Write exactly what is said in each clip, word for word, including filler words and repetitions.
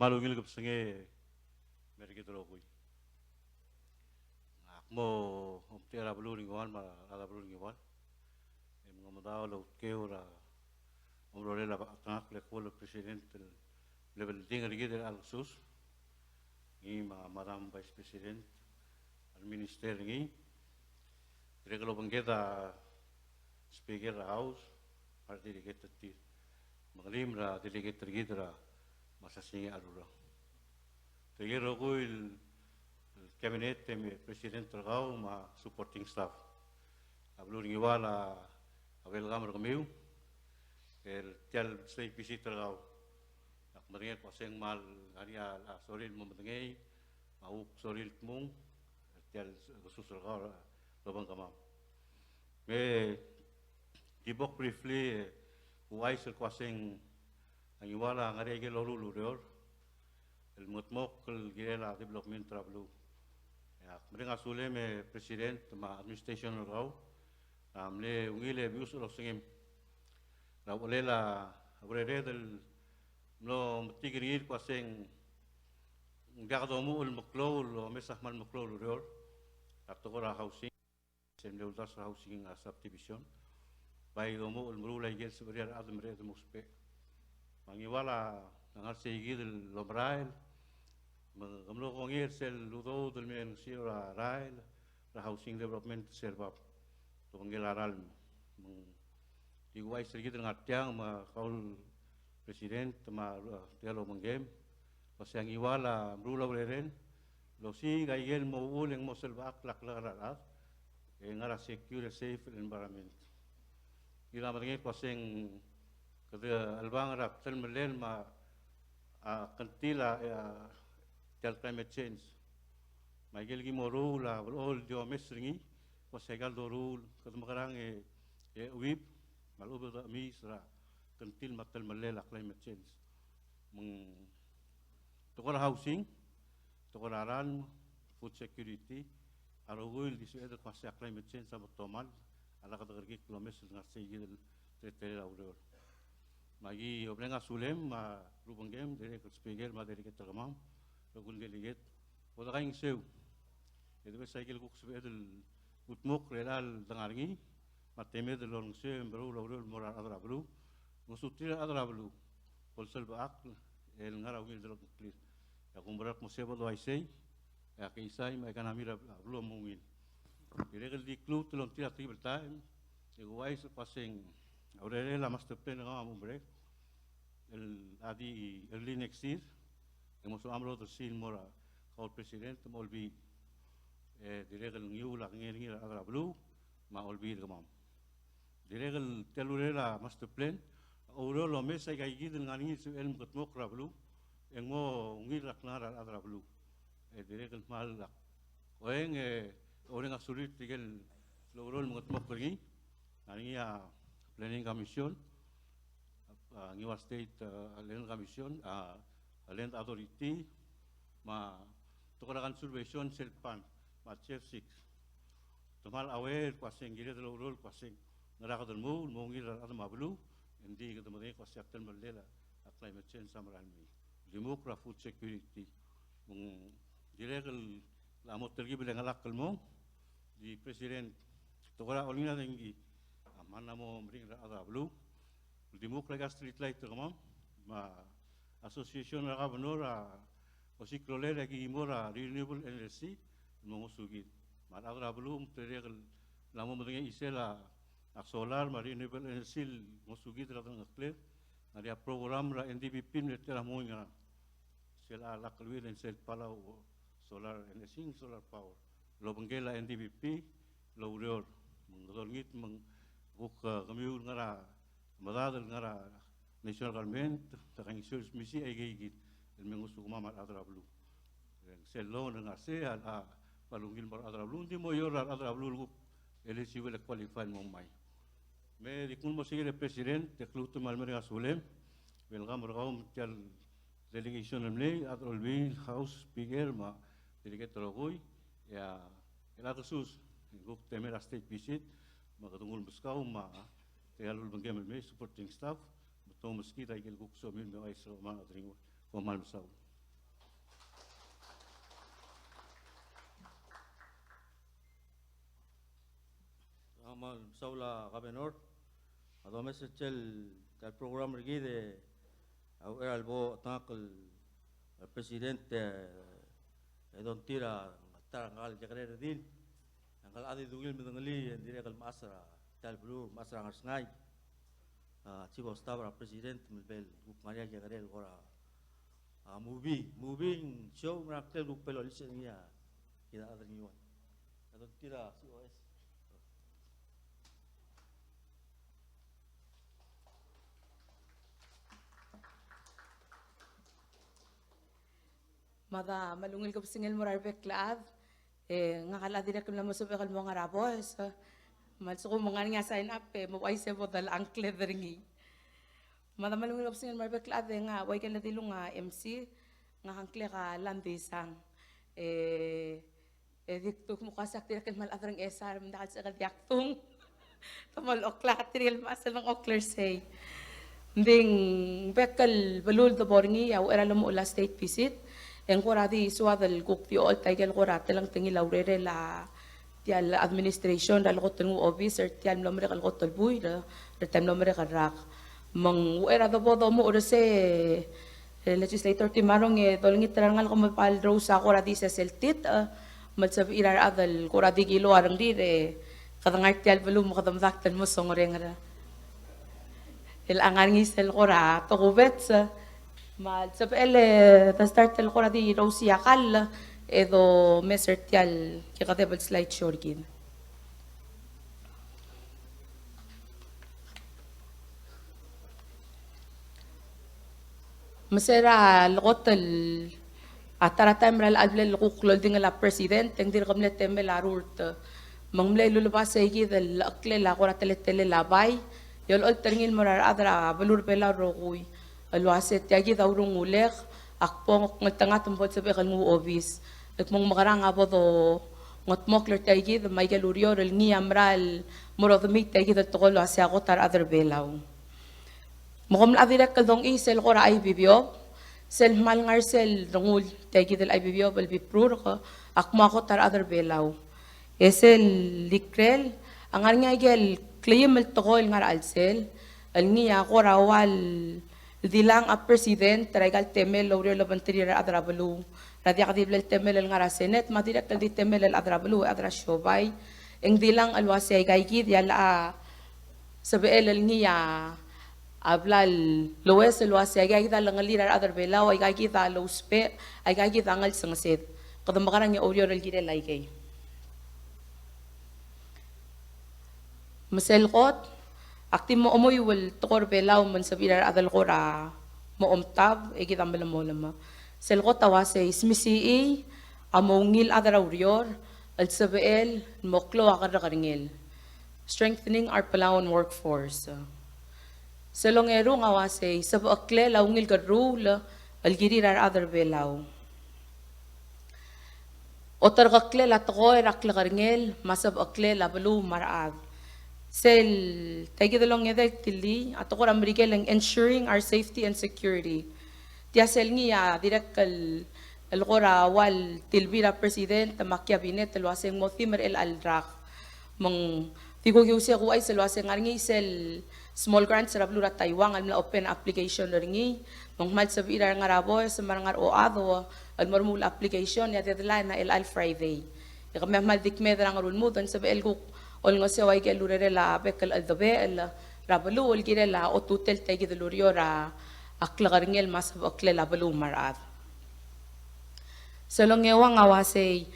Kmal ungil kebesengei, me er kid el rokui. Ak mo omtechei er a beluu er a Ngiwal me a rechad er a beluu er a Ngiwal. E mengemedaol el outkeu er a omerolel a Bechtangakl el eko el president el mle belding er kid er a Alkesus, ngii me a Madam Vice President, a reminister er ngii, dirrek el obengked a Speaker er a House, me a redelegate er tir. Me ng di me a redelegate er kid er a Masasingei Arurang. Tirke el rokui el cabinet, e me president er kau me a supporting staff. A beluu er a Ngiwal a welcome er kemiu er tia el state visit er kau. Ak medengei el kmo se ng kmal ngar er ngii a sorir el mo medengei, me a kuk sorir el dmung er tia el kesus er kau el obengkemam. Me di bo kuk briefly, e, ouchais el kmo se ng a Ngiwal a ngar er ngii a ikel loruul el ureor el mengedmokl el kirel a development er a beluu. E ak mereng a sulem e president me a administration er kau a mle ungil e bius el osengem er a uchelel a urered el mlo metik er ngii el kmo se ng diak domuchel el meklou el omes a kmal meklou el ureor er a tekoi er a housing. Se el mle uldasu er a housing er a subdivision. Bai domuchel el meruul a ikel sebechir a rechad el mereched el mo ousbech. Me a Ngiwal a ngar sei kid el omerael, me ke mlo kongei er sel udoud el mle ngesir er a rael er a housing development er sel bab el obengkel a ralm. Me ng di kuchais er kid el ngar tiang me kau el president me a, a, tia el obengkem, el kmo se a Ngiwal a meruul a urerel el osiik a ikel mo uchul e ng mo selbechakl a klekar er a rechad, e ngar er a secure e safe el environment. Ngii a medengei el kmo se ng kede chelebangel er a telemellel me a, a, kngtil a, e, a, tia el climate change. Me a ikel ki mo ruul a blechoel di omes er ngii, kmo se a ikal doruul, kede mekerang e, e chuib, me a lechub e de chemiis er a kngtil me a telemellel a climate change. Me ng tekoi er a housing, tekoi er a ralm, food security, a rokui el di sebeched el kmo se a climate change a mo tomall a lak dekerekikl el omes el ngar sei kid el teletelel a ureor. Me aki obleng a sulem me a rubengkem, dirrek el speaker me a delegate er kemam, rokui el delegate, bo dekaingeseu e de bes a ikel kuk sebeched el kudmokl er chelecha el dengar er ngii, me a temed el olengeseu e meruul a ureor el mo er a rechad er a beluu, ngosuterir a rechad er a beluu bo lselbechakl el ngar er a ungil delengcheklir. E a kumerang el kmo se bo doaisei, e a keisai me a economy er a beluu a mo ungil. Dirrek el di kluut el omtir a tekib el taem, e kuuchais el kmo se ng a urerel a master plan er kemam a mo merek el a di early next year, e ng mo sebecham el odersii el mo er a kau el president me a Olbiil. E dirrek el ngiul a kengei er ngii er a rechad er a beluu me a Olbiil er kemam. Dirrek el tia el urerel a master plan a oureor el omes a ikaikid el ngar er ngii el sebechel el mekedmokl er a beluu, e ng mo ungil er a klengar er a rechad er a beluu. E dirrek el kmal a oeng e oureng a sulir tirke el oureor el mekedmokl er ngii. Ngar er ngii a Planning Commission, a Ngiwal State, a, Land Commission, a, a Land Authority, me a tekoi er a conservation sel PAN, me a Chair Six. Te kmal aware el kmo se ng kired el oureor el kmo se ng ngera kede lmuut el mo ungil er a rechad me a beluu, e ng di kede medengei el kmo se a telemellel a climate change a mera el mei. Dimukl er a food security. Me ng dirrek el a mo telkib el chengelakl el mong, di President, tekoi er a olengit a dengki a mla mo meringel er a rechad er a beluu. Dimukl er a street light er kemam, me a association er a governor a osiik a rolel e aki mo er a renewable energy el mo ngosukid. Me a rechad er a beluu me te dirrek el mla mo medengei a chisel a solar me a renewable energy el ngosukid er a delengchekled. Ng ngar er ngii a program er a N D P P el mle tia el mo ngar er ngii. Sel a lak el wid e ng sel Palau Solar Energy, Solar Power el obengkel a N D P P el oureor. Me ng dolengit me ng kuk, e, kemiu el ngar er a medad el ngar er a national government, te kaingeseu el smisichii a ikeikid el me ngosukemam a rechad er a beluu. E ng sel loan el ngar er sei a, a, kmal ungil mo er a rechad er a beluu, ng di mo oureor er a rechad er a beluu el kuk eligible e qualify el mo ngmai. Me di kuk mo osiik er a President, e kluut me a lemereng a sulem, welcome er kau me tia el delegation el mlei, a rechad er a Olbiil, House Speaker, me a delegate el rokui, e a, el Alkesus, e ng kuk temel a state visit, me kede nguu el meskau, me a tia el ulebengkem el mei, supporting staff, me te omeskid a ikel kuk somiu el me ouchais er kemam, a renguk, kom kmal mesaul. Kmal mesaul a Governor. A domes er sel, tia el program er kid e a uchei er a lebo chetengakl el president e, e dontir a ta er a ngkal kekerei el redil. Ngkal chad e di ungil medengelii e ng dirrek el mechas er a tia el beluu, mechas er a Ngersngai. A, chief of staff er a president me le bel kuk ngar er ngii a kekerei el kora, a, movie, movie show, me a ngklel kuk bel olisechii a kid a chad er ngii. A dontir a C O S. Mada me a ungil kebesengei el mo er a rebek el chad, e ngak a dirrek el mla mo sebechek el mo ngar er a boes, me a lsekum ng ngar er ngii a sign up, e mo uaisei e bo de ngkled er ngii. Mada me a ungil kebesengei el mo er a rebek el chad, e ngak a ua ikel dilung a M C, ngak a ngklek a Landisang. E E di kuk mo kuasei ak dirrek el kmal chad er a Ngchesar, me ng diak el sebechek el diak kdung. Te mo loklak tirke el mechas el dengchokl er sei. Ng di ng bek el beluu el debo er ngii a uchei er a lomuchel a state visit. E ng kora di soad el kuk di ocholt a ikel kora telengtengil a urerel a tia el administration er a lekot el nguu obis er tia el mlo merek el kot el buil er, er tia el mlo merek el rak. Me ng uchei er a debo domuchel er sei, e, legislator Timarong e dolengit er a rengalek me bo el rous a kora di sesei el titech, e, me le sebechir a rechad el kora di kilou a rengrir e kede ngar tia el beluu me kede medakt el mo songerenger. El ngar er ngii sel kora tokubets, e, me le sebechel e de start el kora di rousii a kall, e domes er tia el kekedeb el slide show er kid. Me se er a lekot el, a ta er a taem er a chelecha el bla el kuk loldingel a president, e ng dirk mle temel a rurt. Me ng mle lulebas aikid el cheklel a kora teletelel a bai, e olecholt er ngii el mo er a rechad er a beluu er a Belau el rokui el uase tia kid a urungulek, ak bo ngeltengat me bo lsebechek el nguu obis. E kmo ng mekerang a bo dongetmokl er tia kid me a ikel ureor el ngii a mera el mo er a odemiu tia kid el tekoi el uase a kot a rechad er a Belau. Me kom locha dirrek el dongiil sel kora I B B O, sel kmal ngar sel rengul tia kid el I B B O el bibrurk, ak mo a kot a rechad er a Belau. E sel ikrel, a ngar er ngii a ikel kleim el tekoi el ngar er a chelsel, el ngii a kora ua el dilang a president er a ikal temel el oureor el obengterir a rechad er a beluu, er a diak di ble el temel el ngar er a Senate, me a dirrek el di temel el chad er a beluu, chad er a siobai, e ng dilang el uase aika kid a locha sebechel el ngii a bla lomes el uase aika kid a lengelir a rechad er a Belau, aika kid a lousbech, aika kid a ngelsengesed. Kede mekerang e oureor el kirel aikei. Me sel kot, ak di mo omoiu el tekoi er a Belau me ng sebechir a rechad el kora mo omtab, e kid a melemolem. Sel kot a uasei, smisichii a mo ungil chad er a ureor el sebechel el mo klou a kerrekerngel. Strengthening our Palauan workforce. Sel ongerung a uasei, sebecheklel a ungil kerruul el kirir a rechad er a Belau. Oterkeklel a tekoi er a klekerngel me a sebecheklel a beluu me a rechad. Sel tia kid el ongedei el tilii a tekoi er a Merikel e ng ensuring our safety and security. Tia sel ngii a dirrek el, el kora ua el tilbir a president me a cabinet el uase ng mo theme er chelecha el rak. Me ng di kuk iusei e kuuchais el uase ng ngar er ngii sel small grants er a beluu er a Taiwan el mla open application er ngii, me ng kmal sebechir a re ngar er a boes me a re ngar er a ochad el mo remuul application, e a deadline a chelecha el Friday. E kemiu a kmal di kmeed er a Ngerulmud e ng sebechel kuk olengeseu a ikel urerel a bek el cheldebechel er a beluu el kirel a otutel tia kid el ureor er a klekerngel me a sebecheklel a beluu me a rechad. Sel ongeuang a uasei,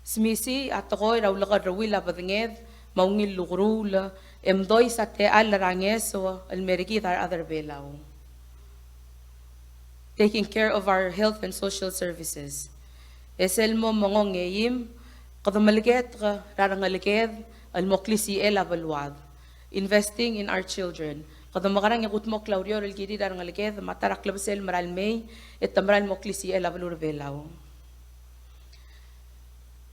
smisichii a tekoi er a ulekerreuil a bedenged me a ungil lukeruul, e mdois a techall er a ngeso el mer kid a rechad er a Belau. Taking care of our health and social services. E sel mo mengongeim, kede meleketek er a rengeleked el mo klisichel a beluad. Investing in our children. Kede mekerang e kudmokl a ureor el kirir a rengeleked me a ta er a klebesei el mera el mei e te mera el mo klisichel a beluu er a Belau.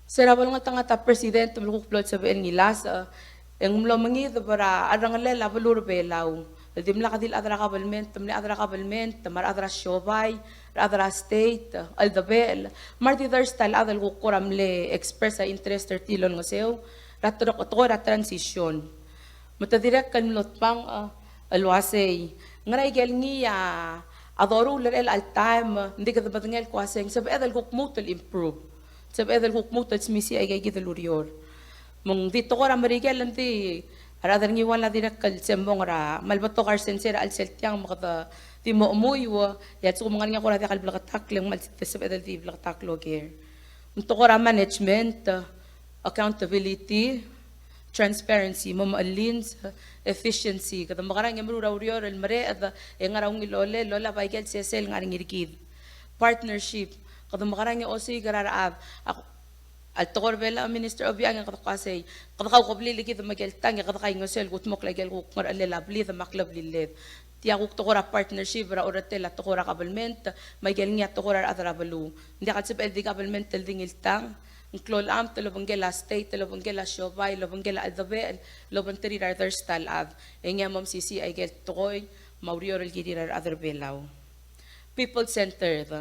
Se er a bo lengeltengat a president me le kuk blo el sebechel ngilasech, e ng mlo mengideb er a cherrengelel a beluu er a Belau. El dimlak di le chad er a kabelment, te mle chad er a kabelment, me a rechad er a siobai, rechad er a state, cheldebechel, me a re di ders ta el chad el kuk kora mle express a interest er tir el olengeseu er a tekoi er a transition. Me te dirrek el mlo tmang, a, el uasei, ngera ikel ngii a, a doruul er chelecha el taem, ng di kede medengei el kmo uasei, ng sebeched el kuk lmuut el improve. Ng sebeched el kuk lmuut el smisichii aika kid el ureor. Me ng di tekoi er a Merikel, ng di a rechad er a Ngiwal a dirrek el sembong er a, me a lebetok a resensei er a chelsel tiang, me kede di mo chemuiu, e a lsekum ng ngar er ngii a kora diak el bleketakl, e ng kmal sebeched el di bleketakl el oker. Me ng tekoi er a management, accountability, transparency, mo mechellins, efficiency, kede mekerang e meruul er a ureor el mereched, e ngar er a ungil olel, el olab aike el sesei el ngar er ngii er kid. Partnership, kede mekerang e osiik er a rechad. A, a le tekoi er a Belau, Minister Obichang, e kede kmo uasei, kede kaukebliil kid me aike el tang, e kede kaingeseu el kudmokl aike el kuk ngerechelel a blid me a kleblilled. Tia kuk tekoi er a partnership er a orretel a tekoi er a government, me aike el ngii a tekoi er a rechad er a beluu. Ng diak el sebechel di government el di ngii el tang, ng klou el amt el obengkel a state, el obengkel a siobai, el obengkel a cheldebechel, el obengterir a redersta el chad. E ngii a mo mesisiich aike el tekoi me a ureor el kirir a rechad er a Belau. People centered.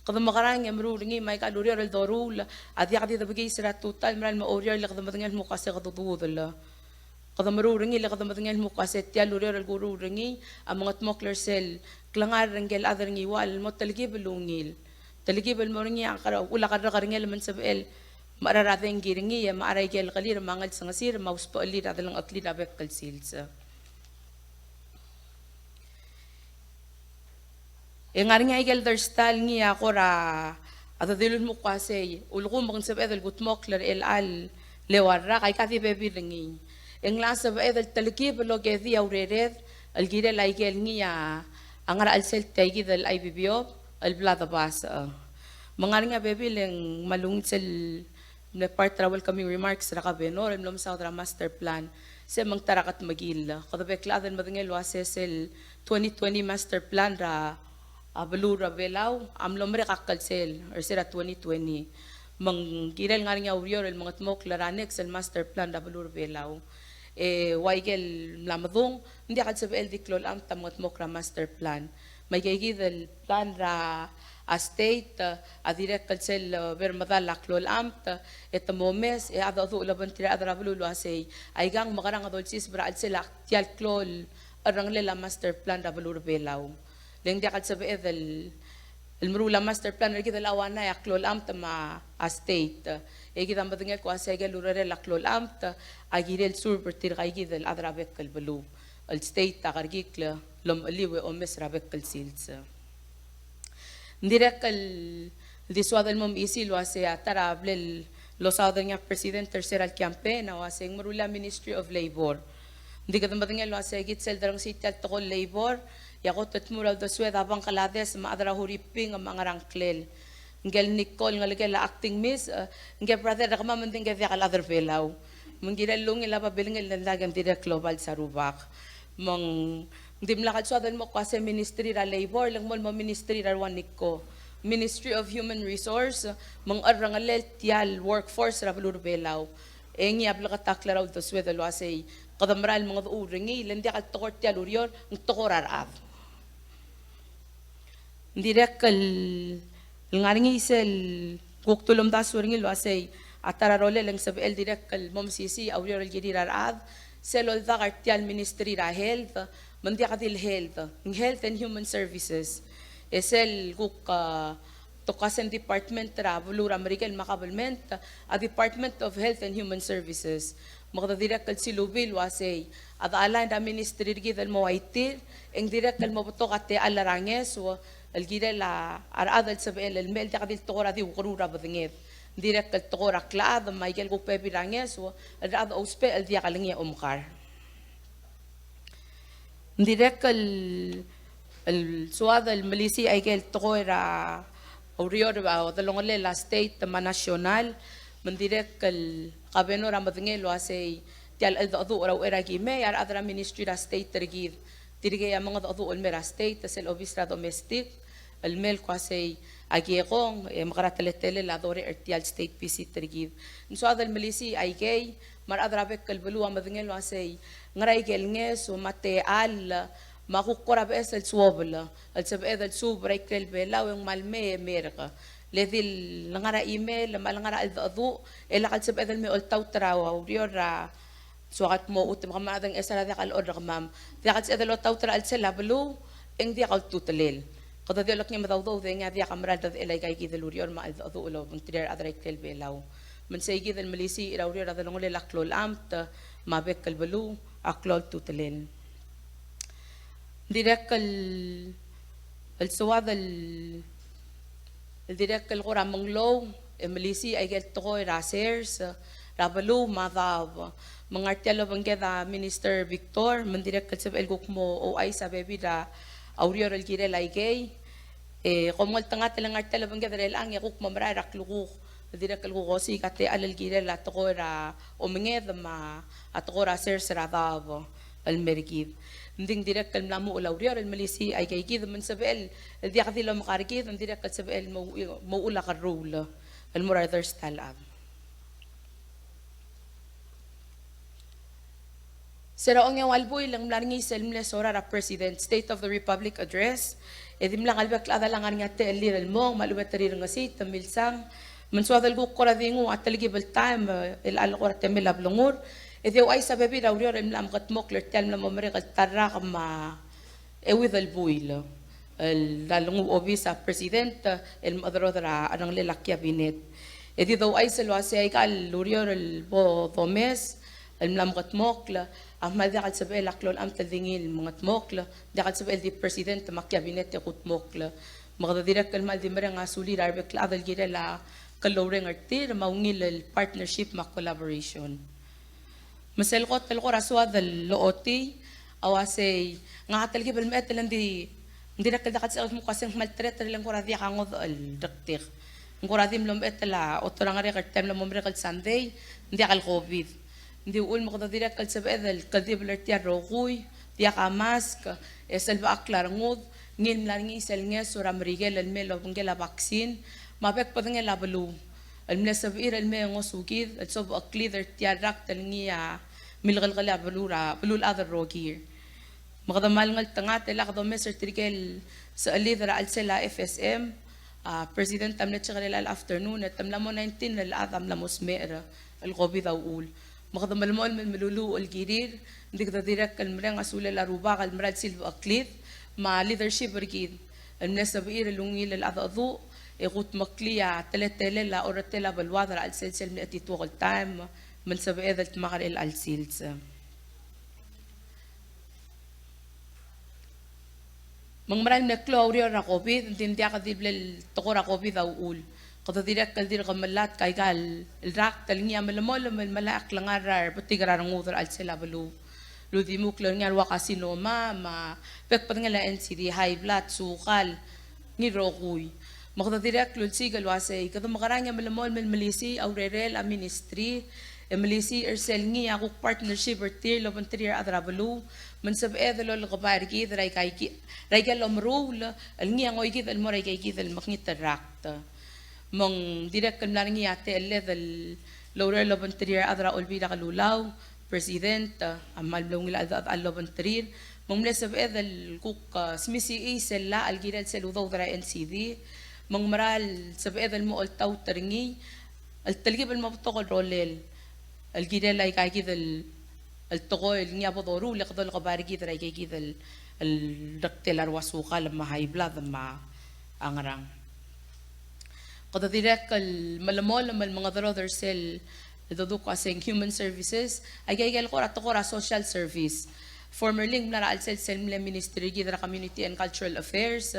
Kede mekerang e meruul er ngii me aika el ureor el doruul a diak di debekiis er a tutau el mera el mo oureor el kede medengei el kmo uasei kede dudel. Kede meruul er ngii el kede medengei el kmo uasei tia el ureor el kuruul er ngii a mengetmokl er sel klengar er ngike el chad er a Ngiwal el mo telkib el ungil. Telkib el mo er ngii a kora, ula kerrekerngel me ng sebechel el mechar a dengki er ngii, e mechar aike el kelir me a ngelsengesir me a usbechelir a delengcheklir a bek el sils. E ngar er ngii aike el dersta el ngii a kora, a dodilu el kmo uasei, ulekum me ng sebeched el kudmokl er chelecha el eua el rak, aika di bebil er ngii. E ng locha sebeched el telkib el okedii a urered el kirel aike el ngii a, a ngar er a chelsel tia kid el I B B O el bla debasech. Me ng ngar er ngii a bebil e ng kmal ungil sel mle part er a welcoming remarks er a Governor el mlo mesaod er a master plan. Se me ng ta er a kedmekill, kede bek el chad el medengei el uasei sel twenty twenty master plan er a, a beluu er a Belau a mlo merek a klsel er se er a twenty twenty. Me ng kirel ngar er ngii a ureor el mengetmokl er a next el master plan er a beluu er a Belau. E ua ikel mla medung, ng diak el sebechel di klou el amt a mengetmokl er a master plan. Me aike kid el plan er a state a dirrek el sel, e, bo er medal a klou el amt, e te mo omes, e a cheldecheduch el obengterir a rechad er a beluu el uasei, aikang mekerang e dolsiseb er a chelsel a tia el klou el cherrengelel a master plan er a beluu er a Belau. Le ng diak el sebeched el, el meruul a master plan er kid el ua ngii a klou el amt me a state. E kid a medengei el kmo uasei aike el urerel a klou el amt a kirel serve er tirka kid el chad er a bek el beluu. El state a kerekikl el omecheliu e omes er a bek el sils. Ng dirrek el di soad el mo mesisiich el uasei a ta er a bla losaod er ngii a president er se er a campaign a uasei ng meruul a Ministry of Labor. Ng di kede medengei el uasei kid sel dorengesii tia el tekoi el labor, e a kot el dmu er a uldesued a Bangladesh me a chad er a Huriping me a ngerang klel. Ngike el Nicole, ngelekel a acting miss, e, ngike brother er kemam me ng di ngike diak el chad er a Belau. Me ng kirel el ungil a babilngel e ng diak, e ng dirrek el obals a rubak. Me ng dimlak el soad el mo kmo uasei Ministry er a Labor, le ng mo el mo Ministry er a rua ngiko. Ministry of Human Resource, me ng cherrengelel tia el workforce er a beluu er a Belau. E ngii a bleketakl er a uldesued el uasei, kede mera el mengedecheduch er ngii, le ng diak el tekoi er tia el ureor, ng tekoi er a rechad. Ng dirrek el ngar er ngii sel kuk tulemdasu er ngii el uasei a ta er a rolel e ng sebechel dirrek el mo mesisiich a ureor el kirir a rechad, sel oldak er tia el Ministry er a Health, me ng diak di el health, ng Health and Human Services. E sel kuk, a, tokasei ng department er a beluu er a Merikel me a government, a Department of Health and Human Services. Me kede dirrek el silubii el uasei a de align er a ministry er kid el mo ua tir, e ng dirrek el mo betok a techall er a ngeso el kirel a rechad el sebechel el mei el diak di el tekoi er a di ukeruul er a bedenged. Ng dirrek el tekoi er a klechad me aike el kuk bebil er a ngeso el rechad a ousbech el diak el ngii a omekar. Ng dirrek el, el soad el melisiich aike el tekoi er a ureor er a delongelel a state me a national, me ng dirrek el governor a medengei el uasei tia el cheldecheduch er a uchei er a kimei a rechad er a ministry er a state er kid. Tirkei a mengedecheduch el mei er a state, sel obis er a domestic, el mei el kmo uasei a ki kong, e mekera teletelel a dorecher er tia el state visit er kid. Ng soad el melisiich aikei, me a rechad er a bek el beluu a medengei el uasei ngera ikel ngeso me a techall, me a kuk kora beches el suobel el sebeched el suub er a ikrel Belau e ng kmal mei e merk. Le di lengar er a email, me a lengar er a cheldecheduch, e lak el sebeched el mei oltaut er a ureor er a Soak el kmo a chutem e kemam a dengchesar a diak el orrekemam. Diak el sebeched el otaut er a chelsel a beluu, e ng diak a ultutelel. Kede di olekngem e de udoud e ngii a diak a mera el redechel aika kid el ureor me a cheldecheduch el obengterir a rechad er a ikrel Belau. Me ng sei kid el melisiich er a ureor a delongelel a klou el amt, me a bek el beluu a klou el ultutelel. Ng dirrek el, el soad el, el dirrek el kora menglou, e melisiich aike el tekoi er a sers er a beluu me a daob. Me ng ngar tia el obengked a Minister Victor, me ng dirrek el sebechel kuk mo ouchais a bebil er a ureor el kirel aikei. E kom ngeltengat el ngar tia el obengked er chelechang e kuk mo merael er a klukuk. Dirrek el kuk osiik a techall el kirel a tekoi er a omenged me a tekoi er a sers er a daob el mer kid. Ng di ng dirrek el mla muchel a ureor el melisiich aika kid me ng sebechel el diak di lomekar kid, ng dirrek el sebechel mo, mo uchul a kerruul el mo er a rederes el chad. Se er a ongeuang el buil e ng mla er ngii sel mle sorar a President State of the Republic Address, e dimlak el bek el chad a ngar er ngii a techellir el mong me a lechub e te rirengesii, te milsang, me ng soad el kuk kora di nguu a telkib el taem, e, el kora temel a blengur, e di ouchais a bebil er a ureor el mla mekedmokl er tia el mla mo merek el ta el rak me a euid el buil el, el nguu obis a President el mechederoder a cherrengelel a Cabinet. E di douchais el uasei aika el ureor el bo domes el mla mekedmokl a kmal diak el sebechel a klou el amt el di ngii el mengedmokl, diak el sebechel di President me a Cabinet e kudmokl. Me kede dirrek el kmal di mereng a sulir a rebek el chad el kirel a klou el oureng er tir me a ungil el partnership me a collaboration. Me sel kot el kora soad el lochotii a uasei ngak a telkib el mechitl e ng di, ng dirrek el diak el sebechek el kmo kua se ng kmal tereter e le ng kora diak a ngodech el rektik. Ng kora di mlo mechitl a otor a ngerek er tia el mla mo merek el Sunday, ng diak el COVID. Ng di uchul me kede dirrek el sebeched el kldibel er tia el rokui, diak a mask, e sel bechakl a rengud, ngii el mla er ngii sel ngeso er a Merikel el mei el obengkel a vaccine, me a bek bedengel a beluu el mle sebechir el mei e ngosukid el sobecheklid er tia el rakt el ngii a milekelekel a beluu er a, beluu el chad el rokir. Me kede kmal ngeltengat e lak domes er tirke el sechelid er a chelsel a F S M, a, President a mle check er chelecha el afternoon, e te mla mo nineteen el chad a mla mo smecher el COVID a uchul. Me kede melemolem el meluluuch el kirir, ng di kede dirrek el mereng a sulel a Rubak el mera el silbecheklid, me a leadership er kid el mle sebechir el ungil el cheldecheduch, e kudmeklii a teletelel a orretel a beluad er a chelsel sel mle chetituok el taem, me ng sebeched el dmak er chelecha el sils. Me ng mera el mle klou a ureor er a COVID, ng di ng diak di ble el tekoi er a COVID a uchul. Kede dirrek el dirk melatk aika el rakt el ngii a melemolem el melai a klengar er a rebetik er a rengud er a chelsel a beluu. Luldimukl er ngii a rua carcinoma, me a bek bedengel a N C D, high blood, sukal, ngii el rokui. Me kede dirrek el ulsiik el uasei, kede mekerang e melemolem el melisiich a urerel a ministry, e melisiich er sel ngii a kuk partnership er tir el obengterir a rechad er a beluu, me ng sebeched el olekebai er kid er aika ki-, er aike el omeruul el ngii a ngoikid el mo er aika kid el mekngit el rakt. Me ng dirrek el mla er ngii a techelled el oureor el obengterir a rechad er a Olbiil er a Kelulau, President, a kmal mle ungil a cheldecheduch el obengterir, me ng mle sebeched el kuk, a, smisichii sel llach el kirel sel udoud er a N C D, me ng mera el sebeched el mo oltaut er ngii, el telkib el mo betok el rolel, el kirel aika kid el, el tekoi el ngii a bo doruul e kede olekebai er kid er aika kid el, el rektel a rua sukal me a high blood me a ngerang. Kede dirrek el melemolem el mengederoder sel, el doduk a se ng human services, aika, aika el kora tekoi er a social service. Formerly ng mla er a chelsel sel mle ministry er kid er a community and cultural affairs,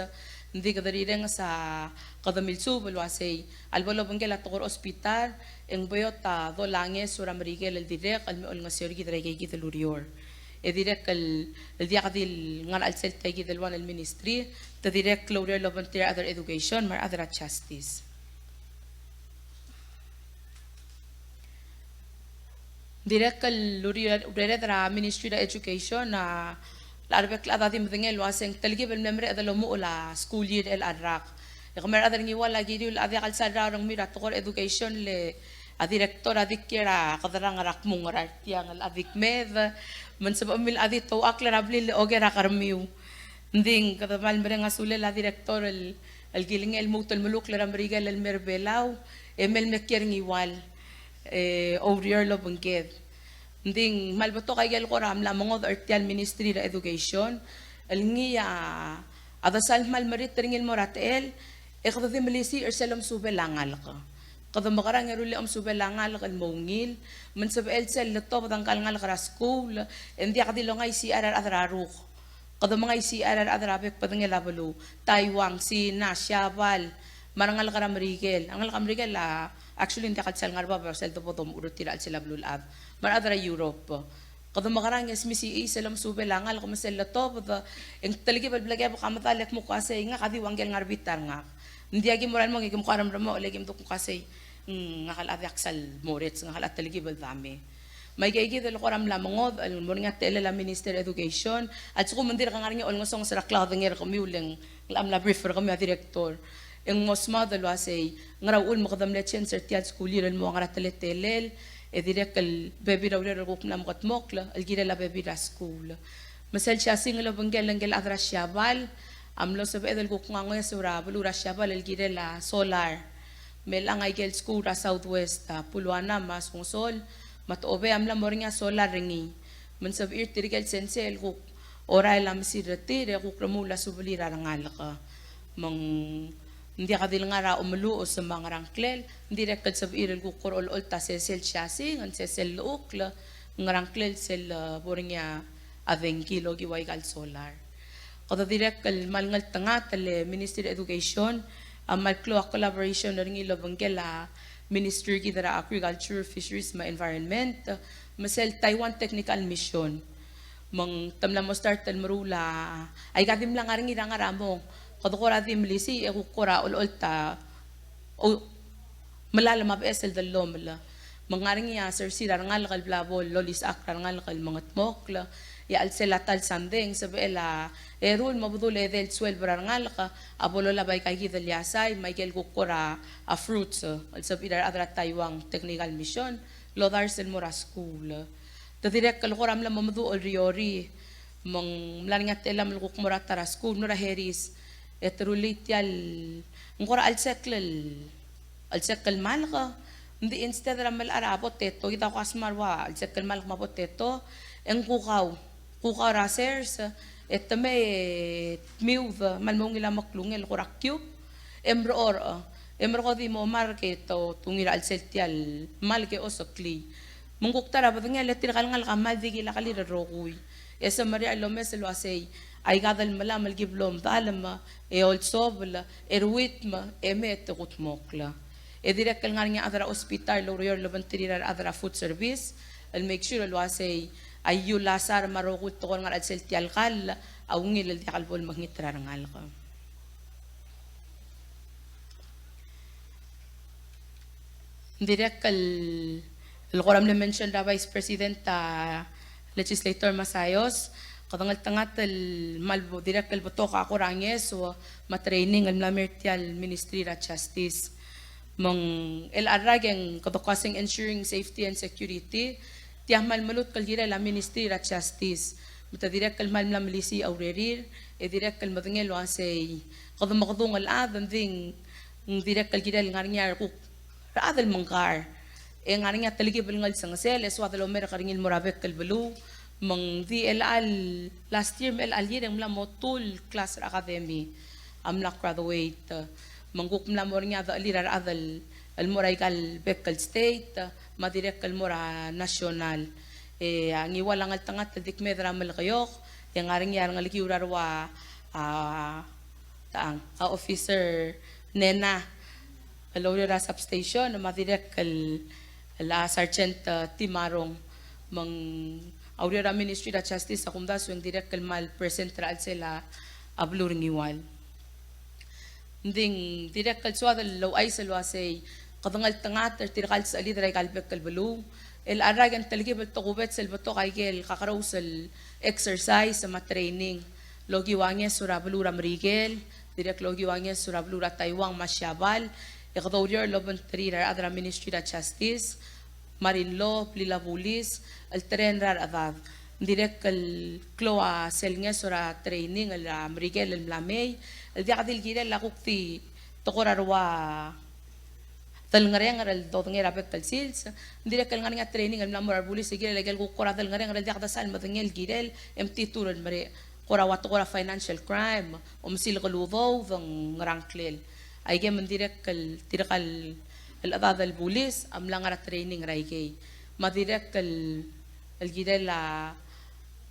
ng di kede rirenges a kede milsuub el uasei, a lebo lobengkel a tekoi er a hospital, e ng beot a dolai a ngeso er a Merikel el dirrek el me olengeseu er kid er aika kid el ureor. E dirrek el, el diak di ngar er a chelsel tia kid el one el ministry, te dirrek el oureor el obengterir a rechad er a education, me a rechad er a justice. Dirrek el ure-, urered er a Ministry er a Education, a, a rebek el chad a di medengei el uasei ng telkib el mle mereched el omuchel a school year er chelecha el rak. E kemiu a rechad er a Ngiwal a kiriu el diak el sal er a rengmiu er a tekoi er a education le a director a di kiei er a kederang er a kmung er a tiang el a di kmed, me ng sebechemiu el a di touchakl er a blil el oker a kermiu. Ng di ng kede kmal mereng a sulel a director el, el kilengei el lmuut el melukl er a Merikel el mei er a Belau, e mei el me kiei er a Ngiwal, e oureor el obengked. Ng di ng kmal betok a ikel kora mla mengodech er tia el Ministry er a Education el ngii a, a desal kmal merit er ngii el mo er a techel, e kede di melisiich er sel omesubel a ngalek. Kede mekerang e rullii a omesubel a ngalek el mo ungil, me ng sebechel sel letobed a ngka el ngalek er a skuul, e ng diak di longai a rechad er a ruk. Kede mengai a rechad er a bek el bedengel a beluu, Taiwan, Sina, Siabal, me a rengalek er a Merikel. A rengalek er a Merikel a, actually, ng diak el sal ngar er a bab er sel debo domuchel er tir er a chelsel a beluulechad. Me a rechad er a Europe. Kede mekerang e smisichii sel omesubel a ngalek me sel letobed, e ng telkib el blekebek a medal e kmo kmo sei, ngak a di ua ngike el ngar er a bita er ngak. Ng diak ki mo er a lmong e ki mo kora remeremochel e ki mdu kmo kmo sei, ngak a diak sal moret, ngak a telkib el dame. Me aike kid el kora mla mengodech el mo er ngii a techellel a Minister Education, a lsekum ng dirk ngar er ngii a olengesonges er a klaodengei er kemiu, le ng locha mla brief er kemiu a director. E ng mo smaod el uasei, ngera uchul me kede mle change er tia el school year el mo ua ngera teletelel, e dirrek el bebil er a ureor el kuk mla mekedmokl el kirel a bebil er a skuul. Me sel siasing el obengkel ngike el chad er a Siabal a mlo sebeched el kuk ngesonges er a beluu er a Siabal el kirel a solar. Me chelechang aike el skuul er a Southwest, a Puluana me a Sonsorol, me a Techobei a mla mo er ngii a solar er ngii. Me ng sebechir tirke el sensei el kuk orael a mesil er tir e kuk remuul a subelir a rengalek. Me ng diak di le ngar er a omeluches me a ngerang klel, ng dirrek el sebechir el kuk kora olecholt a sesei el siasing, ng sesei el llechukl, ngerang klel sel, e, bo er ngii a dengki el okiu aika el solar. Kede dirrek el kmal ngeltengat el Ministry of Education a kmal klou a collaboration er ngii el obengkel a Ministry er kid er a Agriculture, Fisheries me a Environment, me sel Taiwan Technical Mission. Me ng te mla mo start el meruul a, aika di mla ngar er ngii er a ngar er a mong. Kede kora di melisiich e kuk kora olecholt a, o, melalem a beches el dellomel. Me ng ngar er ngii a sersir a rengalek el bla bo lolisechakl er a rengalek el mengedmokl. E a chelsel a ta el sandei e ng sebechel a eru el mo bedul edei el sueleb er a rengalek a bo lolab aika kid el iasai me aike el kuk kora fruits el sebechir a rechad er a Taiwan Technical Mission el odars el mo er a skuul. Te dirrek el kora mla mo meduch el riorii, me ng mla er ngii a techellam el kuk mo er a ta er a skuul, mlo er a Harris. E te rullii tia el, ng kora chelsekl el, chelsekl el malk, ng di instead er a melechar a potato, kid a kuk smar ua chelsekl el malk me a potato, e ng kukau, kukau er a sers, e te mei e tmiud, me ng mo ungil a meklungel el kora cube, e mrechorech, e merekong di mo market e te ungil er a chelsel tia el malk e oseklii. Me ng kuk ta er a bedengel e tirka el ngalek a kmal di kilakelir el rokui. E se meriar el omes el uasei, aika el melam el ki blo medalem, e olsobel, e ruitm, e mei e te kudmokl. E dirrek el ngar er ngii a chad er a hospital el oureor el obengterir a rechad er a food service el make sure el uasei a iulasar me a rokui el tekoi el ngar er a chelsel tia el kall a ungil el diak el bo lemekngit er a rengalek. Dirrek el, el kora mle mention er a Vice President a Legislator Masayos, kede ngeltengat el kmal bo-, dirrek el betok a kora ngeso me a training el mla mei er tia el Ministry er a Justice. Me ng chelecha el rak e ng kede ko uasei ensuring safety and security, tia kmal melutk el kirel a Ministry er a Justice. Me te dirrek el kmal mla melisiich a urerir, e dirrek el medengei el uasei kede mekedung el chad, ng di ng dirrek el kirel el ngar er ngii a rekuk rechad el mengkar. E ngar er ngii a telkib el ngelsengesel, e soad el omerk er ngii el mo er a bek el beluu, me ng di chelecha el last year me chelecha el year e ng mla mo two el class er a academy a mla graduate. Me ng kuk mla mo er ngii a dechelir a rechad el, el mo er aika el bek el state, me a dirrek el mo er a national. E a Ngiwal a ngeltengat el di kmeed er a Melekeok, e ngar er ngii a rengelekiu er a rua, a, tang, a Officer Nena, el oureor er a substation, me a dirrek el, el a Sergeant, e, Timarong, me ng a ureor er a Ministry er a Justice a kumdasu e ng dirrek el kmal present er a chelsel a beluu er a Ngiwal. Ng di ng dirrek el soad el ouchais el uasei, kede ngeltengat er tirka el sechelid er aika el bek el beluu, el chelecha el rak e ng telkib el tokubets el betok aike el kakerous el exercise me a training el okiu a ngeso er a beluu er a Merikel, dirrek el okiu a ngeso er a beluu er a Taiwan me a Siabal, e kede oureor el obengterir a rechad er a Ministry er a Justice, Marine Law, blil a bulis, el train er a rechedad. Ng dirrek el klou a sel ngeso er a training el a Merikel el mla mei, el diak di le kirel a kuk di tekoi er a rua delngerenger el dodengei er a bek el sils, ng dirrek el ngar er ngii a training el mla mo er a rebulis el kirel a ikel kuk kora delngerenger el diak desal medengei el kirel, e mtitur el mereched. Kora ua tekoi er a financial crime, omesilek el udoud, ng ngerang klel. Aike me ng dirrek el, tirka el, el chedad el bulis a mla ngar er a training er aikei. Me a dirrek el, el kirel a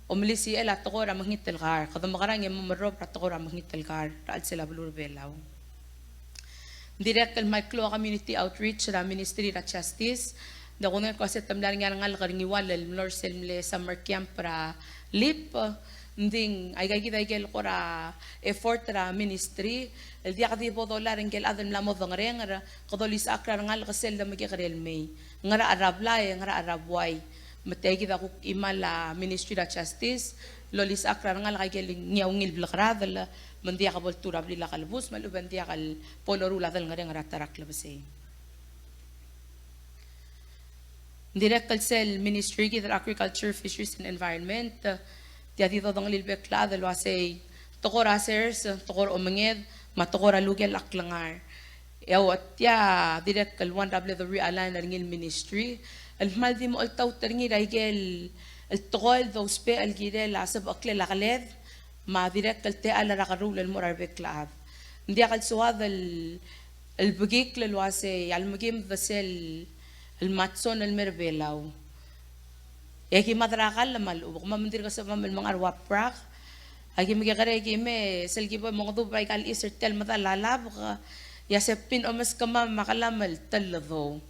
omelisichel a tekoi er a mekngit el kar. Kede mekerang e mo merrob er a tekoi er a mekngit el kar er a chelsel a beluu er a Belau. Ng dirrek el kmal klou a community outreach er a Ministry er a Justice. Ng di kudengei el kmo se te mla er ngii a rengalek er Ngiwal el mlo er sel mle summer camp er a lip. Ng di aika kid a ikel kora effort er a ministry el diak di bo dolai er ngike el chad el mla mo dengerenger, kede olisechakl er a rengalek sel lemekekerei el mei. Ngera cherra blai, ngera cherra buai. Me tia kid a kuk chimal a Ministry er a Justice el olisechakl er a rengalek a ikel ngii a ungil blekeradel, me ng diak bo letuu er a blil a kelebus, me a lechub e ng diak el bo loruul a delngerenger er a ta er a klebesei. Ng dirrek el sel Ministry kid er a Agriculture, Fisheries and Environment, tia di dodengelii el bek el chad el uasei tekoi er a sers, tekoi er a omenged, me a tekoi er a lukel a klengar. E a ua tia dirrek el one er a bla de realign er ngii el ministry el kmal di mo oltaut er ngii er a ikel tekoi el dousbech el kirel a sebecheklel a keled, me a dirrek el techall er a kerruul el mo er a rebek el chad. Ng diak el soad el, el bekikl el uasei a lemekim de sel el matson el mer Belau. E aki mad er a kall me a lechub e kemam ng dirk sebechemam el menga er a ua prak. Aki mekekerei e ki mei, sel ki bo mengedub er aika el chis er tia el medal a labek, e a sepin omeskemam me a kelam el telledou.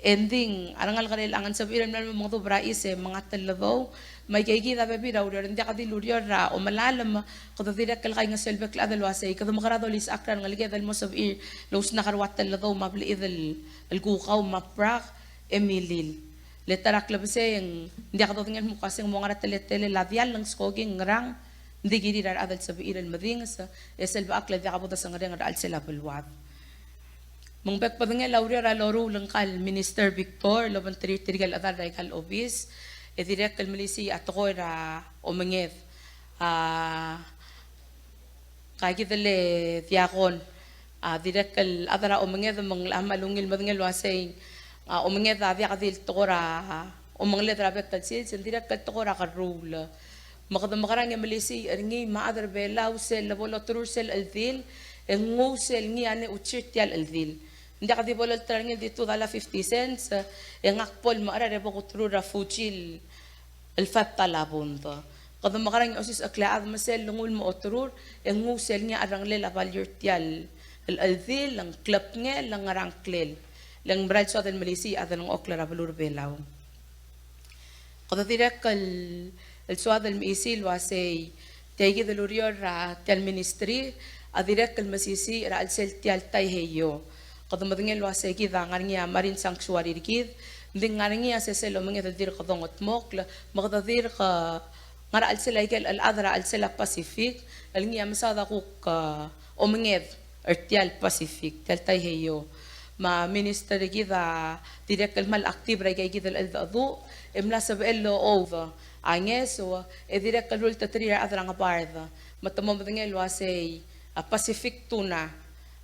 E ng di a rengalek er chelechang a sebechir el mla mo mengedub er a chis e menga telledou. Me aika kid a bebil er a ureor, ng diak di el ureor er a omelalem, kede dirrek el kaingeseu el bek el chad el uasei kede mekerang e dolisechakl er a rengeleked el mo sebechir el ousnak er a ua telledou me a blechid el, el kukau me a prak e milil. Le ta er a klebesei e ng diak dodengei el kmo uasei ng mo ngar er a teletelel a diall, ng skoki, ng ngerang, ng di kirir a rechad el sebechir el medinges, e sel bechakl e diak bo desengerenger er a chelsel a beluad. Me ng bek bedengel a ureor a loruul ngka el Minister Victor el obengterir tirke el chedal er aika el obis, e dirrek el melisiich a tekoi er a omenged. A, ngka kid el Diakon, a, dirrek el chad er a omenged me ng locha kmal ungil medengei el uasei, a, omenged a diak di el tekoi er a omengeled er a bek el sils, ng dirrek el tekoi er a kerruul. Me kede mekerang e melisiich er ngii me a chad er Belau sel lebo loterur sel cheldil, e nguu sel ngii a neuchir er tia el cheldil. Ng diak di bo lolterau er ngii el di two dollar fifty cents, e ngak bo el mechar e bo kuterur er a Fuji el five dollar a bunt. Kede mekerang e osisechekl a chad me sel lenguu el mo oterur, e nguu sel ngii a cherrengelel a value er tia el cheldil, ng klebngel, ng ngerang klel. Le ng mera el soad el melisiich a delengchokl er a beluu er Belau. Kede dirrek el, el soad el mechisii el uasei tia kid el ureor er tia el ministry a dirrek el mesisiich er a chelsel tia el Taiheio. Kede medengei el uasei kid a ngar er ngii a marine sanctuary er kid, ng di ngar er ngii a sesei el omenged el dirk dongetmokl, me kede dirk ngar er a chelsel a ikel chelechad er a chelsel a Pacific el ngii a mesaod a kuk, a, omenged er tia el Pacific, tia el Taiheio. Me a minister er kid a dirrek el kmal active er aika kid el cheldecheduch, e mla sebechel el ouchais a ngeso, e dirrek el ulteterir a rechad er a Ngebard. Me te mo medengei el uasei a Pacific tuna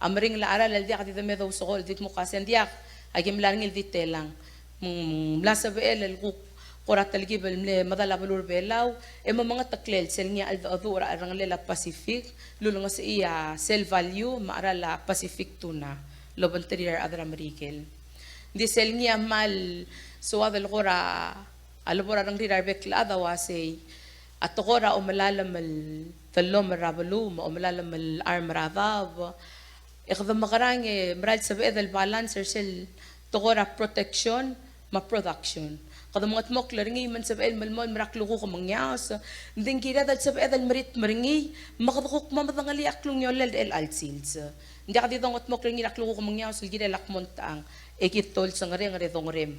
a meringel a cheral el diak di de me dousekool, di kmo uasei ng diak, aki mla er ngii el di telang. Me ng mla sebechel el kuk kora telkib el mle medal a beluu er Belau, e mo mengeteklel sel ngii a cheldecheduch er a cherrengelel a Pacific, el ulengesechii a sel value me a cheral a Pacific tuna el obengterir a rechad er a Merikel. Ng di sel ngii a kmal soad el kora a lebo er a rengrir a rebek el chad a uasei a tekoi er a omelalem el tellomer er a beluu me a omelalem el charm er a daob, e kede mekerang e mera el sebeched el balance er sel tekoi er a protection me a production. Kede mengetmokl er ngii me ng sebechel el melemolem er a klukuk me a ngiaos, ng di ng kired el sebeched el meritme er ngii me kede kuk mo medengelii a klungiolel er chelecha el sils. Ng diak di dongetmokl er ngii er a klukuk me a ngiaos el kirel a kmo ng techang, e kid te olsengerenger e dongerem.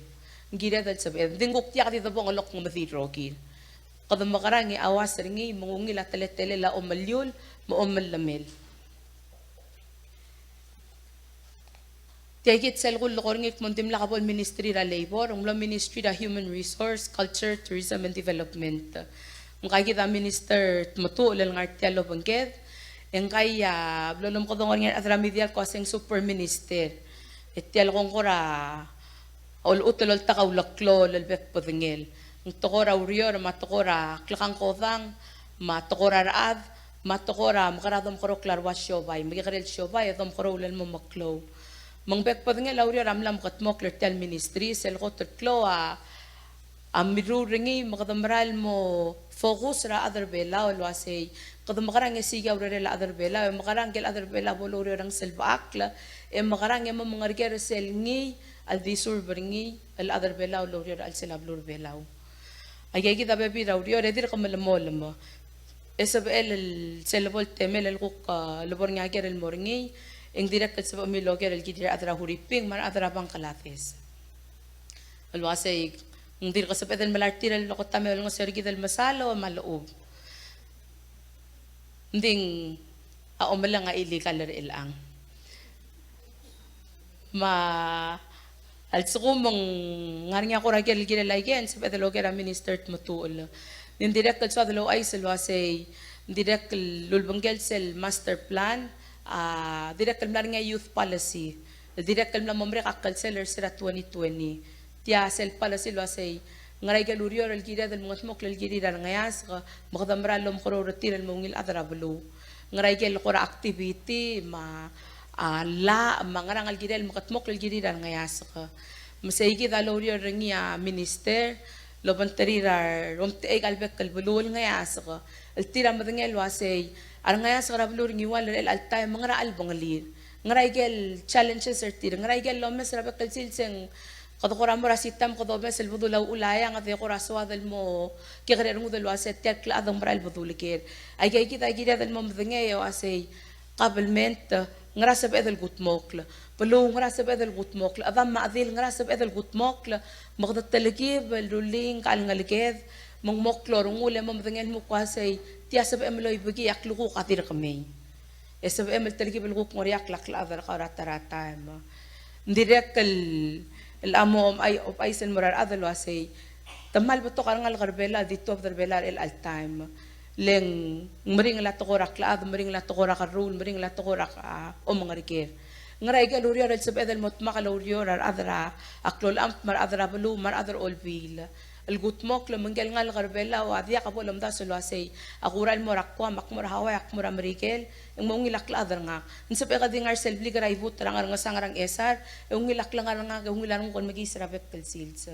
Ng kired el sebeched, ng di ng kuk diak di debo ngelokl el mei er a rokir. Kede mekerang e a uas er ngii me ng ungil a teletelel a omeliul me a omellemel. Tia kid sel kulekoi er ngii el kmo ng dimlak bo el Ministry er a Labor, ng mlo Ministry er a Human Resource, Culture, Tourism and Development. Ngka kid a Minister Tmetuchl el ngar tia el obengked, e ngka a blo lomekedong er ngii a rechad er a media el kmo uasei ng Super Minister. E tia el kongkor a olechutel el oltak a uleklolel el bek bedengel. Ng tekoi er a ureor, me a tekoi er a klekangkodang, me a tekoi er a rechad, me a tekoi er a mekerang e domekeroul a rua siobai, me kekerei el siobai e domekeroul el mo meklou. Me ng bek bedengel a ureor a mla mekedmokl er tia el ministry, sel kot el klou a a mirruul er ngii me kede mera el mo focus er a chad er Belau el uasei, kede mekerang e sei a urerel a chad er Belau, e mekerang ngike el chad er Belau bo loureor er a ngeselbechakl, e mekerang e mo mengerker sel ngii a deserve er ngii el chad er Belau el loureor er a chelsel a beluu er Belau. Aika kid a bebil er a ureor e dirk melemolem. E sebechel el sel lebo el temel el kuk, a, lebo er ngii a ker el mo er ngii, e ng dirrek el sebechemiu el oker el kirir a rechad er a Huriping me a rechad er a Bangladesh. El uasei, ng dirk sebeched el melai er tir el oketemel el olengeseu er kid el mesalo me a lechub. Ng di ng a omeleng a illegal er chelechang. Me a lsekum ng ngar er ngii a kora ker el kirel aikei, ng sebeched el oker a Minister Tmetuchl. Ng dirrek el soad el ouchais el uasei, ng dirrek el ulebengkel sel master plan, a, dirrek el mla er ngii a youth policy. Dirrek el mla mo merek a klsel er se er a twenty twenty. Tia sel policy el uasei, ngeraike el ureor el kired el mengedmokl el kirir a rengeasek, me kede mera el omekeroul er tir el mo ungil chad er a beluu. Ngeraike el kora activity, me a, a, llach, me a ngerang el kired el mengedmokl el kirir a rengeasek. Me sei kid a loureor er ngii a minister, el obengterir a, omtechei a bek el beluu el ngeasek. El tir a medengei el uasei, a rengeasek er a beluu er Ngiwal er chelecha el taem, ngera chelbengelir. Ngeraike el challenges er tir, ngeraike el omes er a bek el sils e ng kede kora mo er a sitaem kede omes el bedul a uchul a eanged e kora soad el mo kekerei a rengud el uasei tia el klechad ng mera el bedul ker. Aika kid a kired el mo medengei el uasei kabelment, ngera sebeched el kudmokl. Beluu, ngera sebeched el kudmokl. Chedam me a chedil, ngera sebeched el kudmokl. Me kede telkib el rullii ngka el ngeleked, me ng mo klou a rengul e mo medengei el kmo uasei, tia sebechem el oibekii a klukuk a dirk mei. E sebechem el telkib el kuk ngoriakl a klechad er kau er a ta er a taem. Ng dirrek el, el a mo ouchais, ouchais el mo er a rechad el uasei, te kmal betok a rengalek er Belau el di tuobed er Belau er chelecha el taem. Le ng meringel a tekoi er a klechad, meringel a tekoi er a kerruul, meringel a tekoi er a, a, omengerker. Ngeraike el ureor el sebeched el mo dmak el oureor a rechad er a, a klou el chemt, me a rechad er a beluu, me a rechad er a olbiil. El kudmokl me ngike el ngalek er Belau a diak bo lemdasu el uasei, ak kurael el mo er a Guam, ak mo er a Hawaii, ak mo er a Merikel, e ng mo ungil a klechad er ngak. Ng sebechek el di ngar sel blik er a ibut er a Ngerngesang er a Ngchesar, e ungil a klengar er ngak, e ungil a renguk el mekiis er a bek el sils.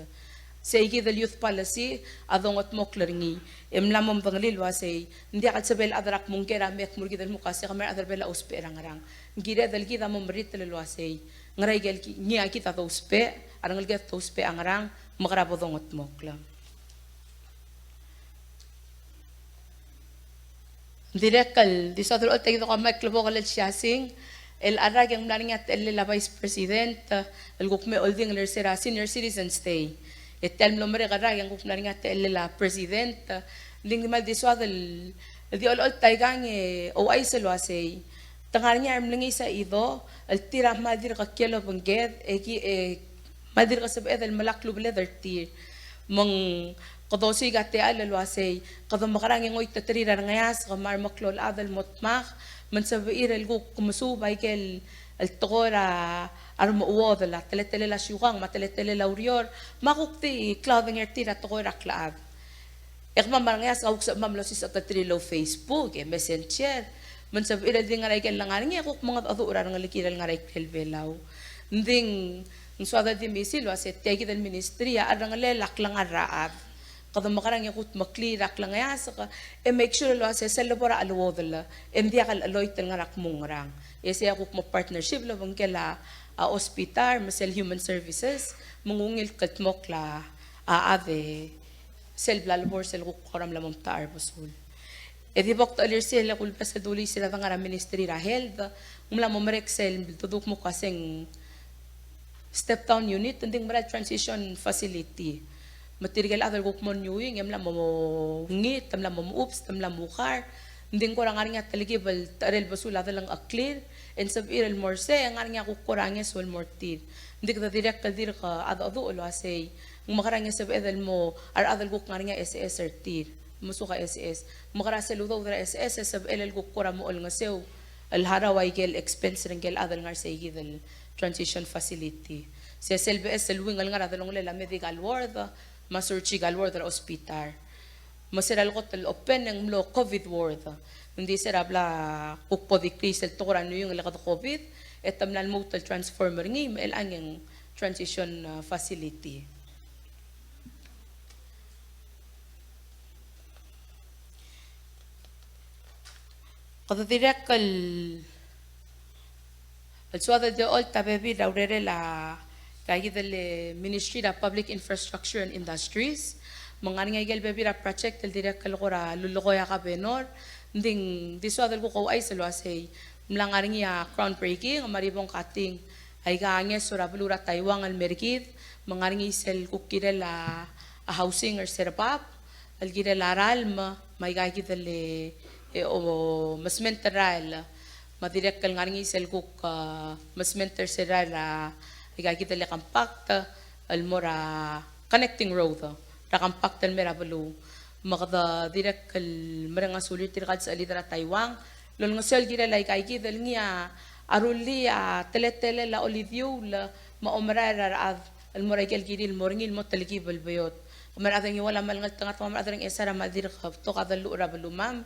Sei kid el youth policy a dongedmokl er ngii. E mla mo medengelii el uasei, ng diak el sebechel el chad er a kmo ngke er a mei e kmo er kid el kmo uasei, kemam a rechad er Belau a ousbech er a ngerang. Ng kired el kid a mo meritel el uasei, ngeraike el ki-, ngii a kid a dousbech, a rengeleked a dousbech a ngerang, me kora bo dongedmokl. Ng dirrek el di soad el oltak e kede ko a Mike Lebokel el siasing, el rak e ng mla er ngii a techellel a Vice President el kuk me oldingel er se er a Senior Citizens Day. E tia el mlo merek el rak e ng kuk mla er ngii a techellel a President, ng di kmal di soad el, el di oltak e kang e ouchais el uasei, te ngar er ngii a remlengiis a chido el tir a kmal dirk kiei el obengked, e ki, e kmal dirk sebeched el melai a klubeled er tir. Me ng kede osiik a techall el uasei, kede mekerang e ngoititerir a rengeasek me a remeklou el chad el mo dmak, me ng sebechir el kuk mesuub aike el, el tekoi er a remechuodel, a teletelel a siukang, me a teletelel a ureor, me a kuk di klaodengei er tir a tekoi er a klechad. E kemam a rengeasek a kuk sebechemam el osisechekl er tir el ou Facebook, e Messenger, me ng sebechir el di ngeraike el ngar er ngii e kuk mengedecheduch er a rengelekir el ngar er a ikrel Belau. Ng di ng soad el di mesa el uasei tia kid el ministry a cherrengelel a klengar er a chad. Kede mekerang e kudmeklii er a klengeasek, e make sure el uasei sel lebo er a cheluodel, e ng diak el cheloit el ngar er a kmo ngerang. E sei a kuk mo partnership el obengkel a, a hospital, me sel human services, me ng ungil kldmokl a, a chad e sel bla lebo er sel kuk kora mla mo metacherbesul. E di bo kdechelir sel kulebes el dulii sel dengar er a Ministry er a Health, ng mla mo merek sel doduk mo kaseng step down unit, ng di ng mera el transition facility. Me tirke el chad el kuk mo renewing, e mla mo ngit, mla mo mechubs, mla mo ukar, ng di ng kora ngar er ngii a telkib el techerel besul a delengcheklir, e ng sebechir el mo er sei, e ngar er ngii a kuk kora ngeso el mo er tir. Ng di kede dirrek el dirk a decheduch el uasei, ng mekerang e sebeched el mo, a rechad el kuk ngar er ngii a SS er tir, mesuk a SS. Mekerang sel udoud er a SS, e sebechel el kuk kora mo olengeseu el harau aike el expense er ngike el chad el ngar er sei kid el transition facility. Se sel beches el wing el ngar er a delongelel a medical ward me a surgical ward er a hospital. Me se er a lekot el open e ng mlo COVID ward. Ng di se er a bla kuk bo decrease el tekoi er a nuiung el kede COVID, e te mla lmuut el transform er ngii me chelechang e ng transition, uh, facility. Kede dirrek el, el soad el di ocholt a bebil er a urerel a, aika kid el Ministry er a Public Infrastructure and Industries. Me ng ngar er ngii a ikel bebil er a project el dirrek el kora lulekoi a kabenor. Ng di, di soad el kuk ouchais el uasei, mla ngar er ngii a groundbreaking me a ribbon cutting aika a ngeso er a beluu er a Taiwan el mer kid, me ng ngar er ngii sel kuk kirel a, a housing er se er bab, el kirel a ralm, me aika kid el, e, o, mesment er a rael, me a dirrek el ngar er ngii sel kuk, a, mesment er se er a rael, a, aika kid el compact, el mo er a connecting road er a compact el mer a beluu. Me kede dirrek el mereng a sulir tirka el sechelid er a Taiwan el olengeseu el kirel aika kid el ngii a rullii a teletelel a olidiuul me a omerael er a rechad el mo er a ikel kirir el mo er ngii el mo telkib el beot. Ke mera a rechad er a Ngiwal a kmal ngeltengat, me a rechad er a Ngchesar a kmal dirk betok a delluchel er a belumam.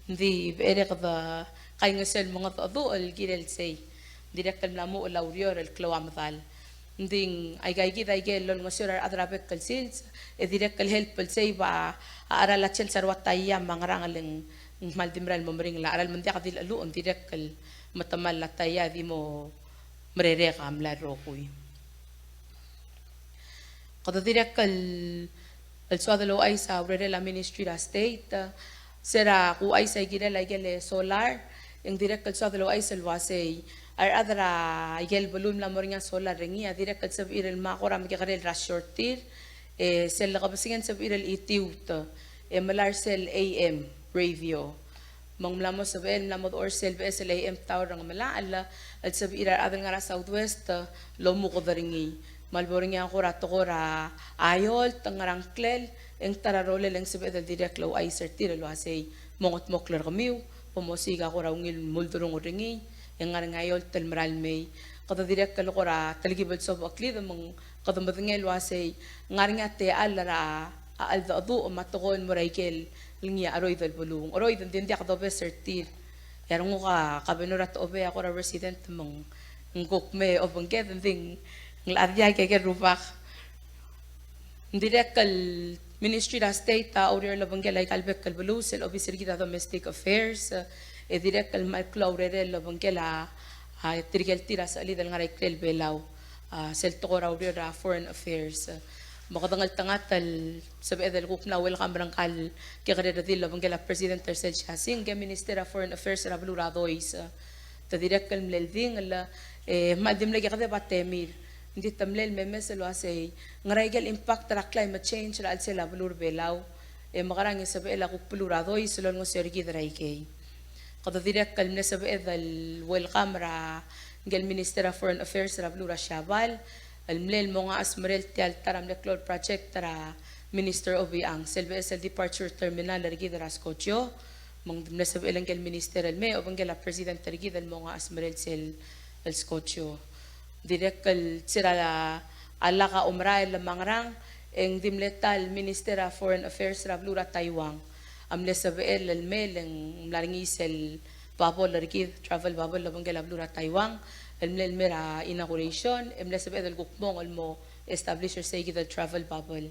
Ng di becherei e kede kaingeseu el mengedecheduch el kirel sei. Dirrek el mla muchel a ureor el klou a medal. Ng di aika kid a ikel olengeseu er a rechad er a bek el sils, e dirrek el help el sei ba a cheral a chelsel a rua Taiam me a ngerang el ng kmal di merael el mo meringel a cheral me ng diak di llechuluch, ng dirrek el metemall a Taia e di mo mererek a mlai el rokui. Kede dirrek el, el soad el ouchais a urerel a Ministry er a State, se er a kuchais a ikirel a ikel solar, e ng dirrek el soad el ouchais el uasei, a rechad er a ikel beluu el mla mo er ngii a solar er ngii, a dirrek el sebechir el mo kora mekekerei el rasio er tir, e sel lekebesengei e ng sebechir el chitiut, e melai er sel A M radio. Me ng mla mo sebechel, mla mo dechor sel beches el A M tower er a Ngemelachel, el sebechir a rechad el ngar er a Southwest el omuked er ngii. Me a lebo er ngii a kora tekoi er a eolt, ngerang klel, e ng ta er a rolel e ng sebeched el dirrek el ouchais er tir el uasei, mongedmokl er kemiu, bo mosiik a kora ungil muldurungel er ngii, e ng ngar er ngii a eolt el merael mei. Kede dirrek el kora telkib el sobecheklid me ng kede medengei el uasei, ng ngar er ngii a techall er a cheldecheduch me a tekoi el mo er a ikel ngii a cheroid el beluu. Ng cheroid, ng di ng diak dobes er tir. E a renguk a kabenor a techobei a kora resident me ng kuk me obengked, ng di ng locha diak a ikel rubak. Ng dirrek el Ministry er a State a oureor el obengkel aika el bek el beluu, sel obis er kid a Domestic Affairs, e dirrek el kmal klou a urerel el obengkel a, a tirke el tir a sechelid el ngar er a ikrel Belau, a, sel tekoi er a ureor er a Foreign Affairs. Me kede ngeltengat el sebeched el kuk mla welcome er ngka el kekerei el redil el obengkel a President er sel siasing, ngke Minister er a Foreign Affairs er a beluu er a Dois. Te dirrek el mle ldingel, e, kmal di mle kekedeb a temir. Ng di te mle memes el uasei, ngera ikel impact er a climate change er a chelsel a beluu er Belau, e mekerang e sebechel a kuk beluu er a Dois el olengeseu er kid er a ikei. Kede dirrek el mle sebeched el welcome er a ngke el Minister er a Foreign Affairs er a beluu er a Siabal, el mle el mo ngchesmerel tia el ta er a mle klou el project er a Minister Obichang, sel beches el departure terminal er kid er a Skojio, me ng mle sebechel ngke el Minister el mei, obengkel a President er kid el mo ngchesmerel sel el Skojio. Dirrek el se er a lak a omerael me a ngerang, e ng di mle ta el Minister er a Foreign Affairs er a beluu er a Taiwan a mle sebechel el mei, e ng mla er ngii sel bubble er kid, travel bubble el obengkel a beluu er a Taiwan, el mle el mei er a inauguration, e mle sebeched el kuk mong el mo establish er sei kid el travel bubble.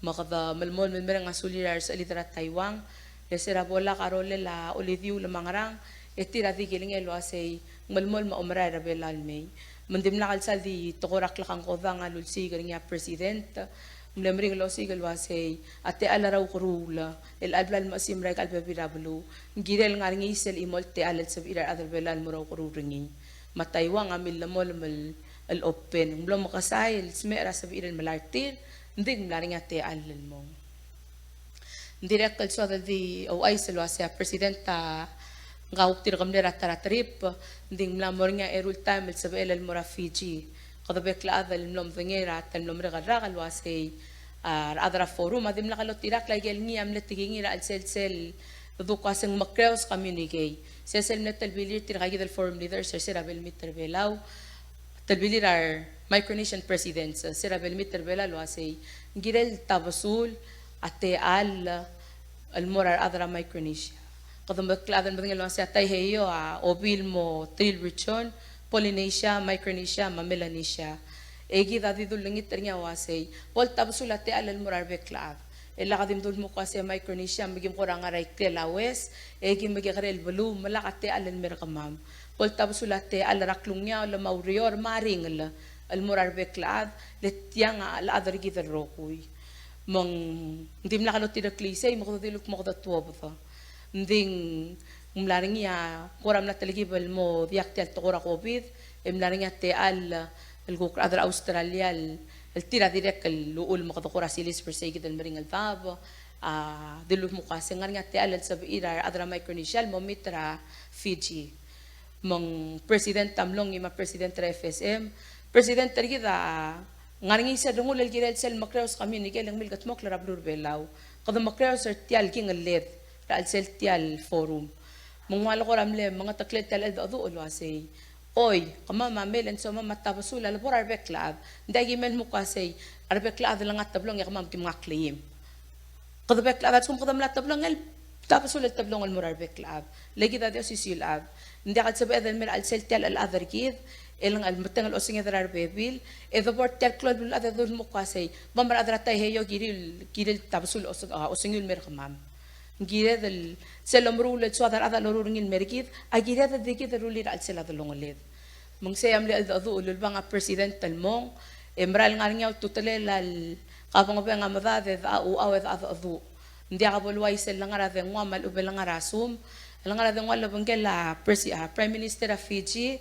Me kede melemolem el mereng a sulir a resechelid er a Taiwan, le se er a bo lak a rolel a olidiuul me a ngerang, e tir a di kilengei el uasei ng melemolem a omerael er a Belau el mei. Me ng dimlak el sal di tekoi er a klekangkodang a lulsiik er ngii a President, ng mle meringel el osiik el uasei a techall er a ukeruul el chelecha el bla lemechesim er aika el bebil er a beluu, ng kirel ngar er ngii sel chimo el techall el sebechir a rechad er Belau el mo er a ukeruul er ngii. Me a Taiwan a millemolem el, el open. Ng mlo mekesai el smecher a sebechir el melai er tir, ng di ng mla er ngii a techall el mong. Ng dirrek el soad el di ouchais el uasei a President a ngka a kuk dirk mle er a ta er a trip, ng di ng mla mo er ngii a eru el taem el sebechel el mo er a Fiji. Kede bek el chad el mlo medengei er a ta el mlo merek el rak el uasei, a rechad er a Forum a dimlak lotirakl a ikel ngii a mle tekingir er a chelsel sel, sel duk uasei ng mekreos communique. Se sel mle telbilir tirka kid el Forum leaders er se er a belmit er Belau. telbilir a re Micronesian presidents, se er a belemit er Belau el uasei, ng kirel tabesul a techall el mo er a rechad er a Micronesia. Kede mekl a chad el medengei el uasei a Taiheio a obil mo three region, Polynesia, Micronesia, me a Melanesia. E kid a di dulengit er ngii a uasei, bo el tabesul a techall el mo er a rebek el chad. E lak di mdu el mo kmo uasei Micronesia me ki mo kora ngar er a ikrel a West, e ki me kekerei el beluu, me lak a techall el mer kemam. Bo el tabesul a techall er a klungiaol me a ureor me a ringel el mo er a rebek el chad, le tiang a chelechad er kid el rokui. Me ng dimlak lotireklii sei me kede dilu el kmo kede tuobed. Ng di ng mla er ngii a kora mla telkib el mo diak tia el tekoi er a COVID, e mla er ngii a techall el kuk rechad er a Australia el, el tir a dirrek el uchul me kede kora siliseb er sei kid el meringel dab, a dilu el kmo uasei ng ngar er ngii a techall el sebechir a rechad er a Micronesia el mo meet er a Fiji. Me ng president a mlong ngii me a president er a FSM. President er kid a ngar er ngii sel rengul el kirel sel mekreos communique el ng milkedmokl er a beluu er a Belau. Kede mekreos er tia el kingelled er a chelsel tia el forum. Me ng ua le kora mle mengeteklel tia el cheldecheduch el uasei, oi, kemam a mei el ng somam a tabesul a lebo er a rebek el chad. Ng diak ki mei el kmo uasei a rebek el chad a lengar er a teblong e kemam ki mngai a kleim. Kede bek el chad a lsekum kede mla teblong el tabesul el teblong el mo er a rebek el chad. Le kid a di osisiu el chad. Ng diak el sebeched el mer a chelsel tia el chelechad er kid, el ngar el metengel osenged er a rebebil, e de bo er tia el klou el beluulechad e de dul mo uasei, bam er a rechad er a Taiheio a kirir, kirir el tabesul oseng-, a, osengiu el mer kemam. Ng kired el, sel omeruul el soad a rechad a loruul er ngii el mer kid, a kired el di kid el rullii er a chelsel a delongeled. Me ng sei a mle cheldecheduch el ulebang a president el mong, e mera el ngar er ngii a ultutelel a kabengebeng a medad e de a uchau e de a decheduch. Ng diak bo el uaisei el ngar er a dengua me a lechub e le ngar er a sum, el ngar er a dengua el obengkel a presi-, a Prime Minister er a Fiji,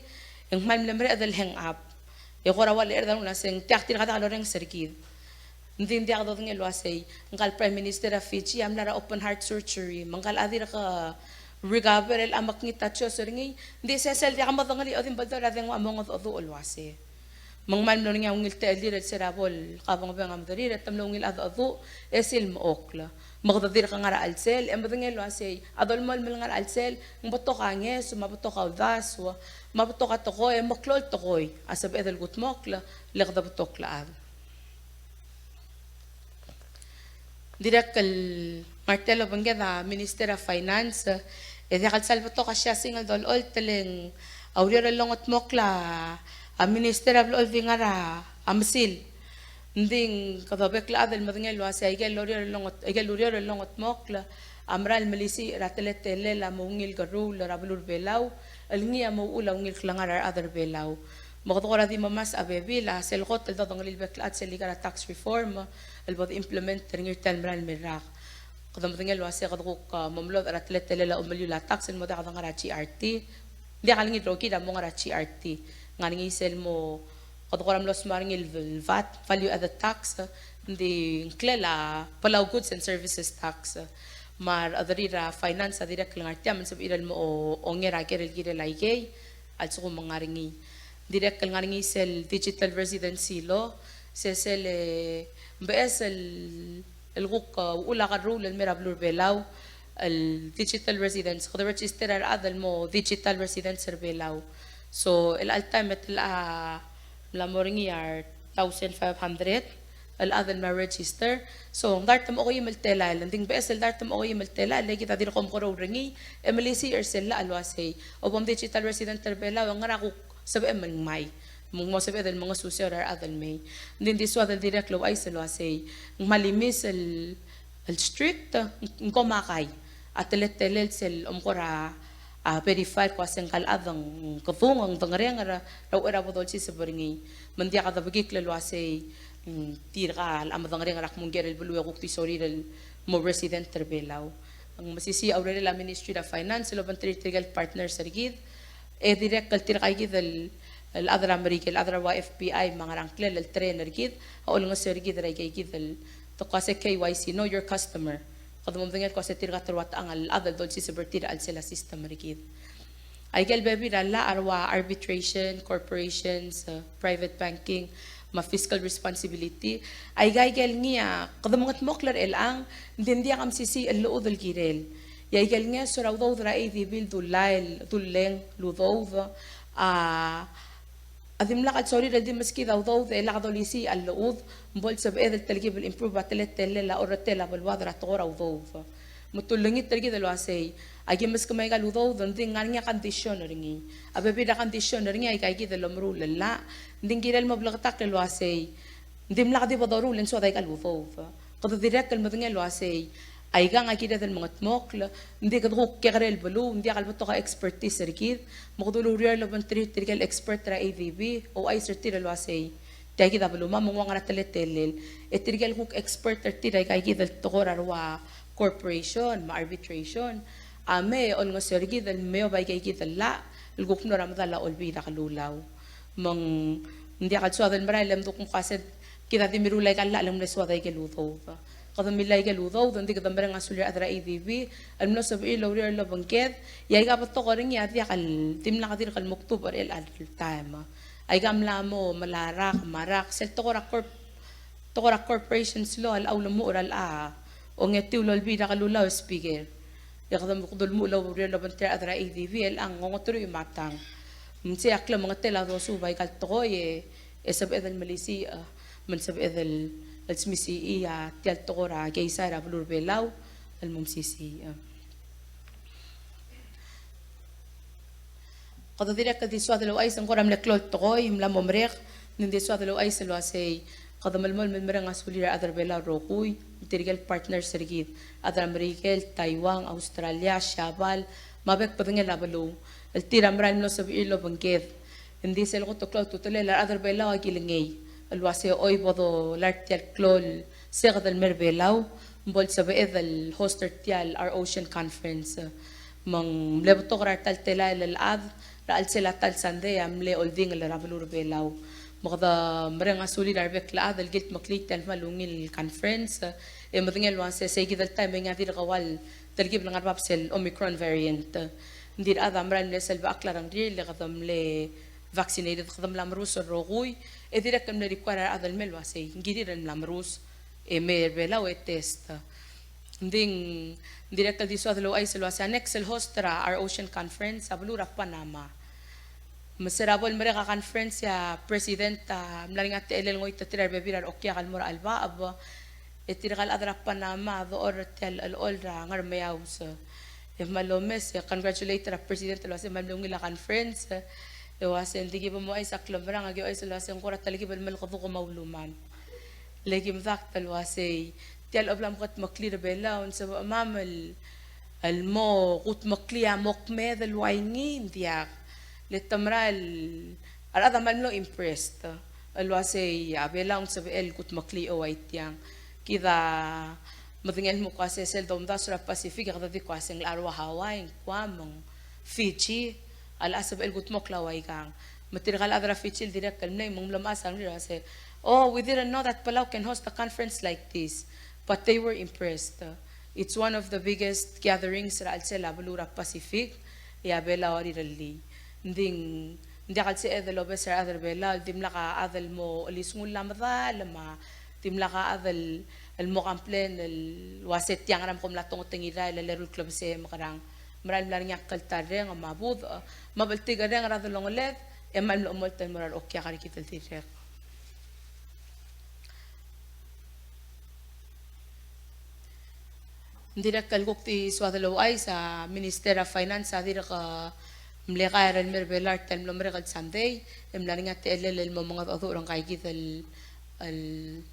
e ng kmal mle mereched el hang up. E kora ua lecherd a rengul a sei ng diak, tirka diak lorrenges er kid. Ng di ng diak dodengei el uasei, ngka el Prime Minister er a Fiji a mla er a open heart surgery, me ngka el chad a dirk recover el a mekngit a choice er ngii, ng di sesei el diak medengelii a di mbeldau er a dengua a mo mengedecheduch el uasei. Me ng kmal mlo er ngii a ungil techellir el se er a bo el kabengebeng a mederir, e te mlo ungil a decheduch, e sel mechokl. Me kede dirk ngar er a chelsel, e medengei el uasei, a dolemolem el ngar er a chelsel, ng betok a ngeso, me a betok a uldasu, me a betok a tekoi, e meklou el tekoi a sebeched el kudmokl, le kede betok el chad. Dirrek el ngar tia el obengked a Minister er a Finance, e diak el sal betok a siasing el dolecholt e le ng a ureor el longetmokl a, a Minister a blechoel di ngar er a, a mesil. Ng di kede bek el chad el medengei el uasei aike el ureor el longet-, aike el ureor el longetmokl a mera el melisiich er a teletelel a mo ungil kerruul er a beluu er a Belau, el ngii a mo uchul a ungil klengar er a rechad er a Belau. Me kede kora di memask a bebil a sel kot el dodengelii el bek el chad sel ikal a tax reform el bo de implement er ngii er tia el mera el me el rak. Kede medengei el uasei kede kuk, a, mo melodech er a teletelel a omeliul a tax el mo diak de ngar er a GRT. Ng diak el ngii el rokir a mo ngar er a GRT. Ngar er ngii sel mo, kede kora mlo sma er ngii el VAT, value added tax, ng di ngklel a Palau goods and services tax. Me a rechederir er a finance a dirrek el ngar tia me ng sebechir el mo onger a ker el kirel aikei a lsekum ng ngar er ngii. Dirrek el ngar er ngii sel digital residency law, se sel, e, beches el, el kuk, e, uchul a kerruul el mer a beluu er a Belau, el digital residence, kede register a rechad el mo digital residence er a Belau. So, el all time e te locha mla mo er ngii a re thousand five hundred el chad el mla register. So, ng dart me a okeim el telael, ng di ng beches el dart me a okeim el telael, e kid a dirk omekeroul er ngii, e melisiich er sel llach el uasei, a bo mdigital resident er a Belau, e ngera kuk sebechem el ngmai. Me ng mo sebeched el mengesuseu er a rechad el mei. Ng di ng di soad el dirrek el ouchais el uasei, ng kmal imis el, el strict, ng komakai a teletelel sel omkora a verify el kmo uasei ngka el chad ng kedung, ng dengerenger er a uchei er a bo dolsiseb er ngii. Me ng diak a debekikl el uasei, mm, tirka el chad a medengerenger a kmo ng ker el beluu e kuk di sorir el mo resident er a Belau. Ng mesisiich a urerel a Ministry er a Finance el obengterir tirke el partners er kid, e dirrek el tirkaikid el, el chad er a Merikel, el chad er a ua FBI, me a ngerang, ngklel el train er kid a olengeseu er kid er aikeikid el, te ko uasei KYC, know your customer. Kede mo medengei el kmo uasei tirka te rua techang el chad el dolsiseb er tir er a chelsel a system er kid. Aike el bebil er a llach a rua arbitration, corporations, e, private banking, me a fiscal responsibility. Aika, aike el ngii a kede mengedmokl er chelechang, ng di ng diak a mesisiich el llechud el kirel. E aike el ngeso er a udoud er a ADB el dullael, dulleng, el udoud, a, A dimlak el sorir el di meskid a udoud e lak dolisiich a llechud, me bo lsebeched el telkib el improve a teletelel a orretel a beluad er a tekoi er a udoud. Me te ulengit er kid el uasei, aki meskemiu aika el udoud, ng di ngar er ngii a condition er ngii. A bebil er a condition er ngii a ika kid el omeruul el llach, ng di ng kirel mo bleketakl el uasei, ng dimlak di bo doruul e ng soad aika el udoud. Kede dirrek el medengei el uasei, aikang a kired el mengedmokl, ng di kede kuk kekerei el beluu, ng diak el betok a expertise er kid, me kede ulureor el obengterir tirke el expert er a A D B, ouchais er tir el uasei, tia kid a beluu me ng ua ngera teletelel. E tirke el kuk expert er tir er aika kid el tekoi er a rua corporation me a arbitration a mei olengeseu er kid el meob aika kid el llach el kuk mlo er a medal a Olbiil er a Kelulau. Me ng diak el soad el merael e mduk mkased kid a di mirruul aika el llach el ng mle soad aike el udoud. Kede mle aike el udoud, ng di kede mereng a sulir a rechad er a A D B el mlo sebechir el oureor el obengked, e aika betok er ngii a diak el dimlak dirk el mukdubech er chelecha el taem. Aika mla mo melecha rak me a rak, sel tekoi er a corp-, tekoi er a corporations law a locha ulemuchel er a ongetiu el Olbiil er a Kelulau, Speaker. E kede, kede ulemuchel el oureor el obengterir a rechad er a A D B el ng ongeteruich me a tang. Me sei a klemengetel a dosuub aika el tekoi e, e sebeched el melisiich, e, me ng sebeched el, el smisichii a tia el tekoi er a keizai er a beluu er a Belau el mo mesisiich. Kede dirrek el di soad el ouchais, ng kora mle klou el tekoi, mla mo merek, ng di soad el ouchais el uasei, kede melemolem el mereng a sulir a rechad er a Belau el rokui, tirke el partners er kid, a rechad er a Merikel, Taiwan, Australia, Siabal, me a bek el bedengel a beluu, el tir a merael el mlo sebechir el obengked. Ng di sel kot el klou a ultutelel a rechad er a Belau a kilengei el uasei, oi, bo dolai er tia el klou el seked el mei er a Belau, me bo lsebeched el host er tia el Our Ocean Conference. Me ng mle betok er a ta el telael el chad er a chelsel a ta el sandei a mle oldingel er a beluu er a Belau. Me kede mereng a sulir a rebek el chad el kildmeklii tia el kmal ungil conference, e medengei el uasei, sei kid el taem e ng dirk ua el telkib el ngar er a bab sel Omicron variant. Ng di a rechad a merael el mle selbechakl a rengrir, le kede mle vaccinated, kede mla merus el rokui, e dirrek el mle require a rechad el mei el uasei, ng kirir el mla merus e mei er a Belau e test. Ng di, ng dirrek el di soad el ouchais el uasei a next el host er a Our Ocean Conference a beluu er a Panama. Me se er a bo lemerek a conference e a president a mla er ngii a techellel el ngoititerir a rebebil er a reokiak el mo er a chelebacheb, e tirka el chad er a Panama a dechor er tia el chelechol er a Ngermeaus. E kmal omes e congratulate er a president el uasei kmal mle ungil a conference, e uasei ng di ki bo mo ouchais a klemerang, aki ouchais el uasei ng kora telkib el melekeduk me a uluman. Le ki medakt el uasei, tia el obla mkedmeklii er a Belau, ng sebechemam el, el mo kudmeklii a mo kmeed el ua ngii, ng diak. Le te merael, a rechad a kmal mlo impressed el uasei a Belau ng sebechel el kudmeklii a ua tiang. Kid a medengei el kmo uasei sel domdasu er a Pacific, e kede di uasei ng locha er a Hawaii, Guam, me ng Fiji, a locha sebechel el kudmokl a ua ikang. Me tirka el chad er a Fiji el dirrek el mlei me ng mlo mechas a rengrir el uasei, "Oh, we didn't know that Palau can host a conference like this." But they were impressed. It's one of the biggest gatherings er a chelsel a beluu er a Pacific, e a Belau a rirellii. Ng di, ng diak el sebeched el obes er a rechad er a Belau el dimlak a chad el mo chelisngul a medal, me a dimlak a chad el, el mo complain el uasei tiang er a me kom mla tongetengii er a el eru el klebesei e mekerang. Merael mla er ngii a kltarreng me a budech, me a bltikerreng er a delongeled, e kmal mlo chemolt el mo er a reokiak er kid el dirrek. Ng dirrek el kuk di soad el ouchais, a Minister er a Finance a dirk, e, mle kaer el mei er a Belau er tia el mlo merek el sandei, e mla er ngii a techellel el mo mengedecheduch er ngka kid el, el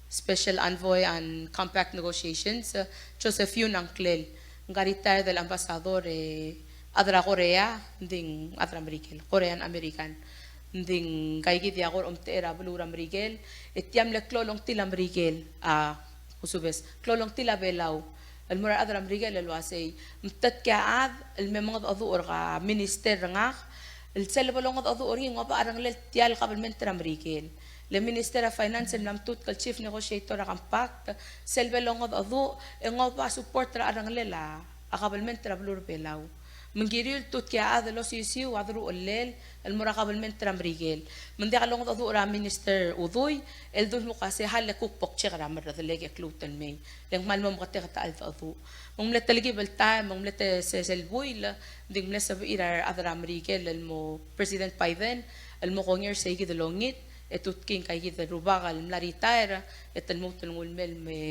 Special Envoy on Compact Negotiations, e, Joseph Yun a ngklel, ngka retired el ambassador, e, chad er a Korea, ng di ng chad er a Merikel, Korean American. Ng di ngka kid a kora omtechei er a beluu er a Merikel, e tia mle klou el ongtil a Merikel, a, kusubes, klou el ongtil a Belau el mo er a rechad er a Merikel el uasei, mtetk a chad el me mengedecheduch er a minister er ngak, el sel bo longedecheduch er ngii ng oba a rengelel tia el kabelment er a Merikel. Le Minister er a Finance el mla mtutk el chief negotiator er a compact, sel bo longedecheduch e ng oba support er a rengelel a kabelment er a beluu er a Belau. Me ng kiriu el tutk a chad el osisiu a deruchellel el mo er a kabelment er a Merikel. Me ng diak longedecheduch er a Minister Udui el dul mo kmo se a le kuk bo kcheck er a merredel e ke kluut el mei. Le ng kmal mo meketeket a cheldecheduch. Me ng mle telkib el taem, me ng mle te-, se-, sel buil, ng di ng mle sebechir a rechad er a Merikel el mo President Biden el mo kongei er seikid el ongit, e tutkii ngkaikid el rubak el mla retire, e te lmuut el nguu el mei el me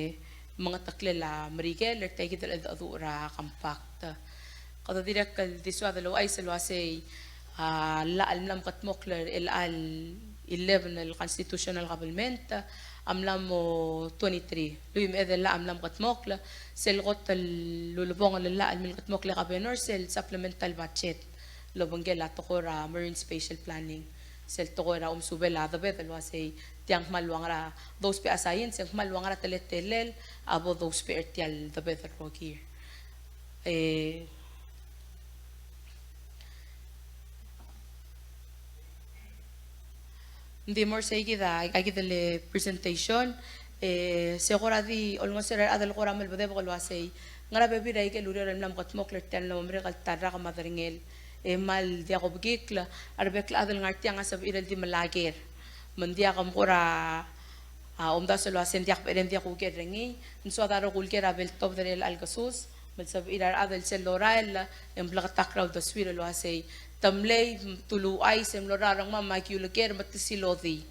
mengeteklel a Merikel er tiakid el cheldecheduch er a compact. Kede dirrek el di soad el ouchais el uasei, a, llach el mla mekedmokl er chelecha el eleven el constitutional government a mla mo twenty-three. Lluich me a edei el llach a mla mekedmokl, sel kot el ulebongel el llach el mla mekedmokl e governor sel supplemental budget el obengkel a tekoi er a marine spatial planning. Sel tekoi er a omesubel a debed el uasei tiang kmal ua ngera dousbech a science, e ng kmal ua ngera teletelel a bo dousbech er tia el debed el rokir. E, ng di mo er seikid a, aikakid el presentation, e, se kora di olengeseu er a rechad el kora melebedebek el uasei, ngera bebil er a ikel ureor el mla mekedmokl er tia el mlo merek el ta el rak me a derengel, e kmal diak obekikl, a rebek el chad el ngar tiang a sebechir el di melaker. Me ng diak, me kora, a, omdasu el uasei ng diak becherei, ng diak kuker er ngii, ng soad a rokui el ker a bo el tobed er chelecha el kesus, me le sebechir a rechad el sel lorael e ng bleketakl er a uldesuir el uasei, te mlei, te uluuchais e mlo er a rengmam me aki uleker me te silodii.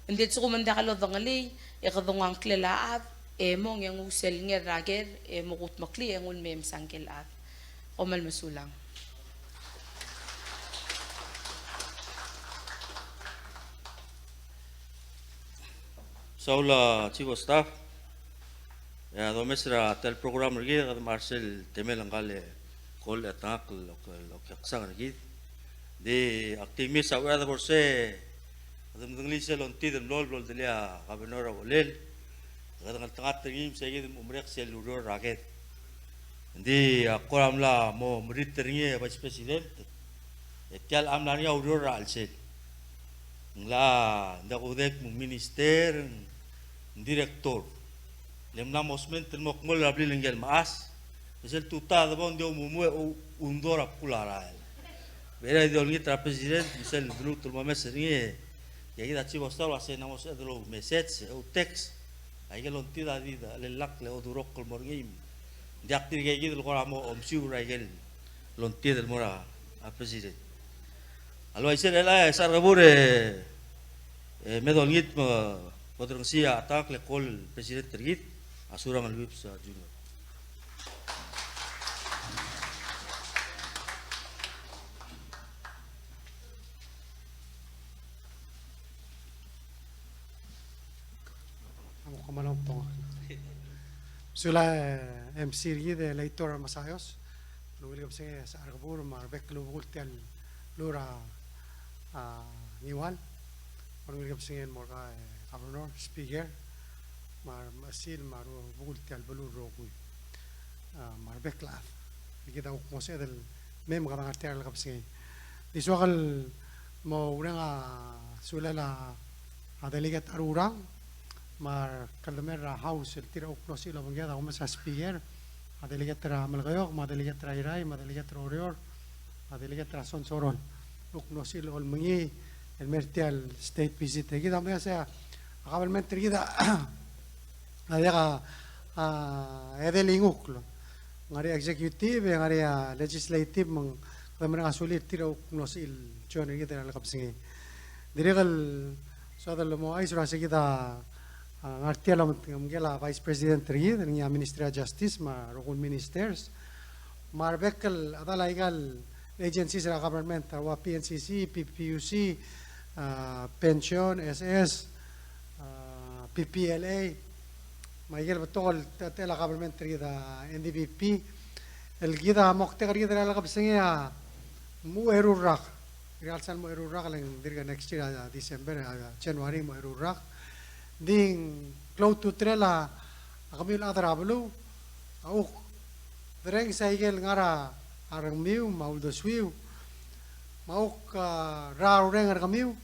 Ng di lsekum ng diak lodengelii, e kede nguu a ngklel a chad, e mong e nguu sel nger er a ker, e mo kudmeklii, e nguu el mei e mesa ngike el chad. Kom kmal mesulang. Saul a Chief of Staff. E a domes er a tia el program er kid, kede mla er sel temel ngka el kol e tangak el oke, okeksang er kid. Ng di ak di mesa a uchei er a debo er sei, kede medengelii sel ongtid el mlo, mlo el delii a governor er a uchelel. Kede ngeltengat er ngii me seikid el mo merek sel ureor er a ked. Ng di ak kora mla mo merit er ngii e Vice President, e tia el mla er ngii a ureor er a chelsel. Ng locha, ng diak kudek me ng minister, ng director. Le mla mo sment el mo kmo er a blil ngike el mechas. E sel tutau a debo ng di omumu e undor a bkul a rael. Becherei a di olengit er a president, me sel deluut el mo omes er ngii, e aikakid a Chief of Staff a uasei ng mo sebeched el oumessage, e outext. Aike el ongtid a di chelellakl e odurokl el mo er ngii. Ng diak tirkakid el kora mo omesiu er aike el ongtid el mo er a president. A le uaisei e chelecha e Secharkebur e, e me dolengit me bo dorengesii a tangak el kol el president er kid, a Surangel Whipps, a, Junior. Sulang, e, M C er kid e Leitor Masayos. Ungil kebesengei a Secharkebur me a rebek el obekul tia el beluu er a, a, Ngiwal. Ungil kebesengei el mo er kau, e, Governor, Speaker, me a remechesil me a rebekul tia el beluu el rokui. A, me a rebek el chad. Kid a kuk mo sebeched el mei me kede ngar tia el kebesengei. Di soak el mo oureng a sulel a, a Delegate Arurang, me a rekellemer er a House el tir a kuk mlo sebechir el obengked a kumes er a Speaker, a Delegate er a Melekeok, me a Delegate er a Irrai, me a Delegate er a Oreor, me a Delegate er a Sonsorol. Kuk mlo sebechir el olmengii el mei er tia el state visit. E kid a medengei a government er kid a a diak a, a, edei el ngukl. Ng ngar er ngii a executive, e ng ngar er ngii a legislative, me ng kede mereng a sulir tir a kuk mlo sebechir el join er kid er a lekebesengei. Dirrek el soad el mo ouchais er a se kid a, a, ngar tia el omengkel a Vice President er kid, er ngii a Ministry of Justice, me a rokui el ministers. Me a rebek el chedal aika el agencies er a government, a ua P N C C, P P U C, a, pension, S S, a, P P L A, me aike el betok el te-, techel a government er kid a N D P P, el kid a moktek er kid er a lekebesengei a mo eru el rak. Tirka el sal mo eru el rak, le ng dirk next year a December, a January mo eru el rak. Ng di klou a ultutelel a kemiu el chad er a beluu, a kuk derrenges aike el ngar er a rengmiu me a uldesuiu, me a kuk, a, rrau a reng er kemiu,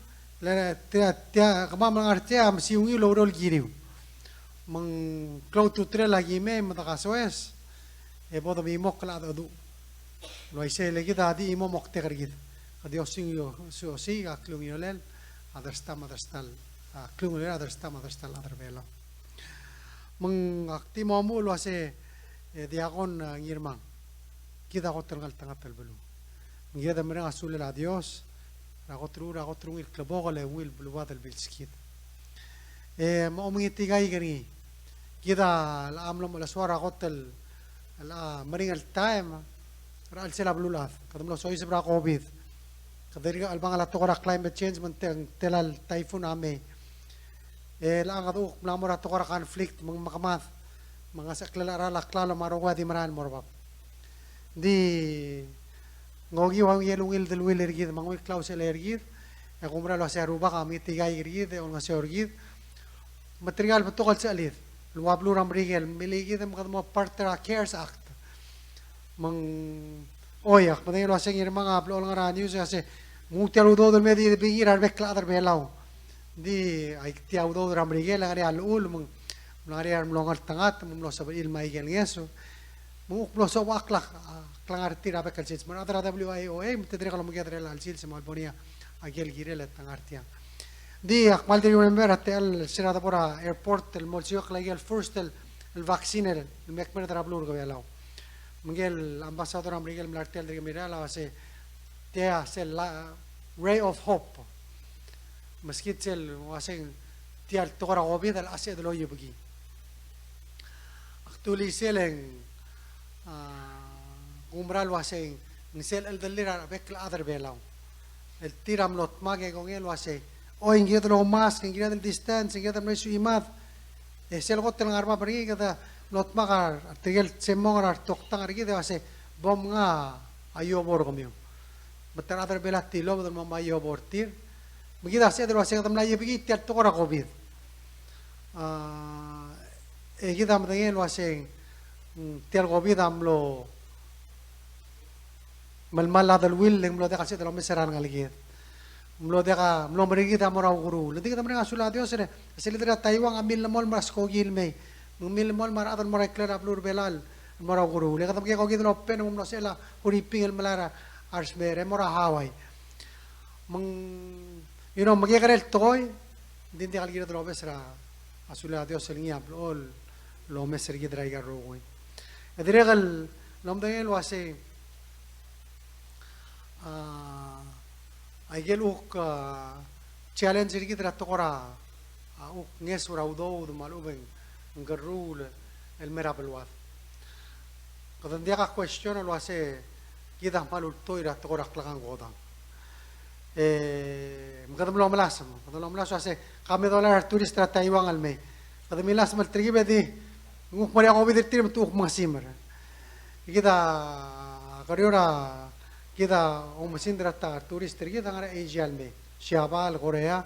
le tia, tia, kemam el ngar tia, a mesiungii el oureor el kiriu. Me ng klou a ultutelel a ki mei me de kasoes, e bo de mimokl a chedecheduch. el uaisei, le kid a di chimo moktek er kid. Kede di osisiu, osisiu a klungiolel a derstam a derstal, a klungiolel a derstam a derstal a chad er Belau. Me ng ak di mo omuchel el uase, e, Diakon, a, Ngirmang, kid a kot el ngeltengat el beluu. Me kede mereng a sulel a Dios er a kot el, er a kot el ungil klebokel e ungil beluad el bilskid. E, me a omengetikaik er ngii, kid a locha mlo melesoa er a kot el, el, a, meringel taem er a chelsel a beluulechad. Kede mlo soiseb er a COVID. Kede dirk chelebangel a tekoi er a climate change me ng te-, tela el typhoon a mei. E locha kede kuk mla mo er a tekoi er a conflict, me ng mekemad, me ng ngesecheklel a cheral a klalo me a rokui a di merael el mo er bab. Ng di ng okiu a ungil, ungil deleuill er kid, me a ungil klauselel er kid, e kumerang el uase a Rubak a mengetikaik er kid, e olengeseu er kid. Me tirka el betok el sechelid el ua beluu er a Merikel, milekid me kede mo part er a CARES Act. Me ng, oi, ak medengei el uase Ngirmang a blechoel ngar er a news el uase ng nguu tia el udoud el mei e di debengii er a rebek el chad er Belau. Ng di, aika tia udoud er a Merikel a ngar er ngii a llechul, me ng mla ngar er ngii a remlo ngeltengat, me ng mlo sebechir el mei aike el ngeso. Me ng kuk mlo soak a kla-, a klengar er tir a bek el sils. Me a rechad er a W I O A, me te dirrek el omeked er a elecha el sils, me a lebo er ngii a ikel kirel e te ngar tiang. Ng di ak kmal di remember a techall er se er a debo er a airport el mo olsiuekl aike el first el, el vaccine el, el me kmerd er a beluu er a Belau. Me ngike el ambassador er a Merikel el mla er tia el dirk mirrael a uase tia sel ray of hope. Meskid sel uase tia el tekoi er a COVID a locha sebeched el oiebekii. Ak dulii sel e ng, a, kumerang el uase ng sel cheldellir a rebek el chad er Belau el tir a mlo dmak e kongei el uase, oi, ng kired el oumask, ng kired el distance, ng kired el mle suchimad. E sel kot el ngar er bab er ngii, kede mlo dmak a tirke el sel mong er a retoktang er kid e uase bo mnga a iobo er kemiu. Me te rechad er Belau a tilobed el mo mnga a iobo er tir. Me kid a sebeched el uase kede mla oiebekii tia el tekoi er a COVID. A, e kid a medengei el uase ng, tia el COVID a mlo melemall a deleuill e ng mlo diak a sebeched el omes er a rengeleked. Ng mlo diak a, mlo meringel kid a mo er a ukeruul. Ng di kede mereng a sulel a Dios er a, sel leader er a Taiwan a millemolem er a skoki el mei. Me ng millemolem a rechad el mo er a ikrel a beluu er Belau el mo er a ukeruul. E kede mekekokid el open me ng mlo sebechel a huriping el melai er a resmecher e mo er a Hawaii. Me ng, you know, mekekerei el tekoi, ng di ng diak el kired el obes er a sulel a Dios el ngii a blechoel el omes er kid er aika el rokui. E dirrek el omdengei el uase, a, aike el kuk, a, challenge er kid er a tekoi er a, a, kuk ngeso er a udoud me a lechub e ng kerruul el mei er a beluad. Kede ng diak a question el uase kid a kmal ultuil er a tekoi er a klekangkodang. E, me kede mlo melasem, kede mlo melasem el uase, ka me dolai a retourist er a Taiwan el mei. Kede milasem el telkib e di, ng kuk mo er a COVID er tir me te kuk mengesimer. Kid a, kerior a, kid a oumesingd er a ta, retourist er kid a ngar er a Asia el mei. Siabal, Korea.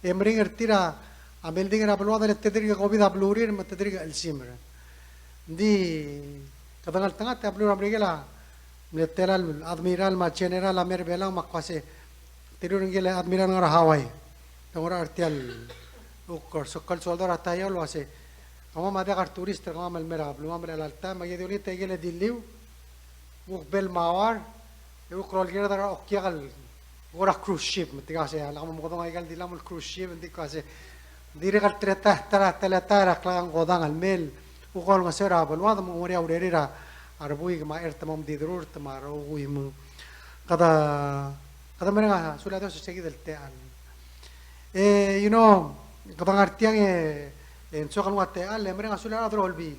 E meringel er tir a, a melding er a beluad el te dirk COVID a belurir me te dirk chelsimer. Ng di, kede ngeltengat e a beluu er a Merikel a mle tela el admiral me a general a mei er Belau me a kmo uase, tirur ngike el admiral a ngar er a Hawaii. Te ngar er tia el, kuk er a circle soldau er a Taiwan el uase, kemam a diak a retourist er kemam el mei er a beluam er chelecha el taem, me aike di olengit e aike el diliu, kuk bel mauar, e kuk rolekerd er a okiak el, kora cruise ship, me tirka uase, a lak momekedong aika el dilu el cruise ship, ng di kmo uase, ng dirrek el teletael, tela, teletael er a klekangkodang el mei el, kuk olengeseu er a beluad me ng mo er a urerir a rebuik me a chert me a omdiderurt me a rokui me ng. Kede, kede mereng a sulel a Dios er se kid el techall. E, you know, kede ngar tiang e, e ng soak el nguu a techall, e mereng a sulel a rechad er a Olbiil.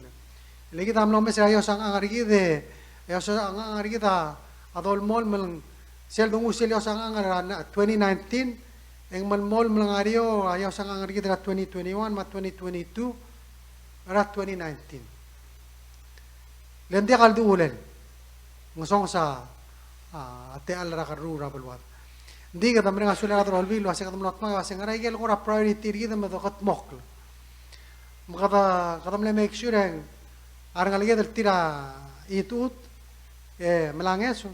Le kid a mlo omes er a iosang er kid e, e iosang er kid a, a dolemolem el sel dongu sel iosang er a twenty nineteen, e ng melemolem el ngar er eou a iosang er kid er a twenty twenty-one me a twenty twenty-two er a twenty nineteen. Le ng diak a ledulel. Ngesonges a, a, techall er a kerruul er a beluad. Ng di kede mereng a sulel a rechad er a Olbiil el uase kede mlo dmak el uase ngera aike el kora priority er kid me de kldmokl. Me kede, kede mle make sure e a rengeleked el tir a chitechut, e, melangeso,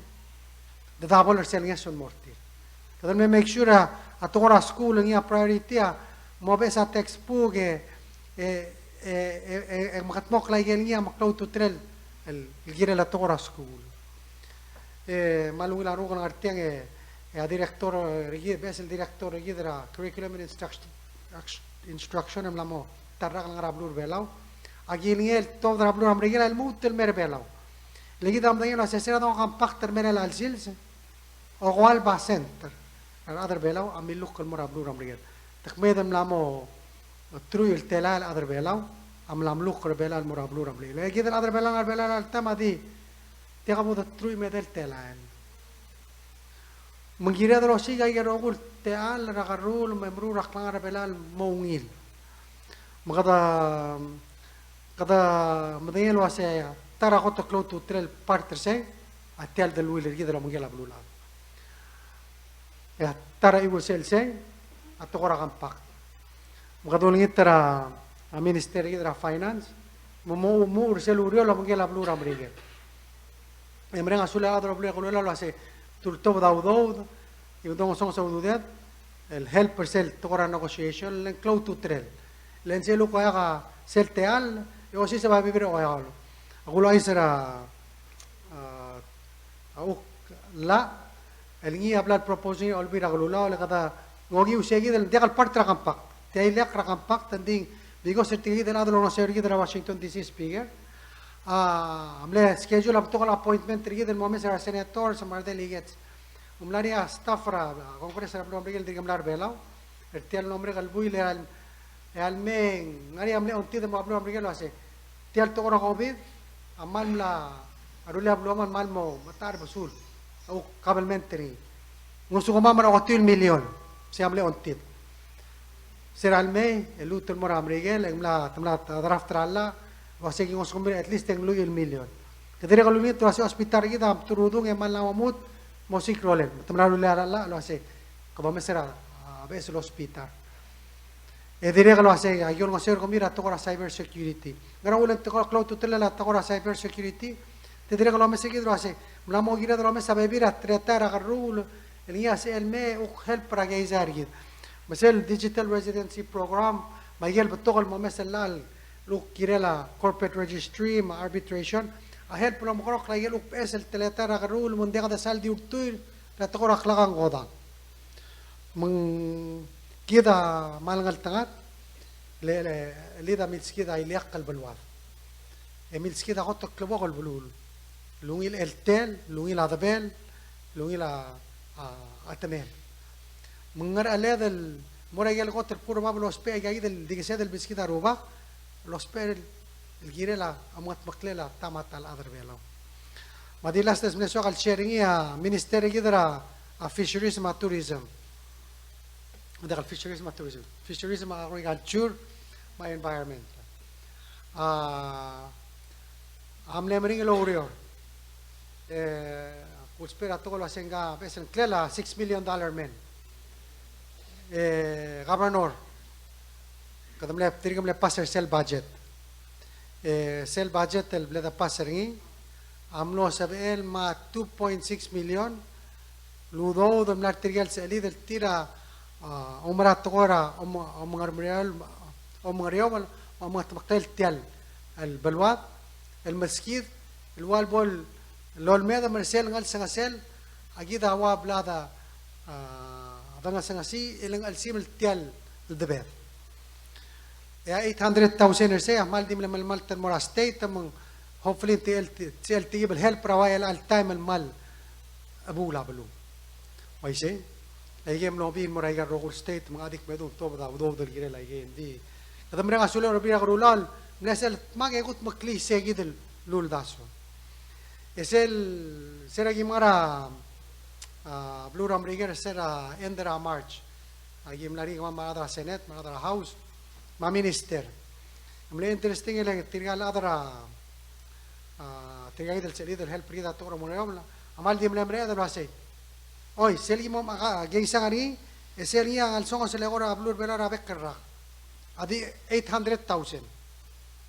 de double er sel ngeso el mo er tir. Kede mle make sure a, a tekoi er a skuul el ngii a priority a mo beches a textbook e, e, e, e, e, e mekldmokl aike el ngii a meklou a ultutelel el, el kirel a tekoi er a skuul. E, me a ungil a rokui el ngar tiang e, e a director er kid, beches el director er kid er a curriculum and instruction, instruction e mla mo ta el rak el ngar er a beluu er a Belau. A kilengei el tuobed er a beluu er a Merikel a lmuut el mei er a Belau. Le kid a medengei el uasei se er a dongokambakt er a merek el sils, okoalb a cent er a rechad er a Belau a millukl el mo er a beluu er a Merikel. Te kmeed el mla mo truich el telael el chad er a Belau a mla mlukl er a Belau el mo er a beluu er a Merikel. E kid el chad er a Belau el ngar er a Belau er a chelecha el taem a di, diak bo de truich me a edei el telael. Me ng kired el osiik aike el rokui el techall er a kerruul me meruul er a klengar er a Belau el mo ungil. Me kede, kede medengei el uasei a ta er a kot el klou a ultutelel el part er sei a tia el deleuill er kid el obengkel a beluulechad. E a ta er a iuul sel sei a tekoi er a compact. Me kede olengit er a, a minister er kid er a finance me mo, mo omuchel er sel ureor el obengkel a beluu er a Merikel. E mereng a sulel a rechad er a beluu er a Kelulau el uasei te ultobed a udoud, e dongesonges a ududed el help er sel tekoi er a negotiation, le ng klou a ultutelel. Le ng sel kuk oeak a sel techall e osiseb a bebil er a oeak. A kuk ouchais er a, a, a kuk llach el ngii a bla el propose er ngii a Olbiil er a Kelulau, le kede ngokiu sei kid el diak el part er a compact. Tia ileakl er a compact, ng di because er tirke kid el chad el olengeseu er kid er a Washington D C, Speaker, a mle schedule a betok el appointment er kid el mo omes er a senators me a redelegates. Ng mla er ngii a staff er a Congress er a beluu er a Merikel el dirk mla er a Belau er tia el mlo merek el buil, e a le, e a le mei, ng ngar er ngii a mle ongtid el mo er a beluu er a Merikel el uasei tia el tekoi er a COVID a kmal mla rullii a beluam el kmal mo metacherbesul a kuk kabelment er ngii. Ng ngosukemam er a oketiu el milion, sei a mle ongtid. Se er a le mei e lmuut el mo er a Merikel e ng mla, te mla draft er a llach el uasei ki ngosukemer at least e ng lluich el milion. Kede dirrek el olengit el uasei a hospital er kid a mterodung e kmal mla mo lmuut, mo siik a rolel. Me te mla rullii a llach el uasei kede omes er a, a, beches el hospital. E dirrek el uasei a ki olengeseu er kemiu er a tekoi er a cyber security. Ngera uchul e ng tekoi el klou a ultutelel a tekoi er a cyber security? Te dirrek el omes er kid el uasei mla mo kired el omes a bebil er a teletael er a kerruul el ngii a sel mei e kuk help er a keizai er kid. Me sel digital residency program me a ikel betok el mo omes el llach el kuk kirel a corporate registry me a arbitration a help el omekeroul a ikel kuk beches el teletael er a kerruul me ng diak de sal di ultuil er a tekoi er a klekangkodang. Me ng kid a kmal ngeltengat, le, le, le kid a milskid a ileakl el beluad. E milskid a kot el klebokel el beluu el ungil cheltel, el ungil a debel, el ungil a, a, a temel. Me ng ngercheled el mo er a ikel kot el kuk er bab el ousbech aika kid el dikesed el milskid a rubak el ousbech el, el kirel a omengetmeklel a ta me a ta el chad er a Belau. Me a di last el mle soak el share er ngii a minister er kid er a, a fisheries me a tourism. Diak el fisheries me a tourism. Fisheries me a agriculture me a environment. A, a mle meringel oureor. E, ak ousbech er a tekoi el uasei ngka a beches el ngklel a six million dollar men. E, Governor, kede mle, tirke mle pass er sel budget. E, sel budget el bla de pass er ngii a mlo sebechel me a two point six million el udoud el mla er tirke el sechelid el tir a, a, oumera tekoi er a, om-, omengereomel, omengereomel, omengetmeklel tia el beluad, el meskid, el ua el bo lolmedem er sel ngelsengesel, a kid a ua bla de, a, dengesengesii, el ngelsimer tia el debed. E a eight hundred thousand er sei a kmal di mle melemalt el mo er a state, me ng hopefully ng di el, di el tekib el help er a ua el all time el kmal chebuul a beluu. Uaisei, aike el mlo bii el mo er aika el rokui el state, me ng di kmedu el tuobed a udoud el kirel aike, ng di. Kede mereng a sulel a Olbiil er a Kelulau el mle sel dmak e kudmeklii sei kid el uldasu. E sel, se er a ki mla er a, a, beluu er a Merikel er se er a end er a March. A ki mla er ngii kemam me a rechad er a Senate, me a rechad er a House, me a minister. Mle interesting el tirka el chad er a, a, tirka kid el sechelid el help er kid a tekoi er a omengereomel a kmal di mle mereched el uasei, oi, sel ki mo, a, keizang er ngii, e sel ngii a ngesonges el eko er a beluu er a Belau er a bek el rak a di eight hundred thousand.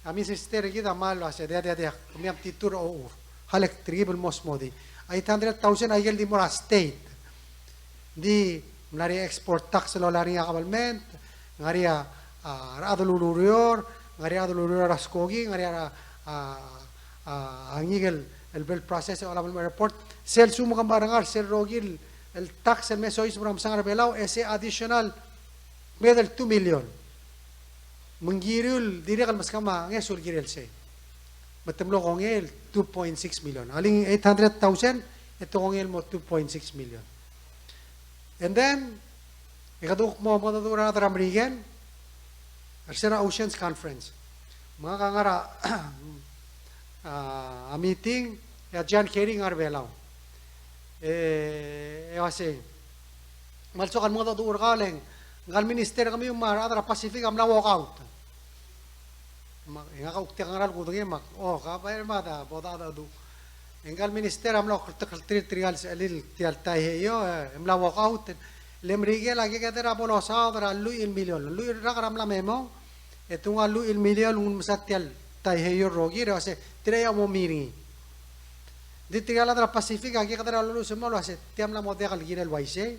A minister er kid a kmal uasei, diak, diak, diak, kemiu a mtitur a ochur. Halek, tirkib el mo smodii. A eight hundred thousand a ikel di mo er a state. Ng di mla er ngii a export tax el olai er ngii a kabelment, ng ngar er ngii a, a, rechad el ulureor, ng ngar er ngii a rechad el ulureor er a skoki, ng ngar er ngii a, a, a, a ngikel el bel process e olab el mo airport. Sel sum ke mla er ngii er sel rokir el tax el me soiseb er a msang er a Belau, e se additional me de two million. Me ng kirir el dirrek el meskemam a ngeso el kirel sei. Me te mlo kongei el two point six million. Alii, eight hundred thousand, e te kongei el mo two point six million. And then, e kede kuk mo, mo mengedecheduch er a rechad er a Merikel er se er a Oceans Conference. Me ngak a ngar er a, a, a meeting, e a John Kerry a ngar er a Belau. E, e uasei, me a lsekum ke mengedecheduch er kau e le ng, ngka el minister er kemiu me a rechad er a Pacific a mla walk out. Me, e ngak a kuk diak a ngera el kudengei me, o, ka bai me a da, bo dodu. E ngka el minister a mla okertekelterir tirka el sechelil tia el Taiheio, e, e mla walk out. Le Merikel a kekeder a bo losaod er a lluich el million. Lluich el rak er a mla me mong, e te nguu a lluich el million el nguu el mesa tia el Taiheio el rokir, e uasei, tirka a mo mei er ngii. Ng di tirka el chad er a Pacific a kekeder a loluches el mo el uasei, tia mla mo diak el kirel el uaisei.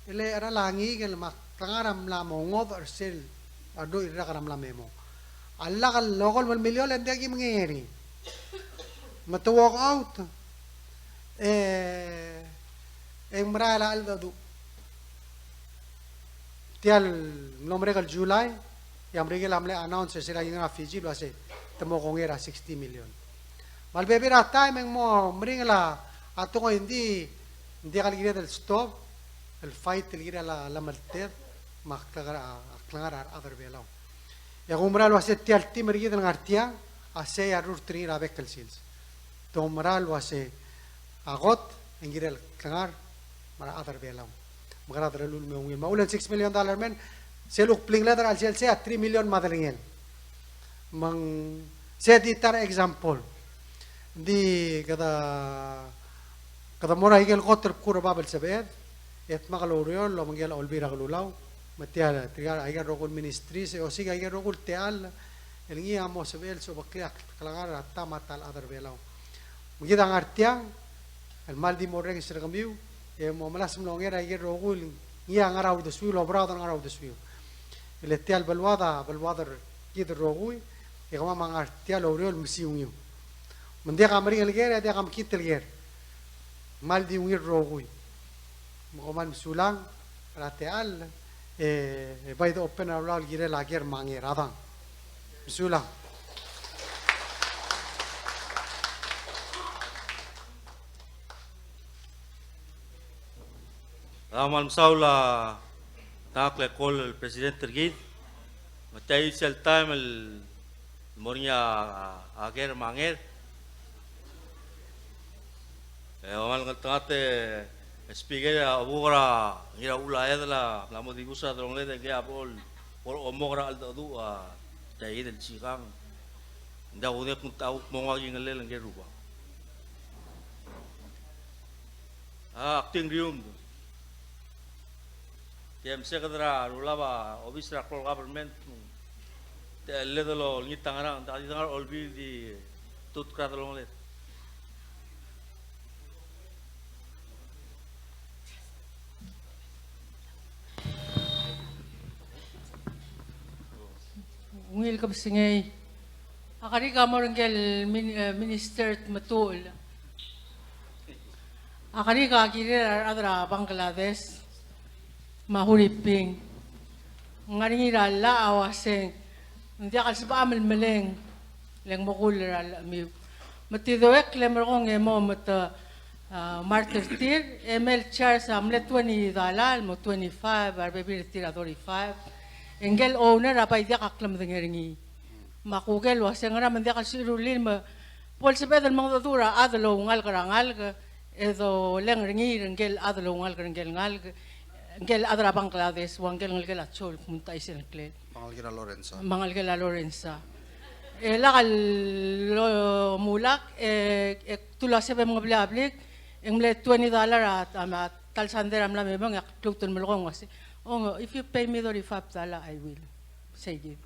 E le cheral a ngikel me a klengar a mla mo ngodech er sel a lluich el rak er a mla me mong. A lak el okolem el million e ng diak ki mengenger er ngii. Me te walk out. E, e ng merael a cheldecheduch. Tia el mlo merek el July, e a Merikel a mle announce er se er a ki ngar er a Fiji el uasei te mo kongei er a sixty million. Me a lebebil er a taem e ng mo meringel a tekoi, ng di, ng diak el kired el stop el fight el kirel a, a lemelted me a klengar, a klengar er a rechad er a Belau. E ak oumera el uasei tia el team er kid el ngar tiang a sei a rurt er ngii er a bek el sils. Te oumera el uasei a kot e ng kirel klengar me a rechad er a Belau. Me kede rellii el me ungil. Me a ulel six million dollar me ng, sel kuk blingeled er a chelsel sei a three million me a delengel. Me ng sei di ta er a example. Ng di kede, kede mo er a ikel kot el bkul er bab el sebeched, e dmak el oureor el obengkel a Olbiil er a Kelulau, me tia, tirka, aike el rokui el ministries, e osiik aike el rokui el techall, el ngii a mo sebechel el sobeklii a klengar er a ta me a ta el chad er a Belau. Me kid a ngar tiang, el kmal di morrenges er kemiu, e mo melasem el onger aike el rokui el ngii a ngar er a uldesuiu, el oberaod el ngar er a uldesuiu. E le tia el beluad a beluad er kid el rokui, e kemam a ngar tia el oureor el mesiungiu. Me ng diak a meringel el ker, e diak a mekngit el ker. Kmal di ungil el rokui. Me kom kmal mesulang er a techall, e, e bai de open er a Belau el kirel a ker me a nger, a dang. Mesulang. Ak kmal mesaul a ta el ko el president er kid. Me tia sel taem el mo er ngii a, a, a ker me a nger. E, kmal ngeltengat e speaker, a bo kora ngii er a uchul a edei el mla mo dibus er a delongeled e ngii a bo el, bo el omok er a cheldecheduch a tia el sikang. Ng diak kudengei, kuk mo nguu a kingellel ngike el rubak. A, acting room. Te mseked er a rulab a obis er a klou el government. Te cheled el olengit a ngerang, te di dengar er a Olbiil di tutk er a delongeled. Ungil kebesengei. A kerik a mo er ngike el min-, e, minister Tmetuchl. A kerik a kirel a rechad er a Bangladesh me a Huriping. Ng ngar er ngii er a llach a uaseng, ng diak el sebecham el meleng, le ng mo kull er a llach er kemiu. Me te dirrek el merekong e mo me te, a, martyr er tir, e mle charge a mle twenty dollar el mo twenty-five, a rebebil er tir a thirty-five. E ngike el owner a bai diak a klemedengei er ngii. Me a kuker el uaseng ngera me ng diak el secherulir me bo el sebeched el mengedecheduch er a chad el oungalek er a ngalek, e doleng er ngii er ngike el chad el oungalek er ngike el ngalek, ngike el chad er a Bangladesh, ua ngike el ngelekel a Chol, kmo ng ta isel ngklel. Me a ngelekel a Lorenza. Me a ngelekel a Lorenza. E lak el omulak, e, e te ulaseb e mengeblii a blik, e ng mle twenty dollar a, a, a ta el sandei er a mla me mong, e ak lmuut el melekoi el uasei, "Oh, if you pay me thirty-five dollar, I will." Sei kid.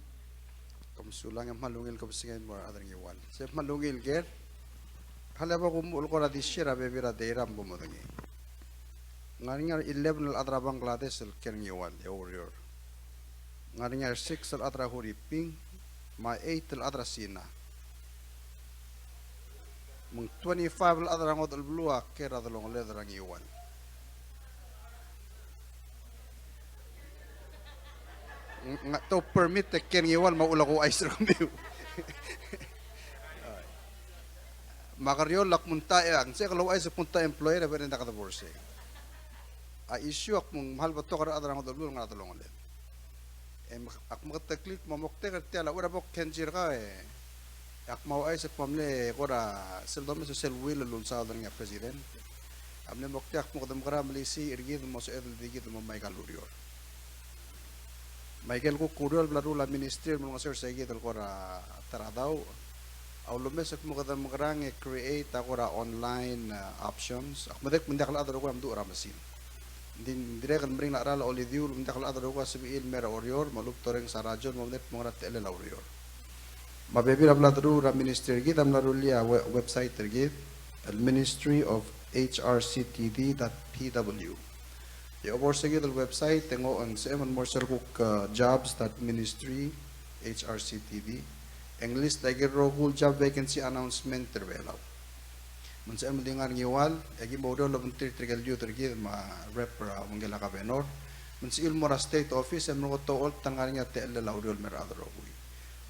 Kom mesulang e kmal ungil kebesengei el mo er a rechad er a Ngiwal. Se kmal ungil ker. Kmal bai kumuchel el kora di share a bebil er a data me bo modengei. Ng ngar er ngii a eleven el chad er a Bangladesh el ker er a Ngiwal e oureor. Ng ngar er ngii a six el chad er a Huriping, me a eight el chad er a Sina. Me ng twenty-five el chad er a ngodech el beluu a ker a delongeled er a Ngiwal. Ng, ng, te permit e ker Ngiwal me a uchul a kuchais er kemiu. Me a Kerior a kmo ng ta, e ng sebechek el ouchais el kmo ng ta employer e bereng e ng diak de divorce. A issue a kmo ng mle betok a rechad er a ngodech el beluu el ngar er a delongeled. E ak meketeklii el kmo a moktek er tia el uchei er a bo kenji er kau e ak mo ouchais el kmo mle kora sel domes er sel will el ulsaod er ngii a president. A mle moktek a kmo kede mekerang e melisiich er kid el mo sebeched el di kid el mo me aika el ureor. Me aike el kuk ureor el bla leruul a ministry el mo olengeseu er se kid el kora ta er a dauch a ulemes el kmo kede mekerang e create a kora online, uh, options. Ak medengei el kmo ng diak el chad el rokui a mdu er a mesin. Ng di, ng dirrek el meringel a cheral a olidiuul, me ng diak el chad el rokui a sebechir el me er a Oreor me a lechub e te orrenges a rajon el mo medengei el kmo ngera techellel a ureor. Me a bebil a bla leruul er a ministry er kid a mla rullii a we-, website er kid el ministry of H R C T D dot P W. E a bo er se kid el website e ng, ng sebechem el mo er sel kuk, uh, jobs dot ministry H R C T D. E ng list aike el rokui el job vacancy announcement er a Belau. Me ng sebechem el di ngar er a Ngiwal, e aki mo oureor el obengterir tirke el youth er kid me a rep er a obengkel a governor. Me ng sebechir el mo er a state office e merekong e te ocholt a ngar er ngii a techellel a ureor el me er a rechad el rokui.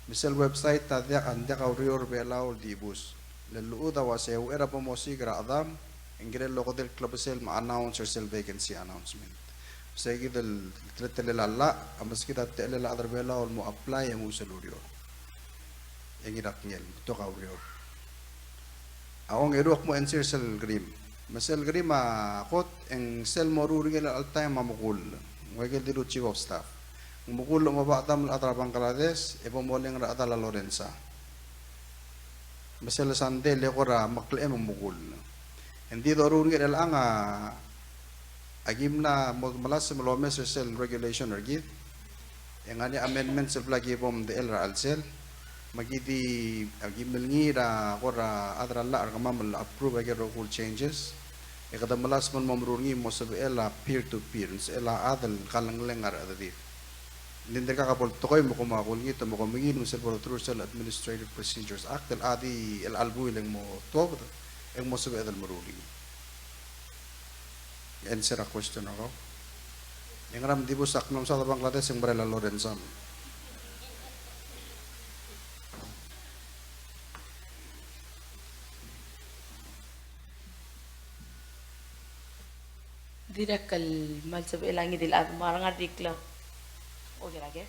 Me sel website a diak, a ng diak a ureor er a Belau el dibus. Le llechud a uase uchei er a bo mosiik er a chedam, e ng kirel el okedei el klebesei el me announce er sel vacancy announcement. Se kid el teletelel a llach a meskid a techellel a chad er a Belau el mo apply e nguu sel ureor. E ngii er a kngel, betok a ureor. A ongeru a kmo answer sel kerim. Me sel kerim a kot e ng sel moruul er ngii el all time a Mekull. Ng ua ikel dilu chief of staff. Ng Mekull a mo bechedam el chad er a Bangladesh, e bo moleng er a chedal a Lorenza. Me sel Sunday le kora meklechem e ng Mekull. Ng di doruul er ngii er chelechang a, aki mla mo melasem el omes er sel regulation er kid. E ngar er ngii a amendments el bla ki bo mdechel er a chelsel. Me ki di, a, ki mle ngii er a kora chad er a llach er kemam el approve aike el rokui el changes. E kede melasem el mo meruul er ngii el mo sebechel a peer to peer, ng sebechel a chad el kalengeleng a rechededir. Ng di ng dirkak a bo el tekoi me kom a kulengit me kom mengiil me sel bo leteru er sel Administrative Procedures Act el a di chelecha el buil e ng mo tuobed e ng mo sebeched el meruul er ngii. Answer a question er kau. E ngera me dibus a kmo ng mla mesaod a Bangladesh e ng merael a Lorenza? Dirrek el kmal sebechel a ngii di el chad me a rengar di klou. O, kira ke?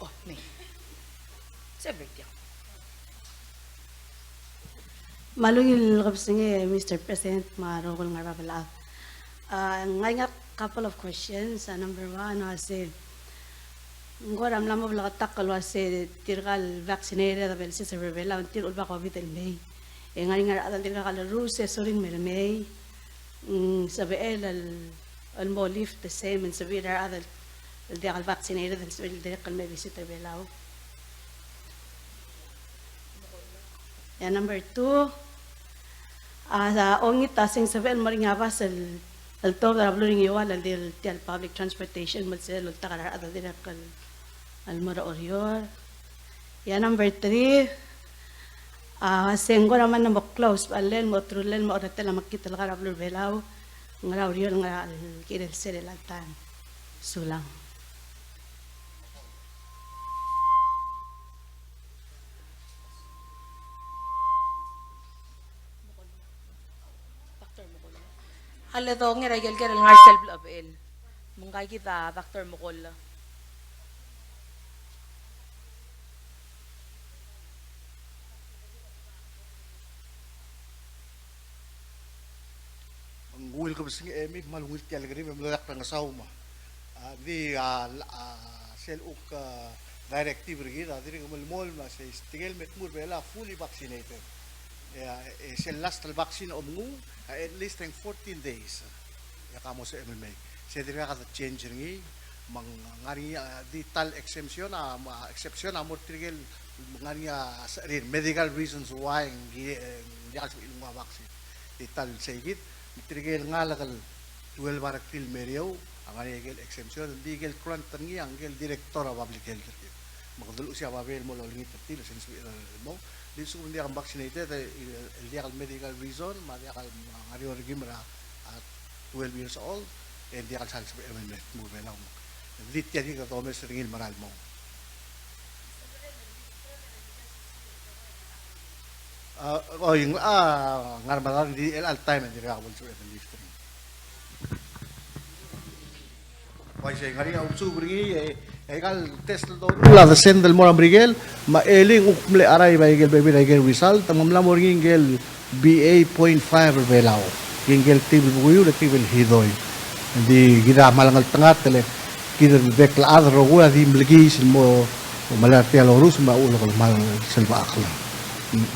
O, nei. Sebechel. Me a ungil kebesengei, Mister President, me a rokui el ngar er a bab el chad. A, ng ngar er ngii a couple of questions. A, number one, a, se ng kora mla mo bleketakl el uase tirka el vaccinated a bo el sils er a Belau, ng tir a uleba COVID el mei. E ng ngar er ngii a rechad el dirkak a lerruul e sorir el mei. Mm, sebechel el, el mo lift the same, e ng sebechir a rechad el, el diak el vaccinated, e ng sebechir el dirrek el me visit er a Belau. E a number two, a, a ongit a se ng sebechel el mo er ngii a bas el, el tuobed er a beluu er a Ngiwal el di el tia el public transportation me sel loltak er a rechad el dirrek el, el mo er a Oreor. E a number three, a, se ng kora mla mo close a llach el mo trull el mo orretel a mekngit el kar er a beluu er a Belau, ngera ureor, ngera el kirel sel all time. Sulang. Doctor Mokoll. A le dongei er a ikel ker el ngar sel blechebechel. Me ngka kid a Doctor Mokoll. Ng ungil kebesengei e mei, me a ungil tia el kerim e mlo diak dengesau me. A, di, a, a, sel kuk, a, directive er kid a dirk melemolem el uase tirke el me tmuu er a Belau a fully vaccinated. E, a, e sel last el vaccine a omnguu a at least ng fourteen days. E ke mo sebechem el mei. Se dirkak de change er ngii, me ng ngar er ngii a di ta el exemption a, a exception a mo er tirke el ngar er ngii a, a, medical reasons why ng, e, ng diak el sebechir el nguu a vaccine. Di ta el sei kid, me tirke el ngalek el twelve a rekrir el me er eou a ngar er ngii a ikel exemption, ng di ikel grant er ngii a ngike el director er a public health er kid. Me kede luchesii a babier el mo olengit er tir el se ng sebechir el mo, Di lsekum ng diak el vaccinated, e, el diak el medical reason, me a diak el ngar er ngii a, a twelve years old, e ng diak el sal sebechemiu el mo er a Belau. Ng di tia kid a domes er ngii el mera el mong. A, o, ng, a, ngar er a medal, di el all time, e ng dirkak bo lsebechemiu el lift er ngii. Uaisei, ng ngar er ngii a uldesueb er ngii, e, e aika el test el doruul a de send el mo er a Merikel, me a elii ng kuk mle arrive a ikel bebil er a ikel result, me ng mla mo er ngii ngike el B A point five er a Belau. Ngike el tibel bukiu, le tibel hidoi. Ng di kid a kmal ngeltengat, le kid el bek el chad el rokui a di mlekiis el mo, mo melai er tia el orus, me a uchul e kmal sel bechakl. Mm.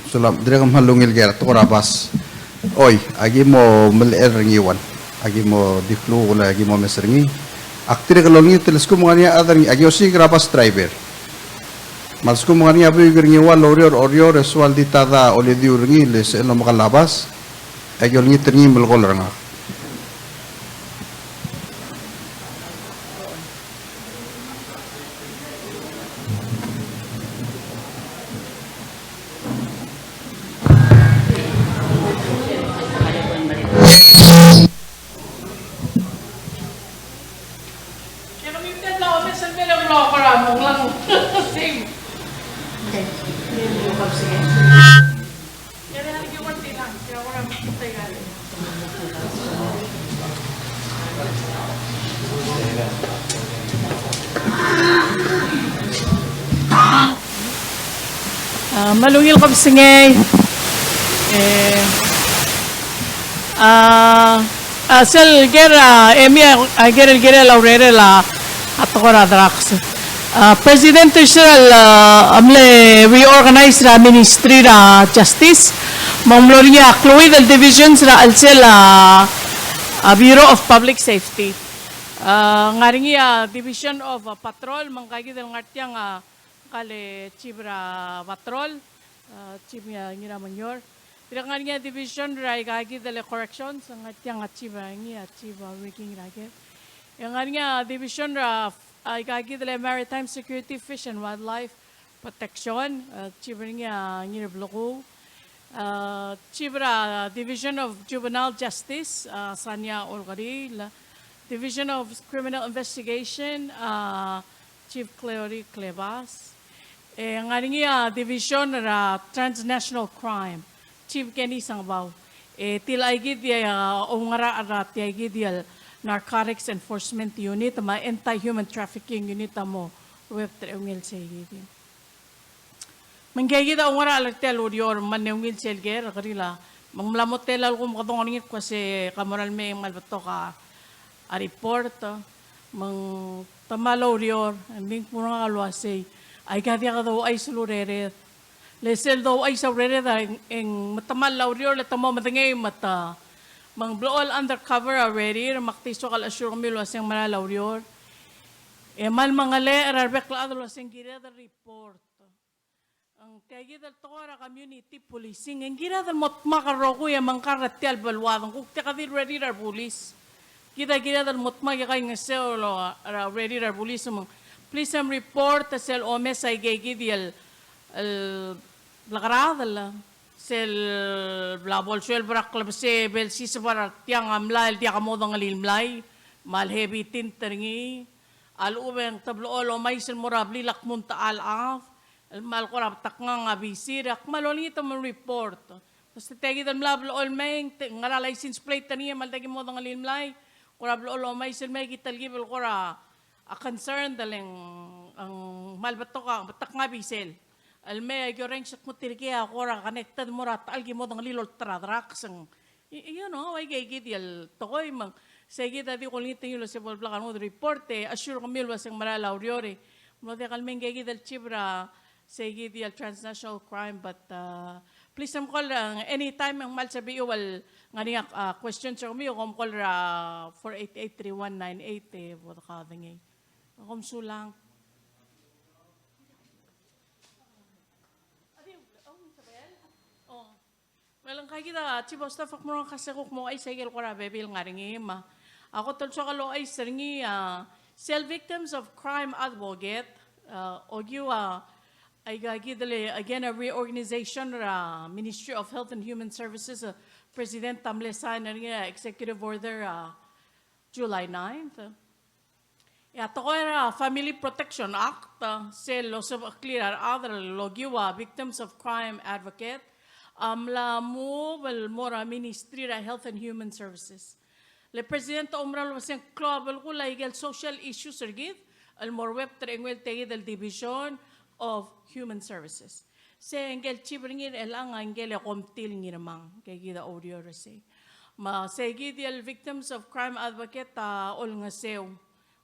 Sulang, dirrek el kmal ungil ker, tekoi er a bas. Oi, aki mo melechel er a Ngiwal. Aki mo di klukuk el aki mo omes er ngii. Ak dirrek el olengit el lsekum ng ngar er ngii a chad er ngii, aki osiik er a bus driver. Me a lsekum ng ngar er ngii a buik er a Ngiwal el oureor, oureor, e soal di tada olediu er ngii, le sel omekall a bas. Aki olengit er ngii me le call er ngak. A, me a ungil kebesengei. E, a, a, sel ker, a, e mei a, a, ker el kirel a urerel a, a tekoi er a drugs. A, President er sel, a, a mle reorganize er a Ministry er a Justice, me ng mlo er ngii a kleuid el divisions er a chelsel a, a Bureau of Public Safety. A, ngar er ngii a Division of, a, Patrol, me ngka kid el ngar tiang a, ngka el chief er a patrol, a, Chief Ngi-, Ngiramengior. Dirrek ngar er ngii a division er aika kid el corrections, ngar tiang a chief er ngii a Chief, a, Ricky Ngiraker. E ngar er ngii a division er a, aika kid el maritime security, fish and wildlife protection, a, chief er ngii a Ngirblekuu. A, chief er a Division of Juvenile Justice, a, Sania Olkeriil. Division of Criminal Investigation, a, Chief Cleory Klebas. E ngar er ngii a division er a transnational crime, Chief Kenny Sengebau. E tia kid a, a, oungerachel er tia kid el Narcotics Enforcement Unit me a Anti-Human Trafficking Unit a mo ruebet er a eungel sei kid. Me ngke kid a oungerachel er tia el ureor me ng ungil sel ker, keriil a, me ng mla mo tela el kumekedong er ngii el kmo se ke mo er a lemei e ng kmal betok a report, me ng te kmal oureor, e ng di kmo er ngak el uasei, aika diak douchais el urered. Le sel douchais a urered a, e ng me te kmal oureor le te mo medengei me te, me ng blechoel undercover a urerir, me ak di soak el assure er kemiu el uasei ng mera el oureor. E kmal mengelechel er a rebek el chad el uasei ng kired el report. Ng tia kid el tekoi er a community policing, e ng kired el mo dmak el rokui e mengkar er tia el beluad, ng kuk tia kid el urerir a rebulis. Kid a kired el mo dmak e kaingeseu el, er a urerir a rebulis me ng, please, em, report sel omes aike kid el, el blekeradel, sel bla bo lsuelb er a klebesei e belsiseb er tiang a mlai el diak modengelii el mlai, me a le heavy tint er ngii, a lechub e ng te blechoel omais el mo er a blil a kmo ng techall a chad, el kmal kora betakngang a bisir, e ak kmal olengit me ng report. Basta tia kid el mla blechoel mei, te, ngera license plate er ngii, e kmal diak modengelii el mlai, kora blechoel omais el mei, ki telkib el kora, a, concerned el ng, ng kmal betok a, betakngang a bisel. El mei a ki orrenges el kmo tirkei a kora connected el mo er a techall, ki modengelii el olterau a drugs, ng Y-, you know, aike kid el tekoi me ng, sei kid a di kulengit er ngii el uase bo el blak a lenguu el report, e assure er kemiu el uase ng mera el oureor e. Mlo diak el mei ngke kid el chief er a, sei kid el transnational crime, but, uh, please, em, call, uh, anytime, e ng kmal sebechiu el ngar er ngii a, uh, questions er kemiu, kom call er a four eight eight three one nine eight, e bo dekaudengei. Kom sulang. Oh. Well, ngka kid a chief of staff, ak mo er ngak a se kuk mo ouchais aike el kora bebil el ngar er ngii, me A kot el soak el ouchais er ngii a sel Victims of Crime Advocate, a, okiu a, aika kid el, again, a reorganization er a Ministry of Health and Human Services, a, President a mle sign er ngii a executive order, a, July ninth. E a tekoi er a Family Protection Act, a, sel losebecheklii a rechad el okiu a Victims of Crime Advocate, a mla move el mo er a Ministry er a Health and Human Services. Le President a oumera el uasei ng klou a belkul a ikel social issues er kid el mo ruebet er a ngii el tia kid el Division of Human Services. Se ngike el chief er ngii er chelechang a ngike el Komtil Ngirmang, ngike kid a oureor er sei. Me sei kid el Victims of Crime Advocate a olengeseu,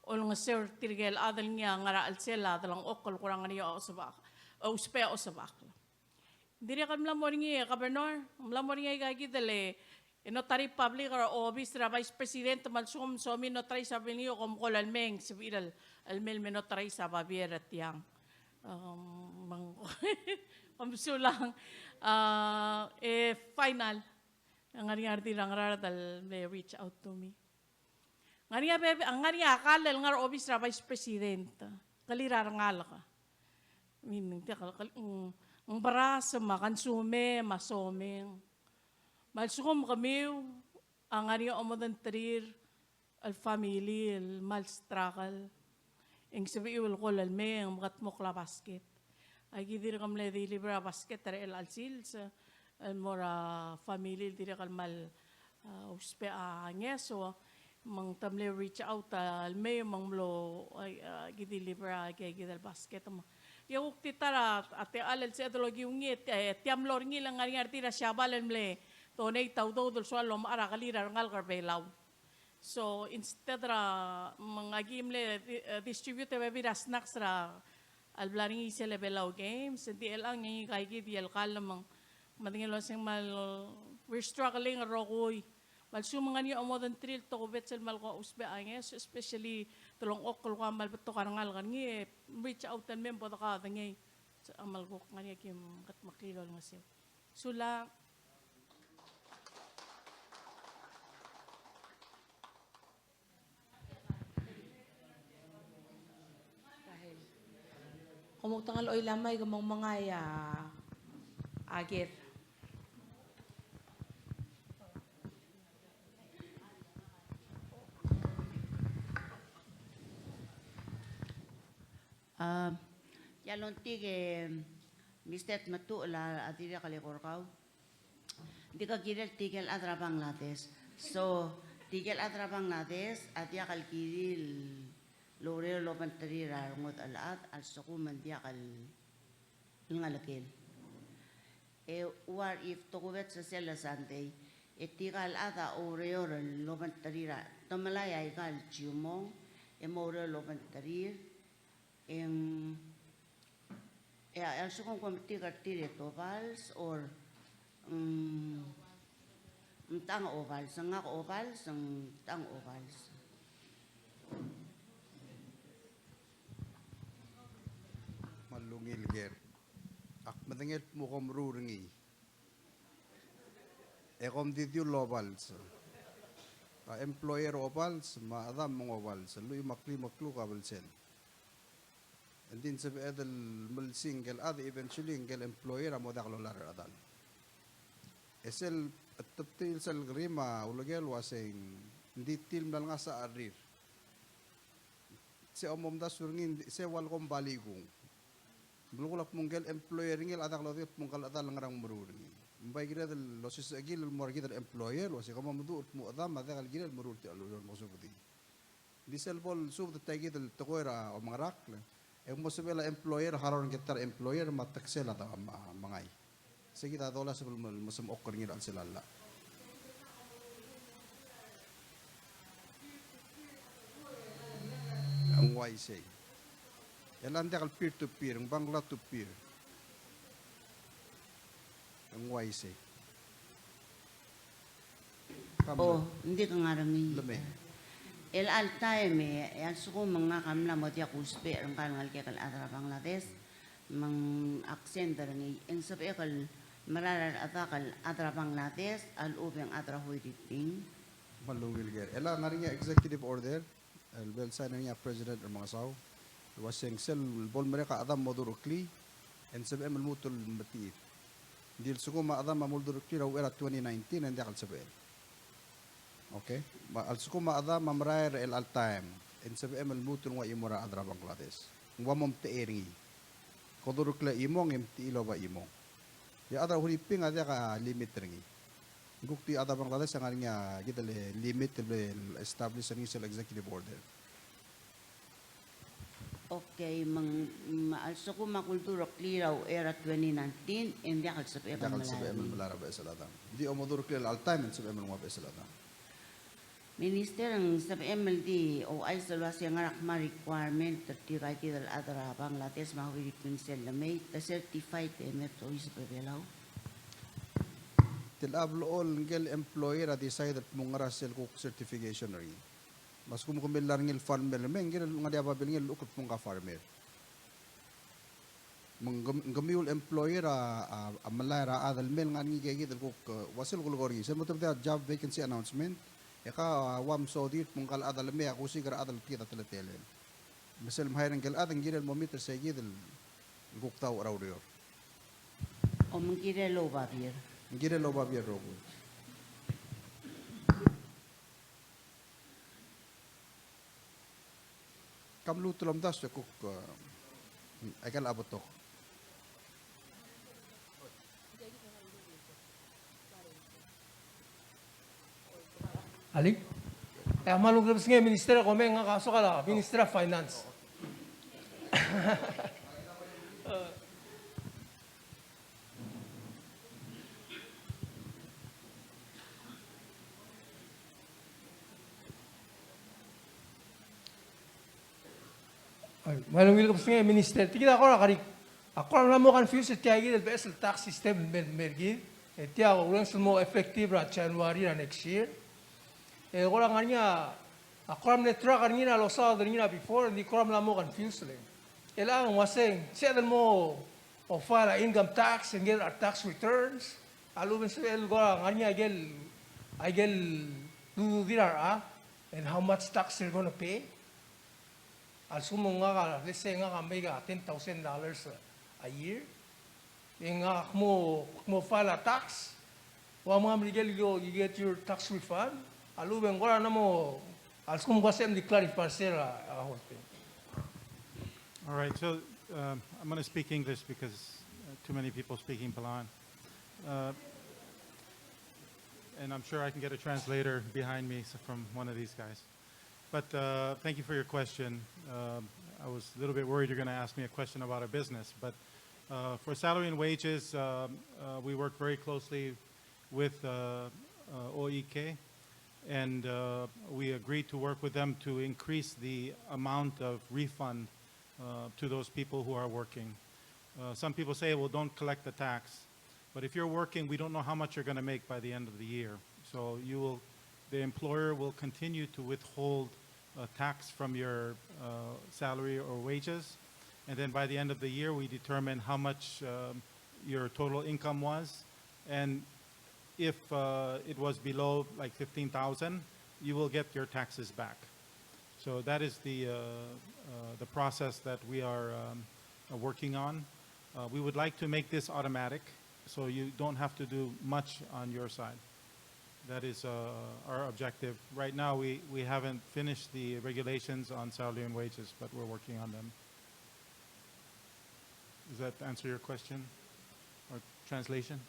olengeseu er tirke el chad el ngii a ngar er a chelsel a delengchokl el kora ngar er ngii a osebak-, ousbech a osebakl. Dirrek el mla mo er ngii, Governor, mla mo er ngii aika kid el, e, notary public er a obis er a Vice President, me a lsekum somiu notarize a babier er ngii e kom call el mei e ng sebechir el, el mei el me notarize a babier er tiang. Um, me ng, kom sulang. A, e, final. Ng ngar er ngii a redil er a Ngaraard el mle reach out to me. Ng ngar er ngii a bebil, ng ngar er ngii a kall el ngar er a obis er a Vice President. Kelir a rengalek. I mean, ng tia kel, kel, ng, ng beras me a consume me a someng. Me a lsekum kemiu a ngar er ngii a omodenterir el family el kmal struggle, e ng sebechiu el call el mei e ng mekedmokl a basket. Aki dirk mle deliver a basket er chelecha el sils el mo er a family el dirrek el kmal, a, ousbech a ngeso, me te mle reach out el mei me ng mlo, a, a, ki deliver a, a, kid el basket. Me e kuk di ta er a, a techall el sebeched el okiu ngii, e tia, e tia mlo er ngii el ngar er ngii a redil er a Siabal el mle donate a udoud el soal el omechar a kelir a rengalek er a Belau. So, instead er a, me ng aki mle di-, e, distribute a bebil er a snacks er a, el bla er ngii sel Belau Games, e ng di chelechang e ngika kid el kall me ng, medengei el uasei ng kmal, we're struggling el rokui. Me a lsekum ng ngar er ngii a omodenterir el tokubets el kmal ko ousbech a ngeso, especially delengchokl el kuk kmal betok a rengalek er ngii, e reach out el mei me bo dekaodengei. So, a kmal kuk ngar er ngii a ki mekedmeklii el olengeseu. Sulang. Kom kuk tang el oilamai ke mong mengai a, a ked. A, tia el ongtik e Mister Tmetuchl a dirrek el eko er kau. Ng di ke kirel tirke el chad er a Bangladesh. So, tirke el chad er a Bangladesh a diak el kirir el oureor el obengterir a rengodech el chad, a lsekum ng diak el ngelekel. E what if tokubets er sel Sunday, e tirka el chad a oureor el obengterir a, te melai aika el chimong, e mo oureor el obengterir, e ng, e a, a lsekum ng ko metik er tir e te obals, or, mm, ng tang obals, ngak obals, ng tang obals. Me a ungil ker. Ak medengei el kmo kom meruul er ngii. E kom di dilu el obals. A employer a obals, me a chedam me ng obals. Lluich me a klim el kluk a belsel. Ng di ng sebeched el melsing ngike el chad, eventually ngike el employer a mo diak lolai er a chedal. E sel, tebtil sel kerim a uleker el uasei ng di tir el mla lengasech a rrir. Se omomdasu er ngii, se ua le kom bali kung. Belkul a kmo ngike el employer er ngii el a diak lodengei el kmo ngike el chedal a ngerang meruul er ngii. Me bai kired el osisechakl el mo er kid el employer el uasei kom mo meduch el kmo chedam a diak el kired el meruul tia el ureor el mo subedii. Di sel bo lsubed tia kid el tekoi er a omengerakl, e ng mo sebechel a employer el harau er ngke el ta er a employer me a teksel a ta me, mengai. Sei kid a dolasem el mo, mo semechokl er ngii er a chelsel a llach. Ng uaisei. E le ng diak el peer to peer, ng Bangla to peer. Ng uaisei. O, ng di ke ngar er ngii. Lemei. Chelecha el taem e, e a lsekum e ngak a mla mo diak ousbech er ngka el ngelekek el chad er a Bangladesh, me ng ak send er ngii, e ng sebechek el mera el rechedak el chad er a Bangladesh a lechub e ng chad er a Huiriping. Me a ungil ker. E le ng ngar er ngii a executive order el bo el sign er ngii a President Remengesau el uaseng sel bo lemerek a chedam el mo dureklii, e ng sebechem el lmuut el metiid. Ng di a lsekum a chedam a mo dureklii er a uchei er a twenty nineteen, e ng diak el sebechel. Okay? Me a lsekum a chedam a merael er chelecha el taem, e ng sebechem el lmuut el nguu a chimo er a chad er a Bangladesh. Ng ua mo mtechei er ngii. Ke dureklii a chimong e mtechii el oba chimong. E a chad er a Huriping a diak a limit er ngii. Ng kuk di chad er a Bangladesh a ngar er ngii a kid el limit el establish er ngii sel executive order. Okay, me ng, me a lsekum a kuldureklii er a uchei er a twenty nineteen, e ng diak el sebechem el melai er a beches el chedam. Ng di a mo dureklii er chelecha el taem e ng sebechem el nguu a beches el chedam. Minister, ng sebechem el di ouchais el uasei ng ngar er a kmal requirement er tirka kid el chad er a Bangladesh me a Huriping sel lemei, te certified e me te ouchais er a Belau. Tia el blechoel ngike el employer a decide el dmu er a sel kuk certification er ngii. Me a lsekum ke mle ngar er ngii el farmer el mei, ng kirel ngar er ngii a babilngel el kuk dmu ngka farmer. Me ng kemiu el employer a, a, a melai er a chad el mei el ngar er ngii, ikakid el kuk, e, ua sel kulekoi er ngii. Sel mo tebedii a job vacancy announcement, e ke, e, ua msodii el dmu ngka el chad el mei a kusiik er a chad el kid a teletelel. Me sel mhire ngike el chad ng kirel mo meet er seikid el kuk dau er a ureor. O me ng kirel oba beer. Ng kirel oba beer el rokui. Ke mluut el omdasu e kuk, e, aika el a betok. Alii? E a kmal ungil kebesengei, Minister, e kom ngak a soak el Minister of Finance. Ai, me a ungil kebesengei, Minister, tia kid a kora kerik. A kora mla mo confuse er tia kid el beches el tax system el mei, mei er kid. E tia a urrenges el mo effective er a January er a next year. E kora ngar er ngii a, a kora mle track er ngii a losaod er ngii a before, e ng di kora mla mo confuse le. E le ng uaseng, sebeched el mo, o file a income tax, e ng kirel a tax returns, a lechub e ng sebechel kora ngar er ngii a ikel, a ikel dududir a rechad, and how much tax they're gonna pay. A lsekum ngak a, let's say ngak a make a ten thousand dollars a year. E ngak a kmo, kmo file a tax. Ua mo mle ikel, you, you get your tax refund. A lechub e ng kora ng mo, a lsekum ng kora sebechem di clarify er sel, a, a whole thing. All right, so, um, I'm gonna speak English because, uh, too many people speaking Palauan. Uh, and I'm sure I can get a translator behind me, so from one of these guys. But, uh, thank you for your question. Um, I was a little bit worried you're gonna ask me a question about a business, but, uh, for salary and wages, um, uh, we work very closely with, uh, uh, O E K, and, uh, we agreed to work with them to increase the amount of refund, uh, to those people who are working. Uh, some people say, "Well, don't collect the tax." But if you're working, we don't know how much you're gonna make by the end of the year. So you will, the employer will continue to withhold, uh, tax from your, uh, salary or wages. And then by the end of the year, we determine how much, um, your total income was. And if, uh, it was below, like, fifteen thousand, you will get your taxes back. So that is the, uh, uh, the process that we are, um, uh, working on. Uh, we would like to make this automatic, so you don't have to do much on your side. That is, uh, our objective. Right now, we, we haven't finished the regulations on salary and wages, but we're working on them. Does that answer your question? Or translation?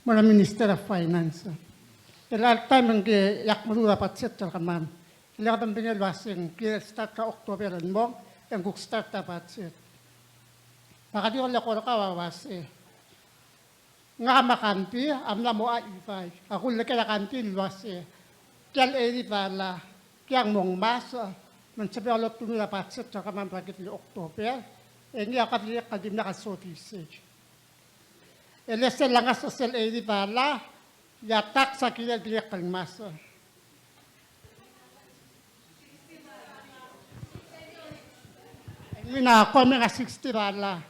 Me a Minister of Finance. El all time ng ke yak meruul a budget er kemam. Le kede medengei el uaseng, kirel start er a October el mong, e ng kuk start a budget. Me a kede di ko el eko er kau a uase, ngak me a Kandi a mla mo a ibai, a kuleker a Kandi el uase, tia el eighty dollar, tiang mo ngmasech, me ng sebechel oltungii a budget er kemam er a kid el October, e ngii a kede dirrek el dimlak a soisei. E le sel lengasech sel eighty dollar, e a tax a kirel dirrek el ngmasech. Ngii a ko mle ngar er a sixty dollar.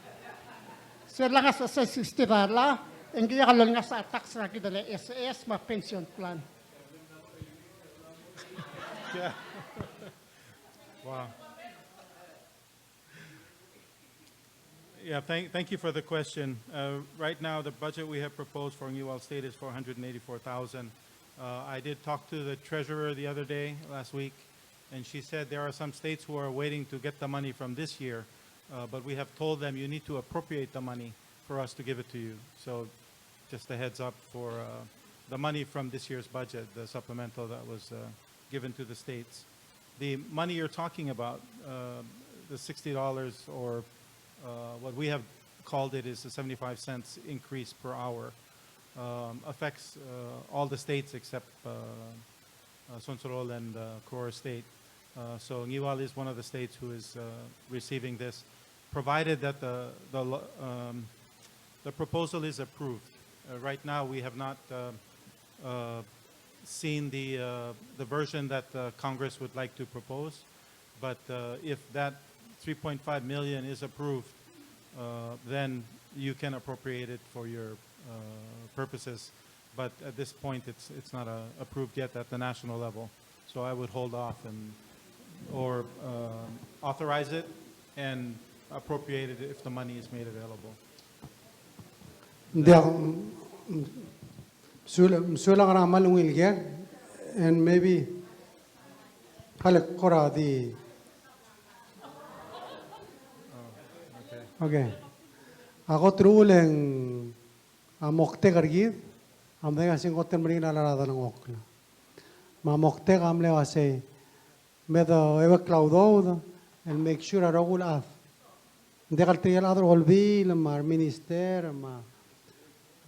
Sel lengasech er a sixty dollar, e ng diak lolngasech a tax er kid el S S me a pension plan. Yeah. Wow. Yeah, thank, thank you for the question. Uh, right now, the budget we have proposed for Ngiwal State is four hundred and eighty-four thousand. Uh, I did talk to the treasurer the other day, last week, and she said there are some states who are waiting to get the money from this year, uh, but we have told them, "You need to appropriate the money for us to give it to you." So just a heads up for, uh, the money from this year's budget, the supplemental that was, uh, given to the states. The money you're talking about, uh, the sixty dollars, or, uh, what we have called it is the seventy-five cents increase per hour, um, affects, uh, all the states except, uh, uh, Sonsorol and, uh, Koror State. Uh, so Ngiwal is one of the states who is, uh, receiving this, provided that the, the lo-, um, the proposal is approved. Uh, right now, we have not, uh, uh, seen the, uh, the version that, uh, Congress would like to propose, but, uh, if that three point five million is approved, uh, then you can appropriate it for your, uh, purposes. But at this point, it's, it's not, uh, approved yet at the national level. So I would hold off and, or, um, authorize it and appropriate it if the money is made available. Ng diak, mm, sulang, sulang er a kmal ungil ker, and maybe, kale kora di. Oh, okay. Okay. A kot er a uchul e ng a moktek er kid a medengei a se ng kot el meringel a rechad el ngokl. Me a moktek a mle uasei, me de euekl a udoud el make sure a rokui el chad. Ng diak el tirke el chad er a olbiil me a reminister me a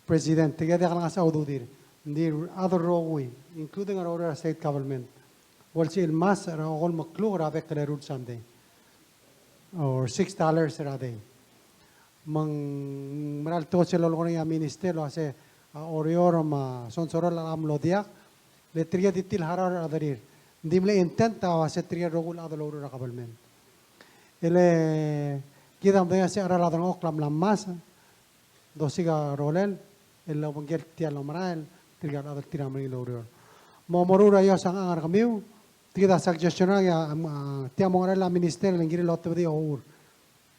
president, tirke el diak el ngasech a ududir. Ng di rechad el rokui, including a rokui er a state government. Bo lsebechir el masech er a okolem el kluk er a bek el eru el sandei. Or six dollars er a day. Me ng mera el tekoi sel lolekoi er ngii a minister el uasei a Oreor me a Sonsorol a mlo diak, le tirke di tir el harau er a rechederir. Ng di mle intent a uasei tirke el rokui el chad el oureor er a government. E le kid a medengei a se a cheral a delengchokl a mla ngmasech, dosiik a rolel el obengkel tia el omerael, tirka el chad el tir a meringel oureor. Mo meruul er a iosang a ngar er kemiu, tia kid a suggestion er ngii a, a, tia mo ngar er a minister el ng kirel otebedii a ochur.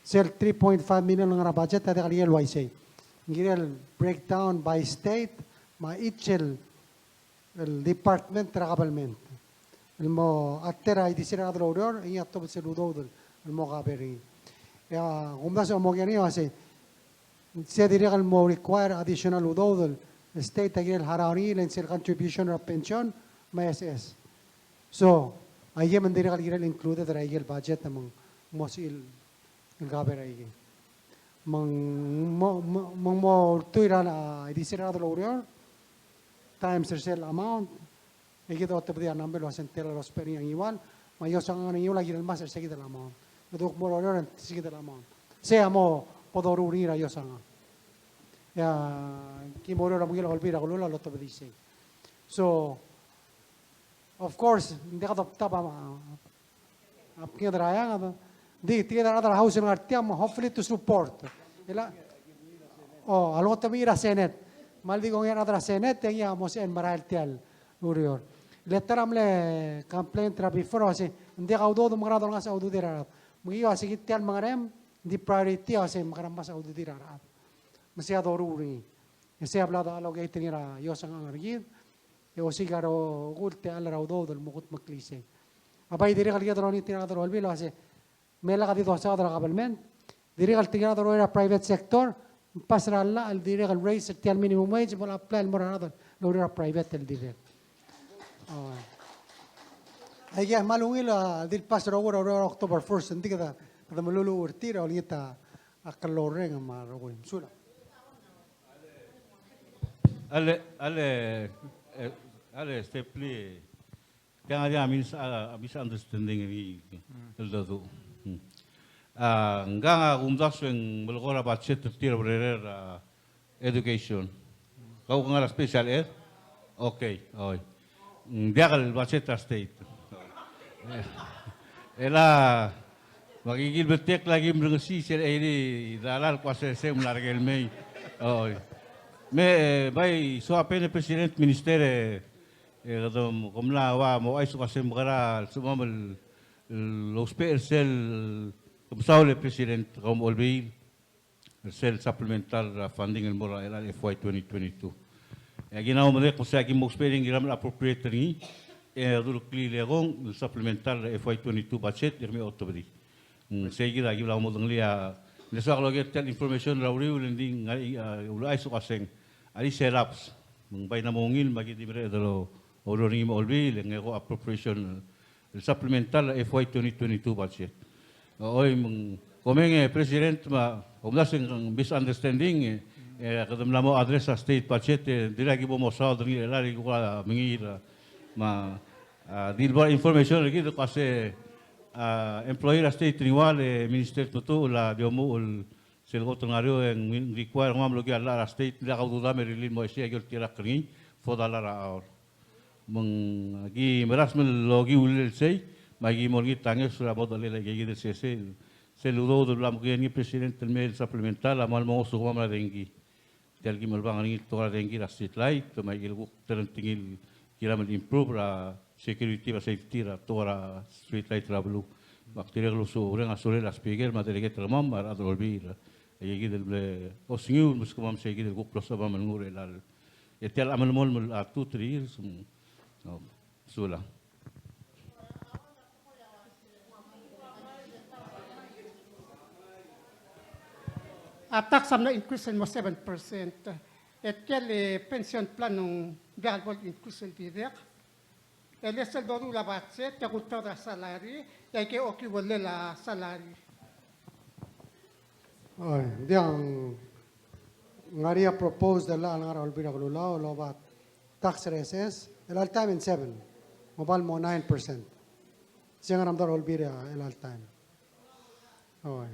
Sel three point five million el ngar er a budget a diak el kirel uaisei. Ng kirel breakdown by state, me a each el el department er a government el mo ater a ildisir a rechad el oureor, e ngii a tobed sel udoud el mo cover er ngii. E a kumdasu a mo oker er ngii a uasei, se dirrek el mo require additional udoud el state a kirel harau er ngii, le ng sel contribution er a pension me a S S. So aike me ng dirrek el kirel included er aike el budget me ng mo sebechir el el cover er aike. Me ng mo, mo, me ng mo ultuil er a, a ildisir a rechad el oureor times er sel amount, e kid a otebedii a number el uasei ng tela el ousbech er ngii a Ngiwal, me a iosang a ngar er a Ngiwal a kirel masech er se kid el amount. Me kede kuk mo oureor er se kid el amount. Sei a mo bo doruul er ngii er a iosang. E a ki mo oureor er a bungil a Olbiil er a Kelulau a lotebedii sei. So, of course, ng diak dobtab a, a, a bkinged er a eanged, ng di tirke el rechad er a House el ngar tiang, hopefully to support. E le, o, a lotebedii er a Senate. Me a le di kongei a rechad er a Senate, e ngii a mo sebechel el merael tia el ureor. Le ta er a mle complaint er a before, a uasei, ng diak a udoud me ng ngar er a dolngasech a ududir a rechad. Me ngii a uasei kid tia el mengerem, ng di priority a uasei me kede ngmasech a ududir a rechad. Me sei a doruul er ngii. E sei a bla de allocate er ngii er a iosang a ngar er kid. E osiik a rokui el techall er a udoud el mo kudmeklii sei. A bai dirrek el kede olengit er a rechad er a Olbiil el uasei, me lak di dosaod er a government, dirrek el tirke el rokui er a private sector, ng pass er a llach el dirrek el raise er tia el minimum wage, mo apply el mo er a rechad el oureor er a private el dirrek. O. Aike a kmal ungil a di el pass er a rokui er a October first, ng di kede, kede meluluuch er tir, olengit a klou el reng me a rokui. Mesulang. Ale, ale, e, ale, Stepli. Tiang a di a mis-, a, a misunderstanding er ngii el dedu. Mm. A, ngkang a kumdasu e ng melekoi er a budget er tir a urerel a education. Kau ke ngar er a special ed? Okay, oi. Ng diak el budget er a state. E la, Me aki kil betek el aki mrengesii sel eiri a delal el kmo se se mla er ngii el mei. Oi. Me, e, bai soak a pen e President, Minister, e, e, kede, kom mla ua mo ouchais el kmo se mekera el sebechemam el, el ousbech er sel, ke mesaul e President, kom Olbiil, er sel supplemental, a, funding el mo er a F Y twenty twenty-two. E aki mla mo merek el kmo se aki mo ousbech er ngii, kiram el appropriate er ngii, e, a duleklir el kong el supplemental F Y twenty-two budget, e kemiu a otebedii. Mm, sei kid a ki bla mo dengelii a, ng soak el oker tia el information er a uriul, e ng di ngar, a, uluuchais el kmo se ng, a di sel ups. Me ng bai ng mo ungil, me aki di mereched el oureor er ngii me a Olbiil, e ng ko appropriation el supplemental F Y twenty twenty-two budget. Oi, me ng, komeng e President, me a, omdasu e ng misunderstanding, e, e, kede mla mo address a state budget, e, dirrek aki bo mo saod er ngii el, el, el, ko mengiil, me a, a, di lebo er a information er kid el kmo se, a, employee er a state er a Ngiwal, e, Minister Tmetuchl a di omuchel sel kot el ngar er eou, e ng require er kemam el okiu a llach er a state, ng diak a udoud el me rirellii el mo uaisei, e aki oltirakl er ngii, four dollar a hour. Me ng aki melasem el okiu el sei, me aki mo er ngii a ngeso er a model el aika kid el sesei, sel udoud el bla mekngit er ngii President el mei el supplemental, a kmal mo ngosukemam er a dengki. Tia el ki melebang er ngii el tekoi er a dengki er a street light, me aike el kuk terrenting el kiram el improve er a security me a safety er a tekoi er a street light er a beluu. Me ak dirrek el osu-, oureng a sulel a Speaker me a delegate er kemam me a rechad er a Olbiil. Aika kid el mle osengiu el meskemam sei kid el kuk blo sebechemam el nguu er chelechang. E tia el melemolem el, a, two, three years, mm, no, sulang. A tax a mla increase el mo seven percent. E tia el pension plan ng diak el bo el increase el dirrek. E le sel doruul a budget, e kultaod er a salary, e aike okiu el a salary. Oi, ng diak, ng ngar er ngii a proposed el ngar er a Olbiil er a Kelulau el oba tax recess, el all time in seven, mo bal mo nine percent. Se ng ngar er a medal a Olbiil er a, el all time. Oi.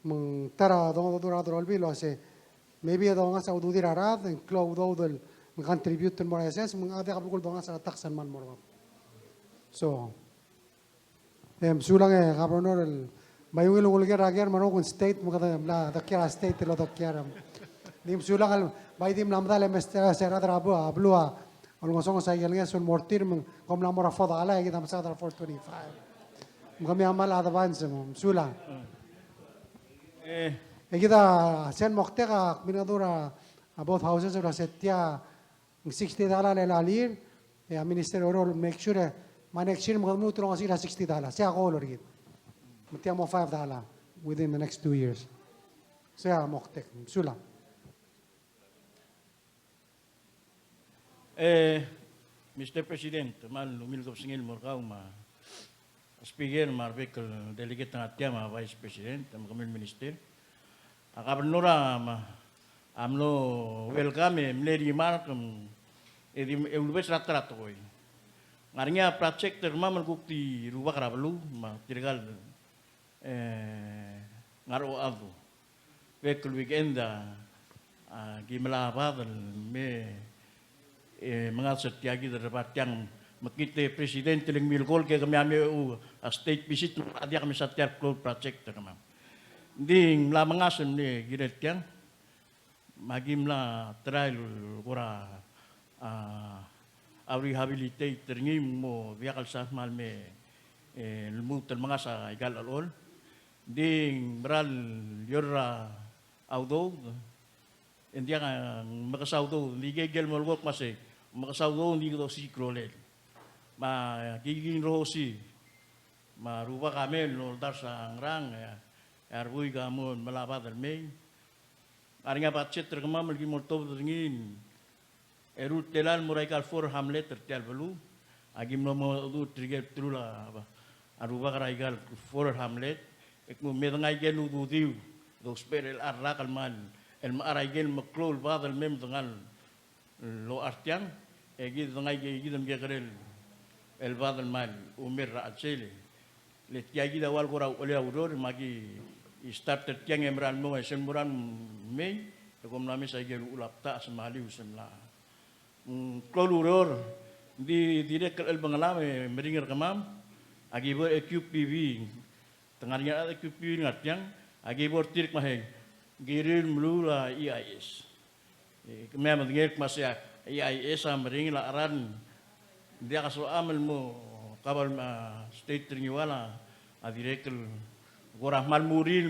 Me ng ta er a dongododul er a rechad er a Olbiil el uase, maybe e dongasech a ududir a rechad, e ng klou a udoud el contribute el mo er a S S, me ng diak a belkul dongasech er a tax el kmal mo er bab. So, e mesulang e Governor el, bai ungil el uleker er a ker me a rokui el state, me kede mla dekiei er a state el odekiei er a. Di mesulang el, bai di mla medal e mesterir a rechad er a beluu, a beluu a olengesonges a ikel ngeso el mo er tir, me kom mla mo er a four dollar, e kid a mesaod er a four twenty-five. Me kemiu a kmal advance, me mesulang. E kid a sel moktek a kmengedecheduch er a both houses er a se tia ng sixty dollar er a year, e a Minister a oureor el make sure, me a next year me kede lmuut el ongesechii er a sixty dollar. Sei a goal er kid. Me tia mo five dollar within the next two years. Sei a moktek. Mesulang. E, Mister President, kmal ungil kebesengei el mo er kau me a Speaker me a rebek el delegate er ngii tia me a Vice President me kemiu el Minister. A Governor a, me a mlo welcome e mle remark, e di, e ulebes er a ta er a tekoi. Ng ngar er ngii a project er kemam el kuk di rubak er a beluu me tirka el, e, ngar er a ochad. Bek el weekend a, a, ki mla bad el me, e, mengas er tia kid el rebar tiang, me kid e President el ng milkolk e kemiu a me, u, a state visit, a diak mesa tia el klou el project er kemam. Ng di ng mla mengas el me kirel tiang, me aki mla try el kora, a, a rehabilitate er ngii me ng mo diak el sal kmal me, e, lmuut el mengas aika el chelechol. Ng di ng mera el eou er a udoud, e ng diak a mekesai a udoud, ng di ikel mo lekuk me sei, mekesai a udoud, ng di kede osiik a rolel. Me aki kid el rosii, me a rubak a mei el oldars a ngerang, e a rebuik a mo melabad el mei. Ng ngar er ngii a budget er kemam el ki mo oltobed er ngii, eru el telael el mo er aika el four hamlet er tia el beluu, aki mlo mengedecheduch tirke el bdelul a, a rubak er aika el four hamlet, e kmo me dengai aike el ududiu, dousbech er chelecha el rak el kmal, el mechar aike el meklou el bad el mei me dengai el lochar tiang, e kid dengai aike kid el mekekerei el bad el kmal oumera er a chelsel. Le tia kid a ua el kora uchelei a ureor, me aki start er tiang e mera el mong, e sel mo er a mei, e kom mla mesa aike el uchul a btach, se mla lius, se mla. Mm, klou el ureor, ng di dirrek el chelebangel a me meringel er kemam, aki bo er a Q P V, Te ngar er ngii a rechad el Q P el ngar tiang, a ki bo er tir el kmo sei, ng kirir el meruul a E I S. E, kemiu a medengei el kmo sei a E I S a meringel a cheral, ng diak a soam el mo kabel, a, state er a Ngiwal a dirrek el kora kmal murir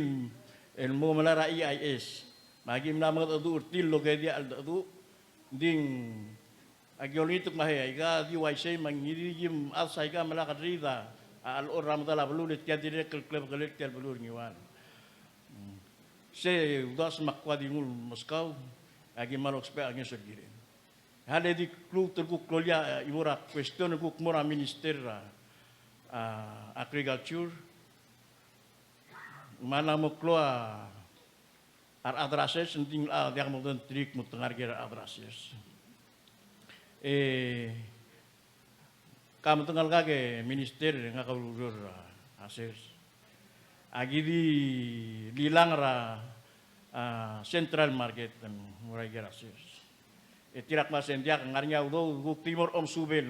el mo melai er a E I S. Me aki mla mengedecheduch er tir el okedei el cheldecheduch, ng di aki olengit el kmo sei, aika di uaisei me ngii di ki mechas aika me lak rid a, a, a lechor er a medal a beluu, le tia dirrek el klebekelel tia el beluu er a Ngiwal. Mm. Se udoud me ak kuk di nguu el meskau, aki kmal ousbech a ngeso el kirel. A le di kluut el kuk kloliak, e, a mo er a question el kuk mo er a Minister er a, a, Agriculture. Me ng mo klou a rechad er a sers, ng di ng, a, diak modengei el mo ngar er a rechad er a sers. E, Ka medengei el kake Minister, ngak a ureor er a sers. Aki di lilang er a, a, Central Market, em, mo er aike el sers. E tir a kmo sei ng diak, ng ngar er ngii a udoud, kuk di mo er a omesubel.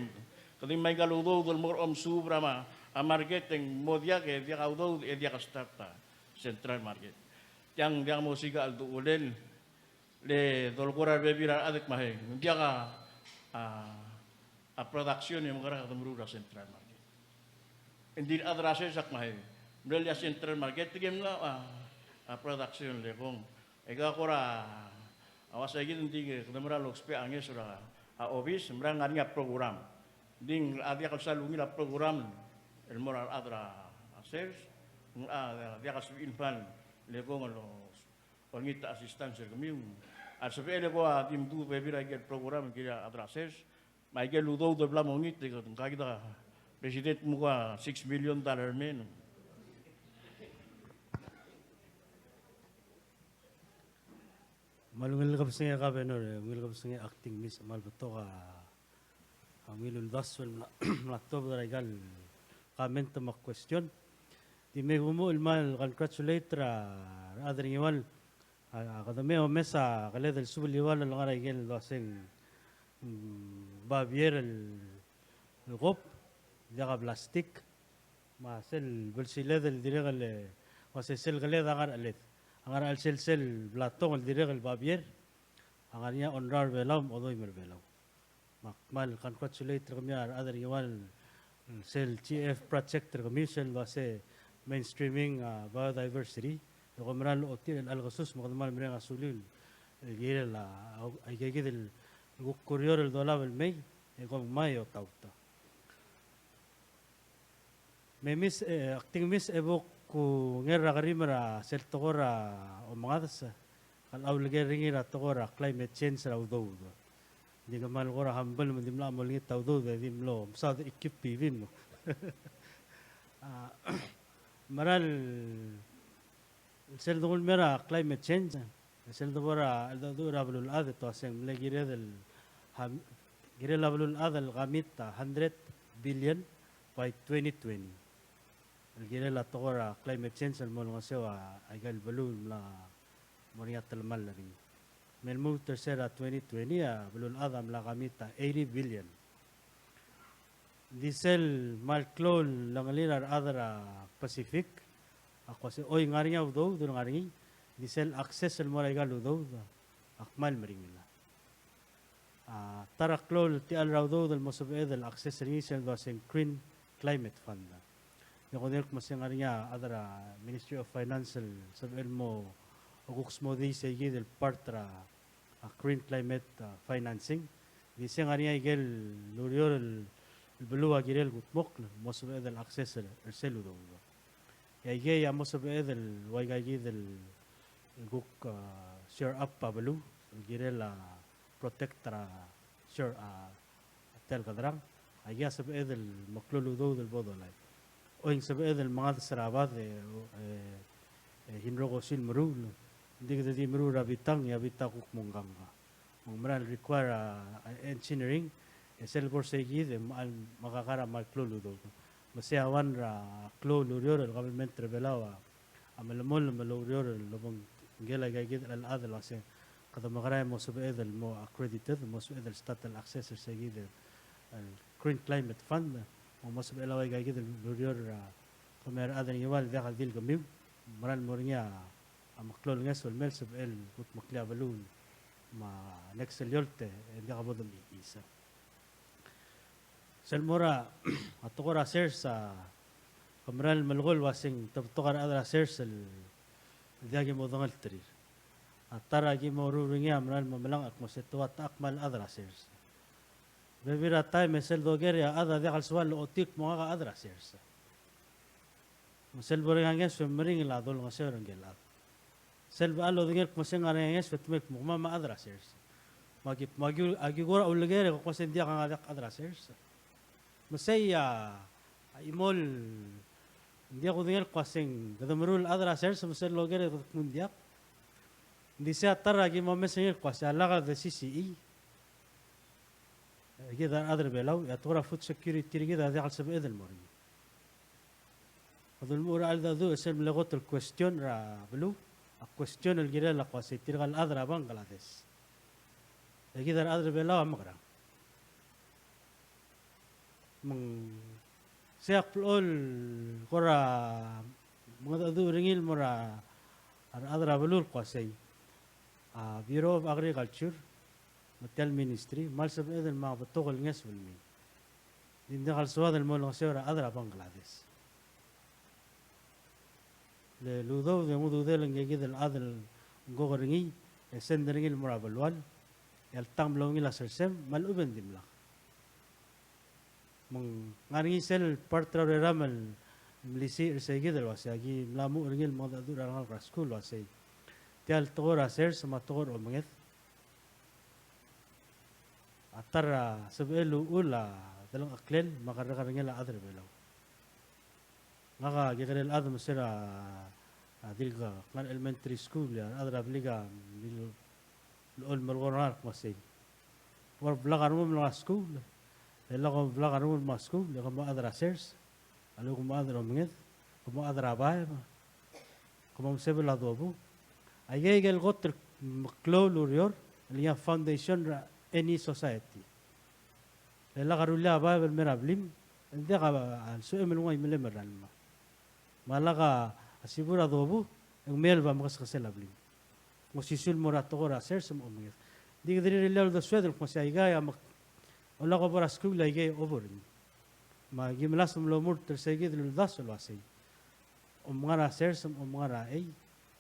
Kede di me aika el udoud el mo er a omesub er a ma-, a market e ng mo diak, e diak a udoud, e diak a start a Central Market. Tiang, diak mosiik a cheldecheduch el le dolekoi er a rebebil er a rechad el kmo sei, ng diak a, a, a production e mekerang e kede meruul er a Central Market. Ng di rechad er a sers a kmo sei, mle er a Central Market, e ke mla, a, a production le kong. E ka kora, a, uaisei kid, ng di kede mera el ousbech a ngeso er a, a, obis, mera el ngar er ngii a program. Ng di a diak el sal ungil a program el mo er a rechad er a sers, a, a diak a sebechir el kmal le kong el olengit a assistance er kemiu. A lsebechel e kuk di mdu a bebil er aike el program el kirir a rechad er a sers, me aike el udoud el bla mongit, e ngka kid a President mo kuk a six million dollar el mei. Me a ungil kebesengei a Governor, e ungil kebesengei a Acting Miss, me a le betok a a ungil uldasu el mla, mla tuobed er aika el comment me a question. Di me kumuchel el kmal congratulate er a rechad er a Ngiwal. A, a kede me omes a keled el subel Ngiwal el ngar er a ikel dua se ng, mm, babier el, el kop, diak a plastik. Me a sel belsiled el dirrek el, me a sel, sel keled a ngar er a cheled. A ngar er a chelsel sel blatong el dirrek el babier. A ngar er ngii a ongraol er a Belau, me a odoim er a Belau. Me ak kmal congratulate er kemiu a rechad er a Ngiwal el sel G F project er kemiu sel dua se mainstreaming, a, biodiversity. E kom mera el ochotii er chelecha el kesus me kede kmal mereng a suliu el kirel a, a, aika kid el kuk ureor el dolab el mei, e kom ngmai e otaut. Me Miss, e, Acting Miss, e bo kunger er a kerim er a sel tekoi er a omengades, ke uleker er ngii er a tekoi er a climate change er a udoud. Ng di kmal kora humble me ng dimlak molengit a udoud e di mlo mesaod e equip e bim. A, mera el sel dengul mer a climate change, sel debo er a cheldecheduch er a beluulechad e te ua se ng mle kired el ham-, kirel a beluulechad el commit a hundred billion by twenty twenty. El kirel a tekoi er a climate change el mo olengeseu a, aika el beluu el mla mo er ngii a telemall er ngii. Me lmuut er sel twenty twenty a beluulechad a mla commit a eighty billion. Di sel kmal klou el lengelir a rechad er a Pacific a kmo se, oi, ng ngar er ngii a udoud el ngar er ngii, di sel access el mo er aika el udoud a kmal meringel. A ta er a klou el techall er a udoud el mo sebeched el access er ngii sel dua se ng Green Climate Fund. Ng ko dirk mo se ng ngar er ngii a chad er a Ministry of Finance el sebechel el mo kuk smodii sei kid el part er a a green climate, a, financing. Di se ng ngar er ngii a ikel ureor el beluu a kirel kudmokl el mo sebeched el access er, er sel udoud. E aikei a mo sebeched el ua aika kid el kuk, a, shore up a beluu el kirel a protect er a shore, a, tia el kederang, aike a sebeched el meklou el udoud el bo dolai. Oi, ng sebeched el mengades er a bad e, e, e, hinrokosii el meruul. Ng di kede di meruul er a bitang, e a bitang a kuk mo ngkang. Me ng mera el require a, a engineering, e sel bo er sei kid e me a, me a kakar a kmal klou el udoud. Me sei a one er a klou el ureor el government er a Belau a a melemolem el oureor el obengkel aika kid el chad el ua se kede mekerang e mo sebeched el mo accredited, mo sebeched el start el access er sei kid el Green Climate Fund, me mo sebechel a ua aika kid el ureor er a, Kemiu a rechad er a Ngiwal, diak el di el kemiu, mera el mo er ngii a meklou el ngeso el mei el sebechel el kudmeklii a beluu me a next el eolt e ng diak bo de mechikis. Sel mo er a tekoi er a sers, a ke mera el melekoi el ua se ng te betok a rechad er a sers el diak ki mo dengelterir. A ta er a ki mo ruul er ngii a mera el mo meleng, ak mo se te ua ta a kmal chad er a sers. Bebil er a taem e sel doker e a chad a diak el soal el ochotii el kmo ngak a chad er a sers. Me sel bo er ngii a ngeso e meringel a dolengeseu er ngike el chad. Sel bo el odengei el kmo se ng ngar er ngii a ngeso e te mei el kmo kemam a chad er a sers. Me aki, me aki, aki kora uleker e ke kmo se ng diak a ngak a diak chad er a sers. Me sei a, a chimo el, ng diak kudengei el kmo se ng kede meruul el chad er a sers me sel doker e kede kmo ng diak. Ng di sei a ta er a ki mo omes er ngii el kmo se a lak de C C E er kid a rechad er a Belau, e a tekoi er a food security er kid a diak el sebeched el mo er ngii. A dul mo er a cheldecheduch e sel mle kot el question er a beluu, a question el kirel a kmo se tirka el chad er a Bangladesh e kid a rechad er a Belau a mekerang. Me ng sei a kblechoel el kora mengedecheduch er ngii el mo er a rechad er a beluu el kmo sei a Bureau of Agriculture me tia el ministry a kmal sebeched el mo betok el ngeso el mei. Ng di ng diak el soad el mo olengeseu er a chad er a Bangladesh. Le udoud e ng ududel ngike kid el chad el ngkok er ngii e send er ngii el mo er a belual, e alta ng mlo ungil a sersem me a lechub e ng dimlak. Me ng ngar er ngii sel part er a ureram el melisiich er sei kid el ua sei aki mla muchel er ngii el mengedecheduch er a rengalek er a skuul el ua sei tia el tekoi er a sers me a tekoi er a omenged a ta er a sebechel uchul a delengcheklel me a kerrekerengel a chad er a Belau. Ngak a kekerei el chad me se er a, a dirk ngar er a elementary school, e a rechad er a blik a mil-, mil-, melekoi er ngak el kmo sei, bo er a blak a rengum el ngar er a skuul, e lak a blak a rengum el ngar er a skuul, e ke mo chad er a sers, a lechub e ke mo chad er a omenged, ke mo chad er a baeb, ke mo mesebel a dobu. Aike, aike el kot el meklou el ureor el ngii a foundation er a any society. Le lak a rullii a baeb el mei er a blim, e ng diak a, a lsekum el nguu a imelem el ralm. Me a lak a sibu er a dobu, e ng mei el ba mekeskesel a blim. Ng osisiu el mo er a tekoi er a sers me a omenged. Ng di kede rirellii a uldesued el kmo sei aika a mek-, olak a obo er a skuul aike a obo er ngii. Me aki melasem el omurt er sei kid el uldasu el ua sei, om ngar er a sers me om ngar er a chei,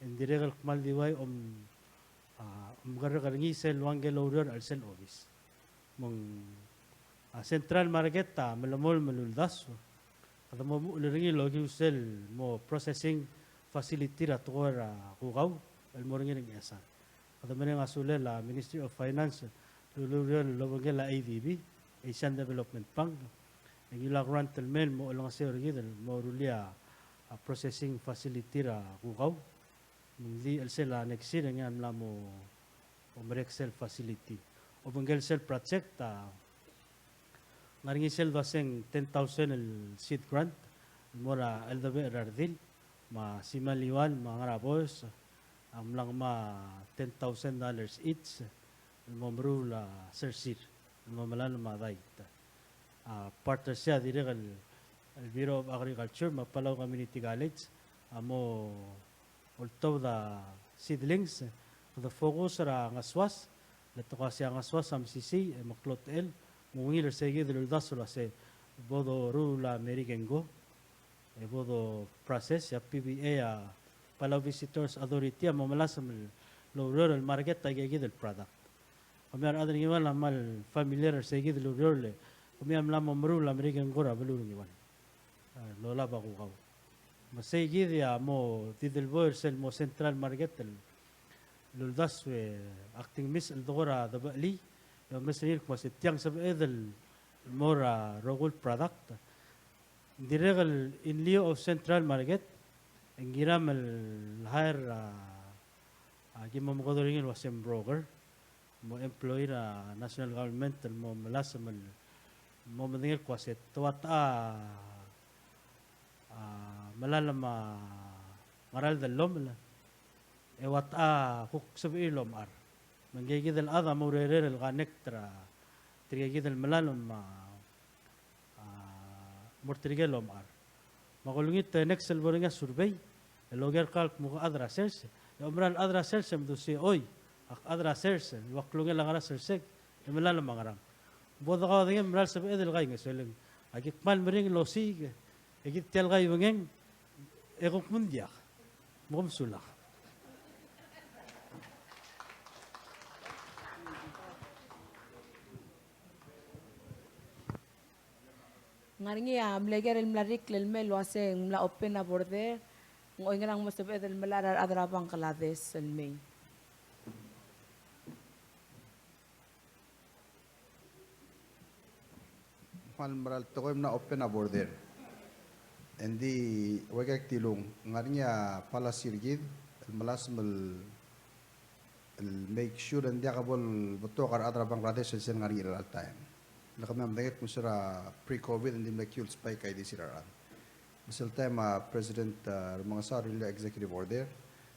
e ng dirrek el kmal di uai om, a, omekerrek er ngii sel ua ngike el oureor er a chelsel obis. Me ng, a, central market a melemolem el uldasu. Kede mo muchel er ngii el okiu sel mo processing facility er a tekoi er a kukau el mo er ngii er a Ngchesar. Kede mereng a sulel a Ministry of Finance el ulureor el obengkel a A D B, Asian Development Bank, e ngiluu a grant el mei el mo olengeseu er kid el mo rullii a, a processing facility er a kukau. Me ng di chelsel a next year e ngii a mla mo omerek sel facility. Obengkel sel project a ngar er ngii sel dua se ng ten thousand el seed grant el mo er a cheldebechel er a redil me a Simeliual me a Ngaraboes a mla ngmai a ten thousand dollars each el mo meruul a sersir el mo melalem a dait. A part er sei a dirrek el, el Bureau of Agriculture me a Palau Community College a mo oltobed a seedlings, kede focus er a ngesuas, le te ko ua sei a ngesuas a mesisiich e meklou a techel, me ng ungil er sei kid el uldasu el ua sei bo doruul a Merikenko, e bo do process, e a P V A, a Palau Visitors Authority a mo melasem el oureor el market aike kid el product. Kemiu a rechad er a Ngiwal a kmal familiar er sei kid el ureor le kemiu a mla mo meruul a Merikenko er a beluu er a Ngiwal. A, el olab a kukau. Me sei kid a mo di delboi er sel mo central market el, el uldasu e ak di ngmisech el tekoi er a debechelii, e omes er ngii el kmo se tiang sebeched el mo er a rokui el product. Ng dirrek el in lieu of central market, e ng kiram el hire a, a ki mo mekedong er ngii el ua se ng broker, mo employee er a national government el mo melasem el mo medengei el kmo ua se te ua techa a, a melalem a ngera el dellomel, e ua techa a kuk sebechir el omechar. Me ngike kid el chad a mo oureor el connect er a tirke kid el melalem a a, mo er tirke el omechar. Me ak olengit e next el bo er ngii a survey el oker er kau el kmo ke chad er a sers. E omeral chad er a sers e mdu sei, oi, ak chad er a sers, el ua klungel a ngar er a sersek, e melalem a ngerang. Bo dekaudengei el meral sebeched el kaingeseu e le ng aki kmal meringel el osiik, e kid tia el kaibengeng, e kuk kmo ng diak. Me kom sulang. Ng ngar er ngii a mle ker el mla rikl el mei el uasei ng mla open a border, ng oingerang mo sebeched el melai er a rechad er a Bangladesh el mei? Ng kmal mera el tekoi el mla open a border. Engdi ua ika ak dilung, ng ngar er ngii a policy er kid el melasem el el make sure e ng diak bo lebetok a rechad er a Bangladesh el sel ngar er ngii er chelecha el taem. Le kemiu a medengei el kmo se er a pre-COVID e ng di mle kiu el spike a ildisir a rechad. Me sel taem a President, a, Remengesau a rullii a executive order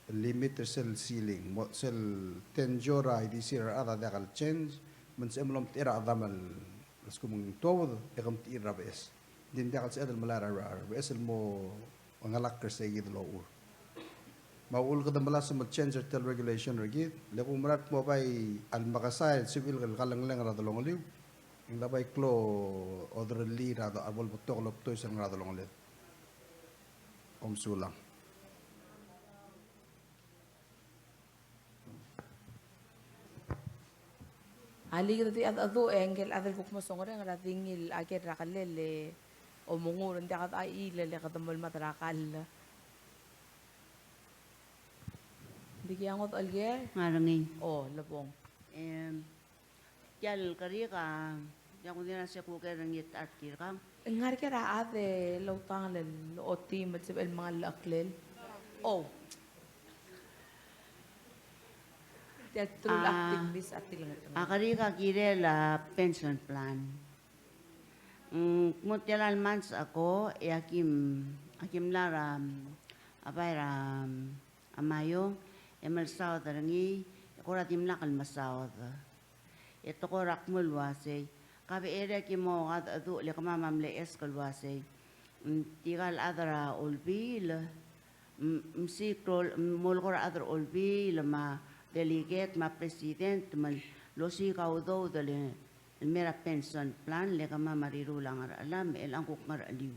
el limit er sel ceiling, mo, sel tenure a ildisir a rechad a diak el change, me ng sebechem el omtechei er a chedam el lsekum ng tuobed e ke mtechir er a beches. Ng di ng diak el sebeched el melai er a, er a beches el mo ngelakl er seikid el ochur. Me a uchul kede melasem el change er tia el regulation er kid, le kuk mera el kmo bai a lemekesai el sebechir el kalengleng er a delongeliu, e ng diak bai klou a oderellii er a bo lebetok el obdois el ngar er a delongeled. Kom sulang. Alii, kede di chedecheduch e ngike el chad el kuk mo songerenger a di ngii el ker er a kelel e omengur, ng diak a chilel e kede mo lmad er a kall. Di ki a ngodech el ker? Ngar er ngii. O, lebong. Em, Tia el kerik a, tia kudengei er a se kuker er ngii a tirkang. Ng ngar ker a chad el outang el ochotii me sebechel el mengal llecheklel. O. Tia el true acting, this acting. A kerik a kirel a pension plan. Mm, kmo tia el months ago, e aki m-, aki mla er a, a bai er a, a Maiong, e melesaod er ngii, e kora dimlak el mesaod. E te kora kmo el uasei, ka becherei e ki mo kadecheduch le kemam a mle ask el uasei, mm, tirka el chad er a Olbiil, mm, msiik el, mm, mo lekor a chad er a Olbiil, me a delegate, me a president, me losiik a udoud el, el mei er a pension plan, le kemam a rirruul a ngerchelam, me chelechang kuk ngercheliu.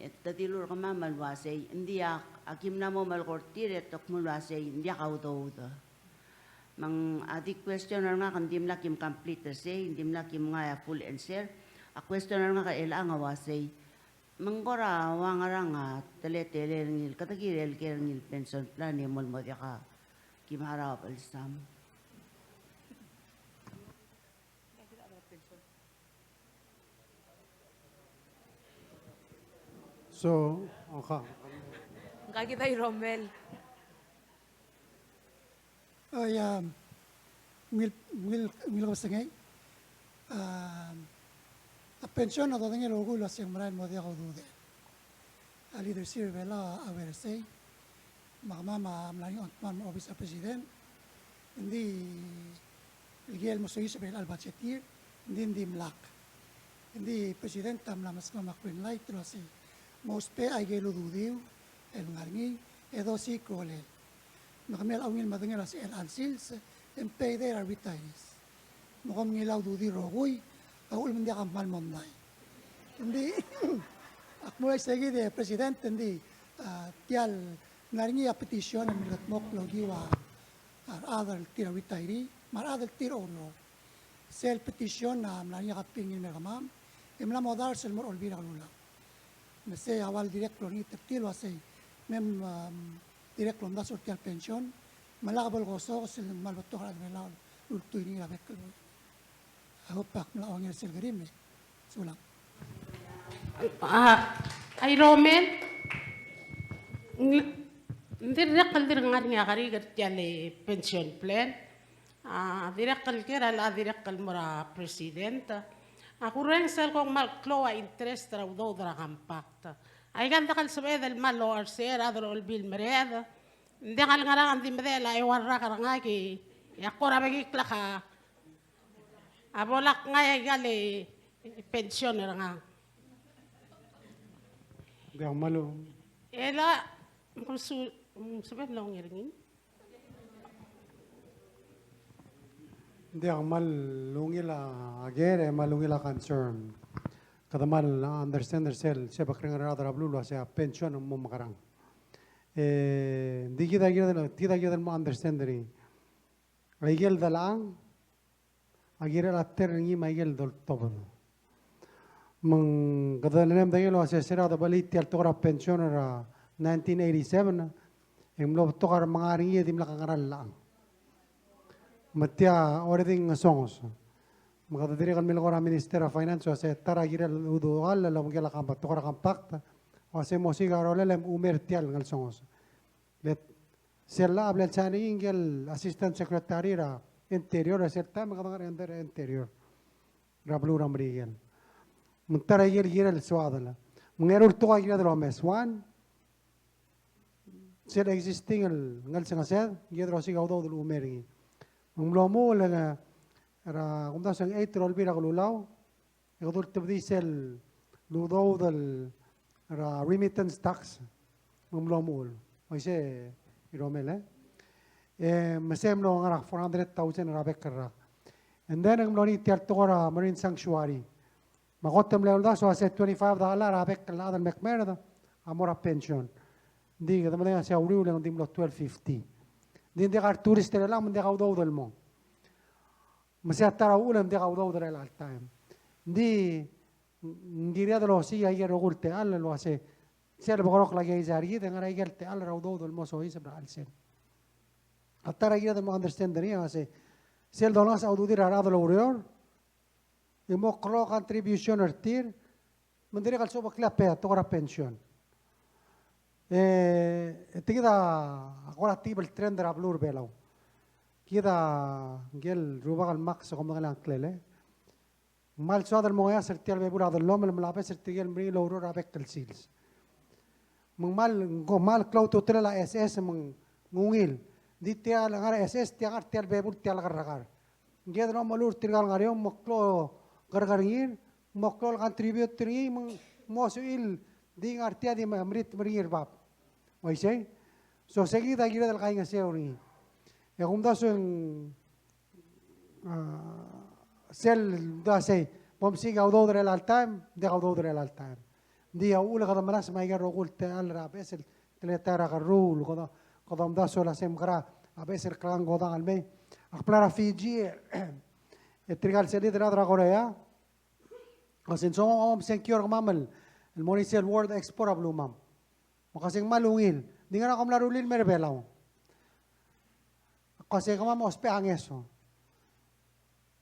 E te dilu er kemam el uasei, ng diak, aki mla mo melekoi er tir e te kmo el uasei, ng diak a udoud. Me ng a di question er ngak, ng dimlak kim complete er sei, ng dimlak kim ngai a full answer. A question er ngak er chelechang a uasei, me ng kora ua ngerang a teletelel ngii el, kede kirel ker ngii el pension plan e mo el mo diak a kim harau a belsam. So, okay. Ngka kid a Iromel. Oi, a, ngil, ngil, ngil kebesengei. A, a pension a dodengei el rokui el uasei ng merael el mo diak a ududel. A leadership er a Belau a aware er sei. Me kemam a mla er ngii a ongtimam el obis er a president, ng di el kirel el mo soiseb er chelecha el budget year, ng di ng dimlak. Ng di president a mla meskemam a green light el uasei, mousbech aike el ududiu el ngar er ngii, e dosiik a rolel. Me kemiu a ungil medengei el uasei chelecha el sils, e ng payday er a retirees. Me kom ngilai a ududir el rokui, a uchul me ng diak a kmal mondai. Ng di, ak mo uaisei kid e president, ng di, a, tia el mla er ngii a petition el mle kldmokl el okiu a, a rechad el tir a retiree, me a rechad el tir a oureor. Sel petition a mla er ngii a copy er ngii el mei er kemam, e mla mo dars el mo er a Olbiil er a Kelulau. Me sei a ua el dirrek el olengit er tir el uasei, me, um, dirrek el omdasu er tia el pension, me lak bo lekosokes el ng kmal betok a rechad er a Belau el ultuil er ngii er a bek el buil. I hope ak mla ongei er sel kerim e. Sulang. A, a Iromel, ng, ng dirrek el dirk ngar er ngii a kerik er tia el pension plan. A, dirrek el ker a locha dirrek el mo er a president. A kurrenges el kuk kmal klou a interest er a udoud er a compact. Aika ng diak el sebeched el kmal locha er sei, a rechad er a Olbiil el mereched. Ng diak el ngerang, ng di medechel a eua el rak er ngak e, e ak kora bekiklak a, a bo lak ngai aika el pension er ngak. Diak, me a lu- Ela, mm, su-, mm, sebechel el onger er ngii. Diak, me a lungil a ker, e me a lungil a concern. Kede kmal understand er sel, sel bekereng er a rechad er a beluu el uasei a pension a mo mekerang. E, ng di kid a kired el, kid a kired el mo understand er ngii. Aike el delechang, a kirel a term er ngii me aike el doltobed. Me ng kede medengei el uasei se er a debelii tia el tekoi er a pension er a nineteen eighty-seven, e ng mlo betok a remenga er ngii e dimlak a ngera el llechang. Me tia already ng ngesonges. Me kede dirrek el milekoi er a Minister er a Finance el uasei ta er a kirel el udoud el obengkel a compact, tekoi er a compact, el uasei mo siik a rolel e mo oumei er tia el ngelsonges. Le sel llach a bla el sign er ngii ngike el Assistant Secretary er a Interior, er sel taem e kede ngar er a under Interior er a beluu er a Merikel. Me ng ta er a ikel kirel el soadel. Me ng eru el tekoi a kired el omes. One, sel existing el ngelsengesed, kid el osiik a udoud el oumei er ngii. Me ng mlo muchel e ng, er a, kumdasu e ng eight er a Olbiil er a Kelulau, e kede ultebedii sel udoud el, er a remittance tax, me ng mlo muchel. Oisei, Iromel, e? E, me se mlo ngar er a four hundred thousand er a bek el rak. And then, e ng mlo er ngii tia el tekoi er a Marine Sanctuary. Me a kot el mle uldasu a se twenty-five dollar er a bek el chad el me kmerd a mo er a pension. Ng di kede medengei a se a uriul e ng di mlo twelve fifty. Ng di ng diak a retourist er chelechang me ng diak a udoud el mong. Me se a ta er a uchul e ng diak a udoud er chelecha el taem. Ng di ng kired el osiik a ikel rokui el techall el uasei sel bekerokl a keizai er kid e ngar er a ikel techall er a udoud el mo soiseb er a chelsel. A ta er a kired el mo understand er ngii a uasei sel dolengasech a ududir a rechad el oureor, e mo klou a contribution er tir, me ng dirrek el sobeklii a pe-, tekoi er a pension. E, e tia kid a kora tibel trend er a beluu er a Belau. Kid a ngike el rubak el Max, kom medengei a ngklel, e. Ng kmal soad el mo oeas er tia el bebul a dellomel el melabes er tirke el meringel el oureor er a bek el sils. Me ng kmal, ng kmal klou a ultutelel a SS me ng ungil. Ng di tia el ngar er a SS, tia ngar er tia el bebul, tia el kerrekar. Ng kired el omeluul er tirka el ngar er eou, me klou a kerreker er ngii, me klou el contribute er ngii, me ng mo suchil, di ngar er tia di me-, merit, meringel er bab. Oisei? So, se kid a kired el kaingeseu er ngii. E kumdasu e ng, a, sel dua sei, bo msiik a udoud er chelecha el taem, diak a udoud er chelecha el taem. Ng di a uchul e kede melasem aike el rokui el techall er a beches el teletael er a kerruul, kede, kede omdasu el uasei mekera a beches el klekangkodang el mei. Ak bla er a Fiji, e tirka el sel leader er a Korea, a se ng soam a mo sengkio er kemam el, el mo er ngii sel World Expo er a belumam. Me ak uasei ng kmal ungil. Ng di ngera kom mla rullii el mei er a Belau? Ak uasei kemam a ousbech a ngeso.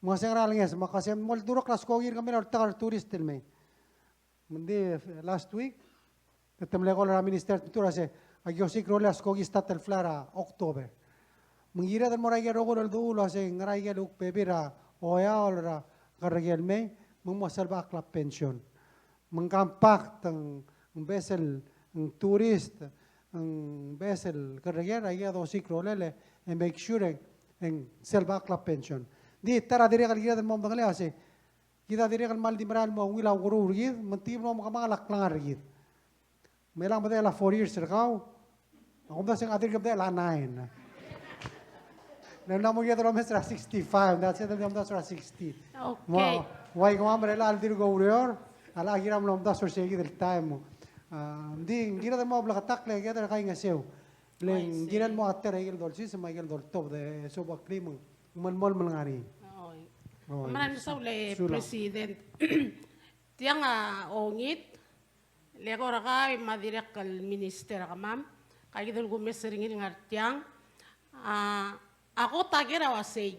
Me ng uasei ngera el ngeso? Me ak uasei mo oldurokl a skoki er kemiu el oltak er a tourist el mei. Me ng di last week, e te mle call er a minister, te ua se, aki osiik a rolel a skoki start el fly er a October. Me ng kired el mo er aike el rokui el cheldechuul el uasei ngera aike el kuk bebil er a oeaol er a kerreker el mei, me ng mo selbechakl a pension. Me ng compact, ng, ng beches el, ng tourist, ng beches el kerreker, aike a dosiik a rolel, e make sure e ng, e ng selbechakl a pension. Ng di ta er a dirrek el kired el mo medengelii a uasei, kid a dirrek el kmal di merael el mo ungil a ukeruul er kid, me ng di mlo mekemanget a klengar er kid. Me chelechang e medechel a four years er kau, a kumdasu e ng dirk medechel a nine. Le ng mla mo kired el omes er a sixty-five, ng diak sel di omdasu er a sixty. Okay. Me a, ua ikemam er chelechang el dirk oureor, a locha kiram el omdasu er se kid el taem. A, ng di, ng kired el mo bleketakl e kired el kaingeseu. Le ng kired el mo a ta er a ikel dolsiseb me a ikel doltobed e sobeklii me ng melemolem el ngar er ngii. Oi. Oi. Meral mesaul e President. Tiang a ongit, le ko er kau me a dirrek el minister er kemam, ka kid el kumes er ngii el ngar tiang. A, a kot a ker a uasei,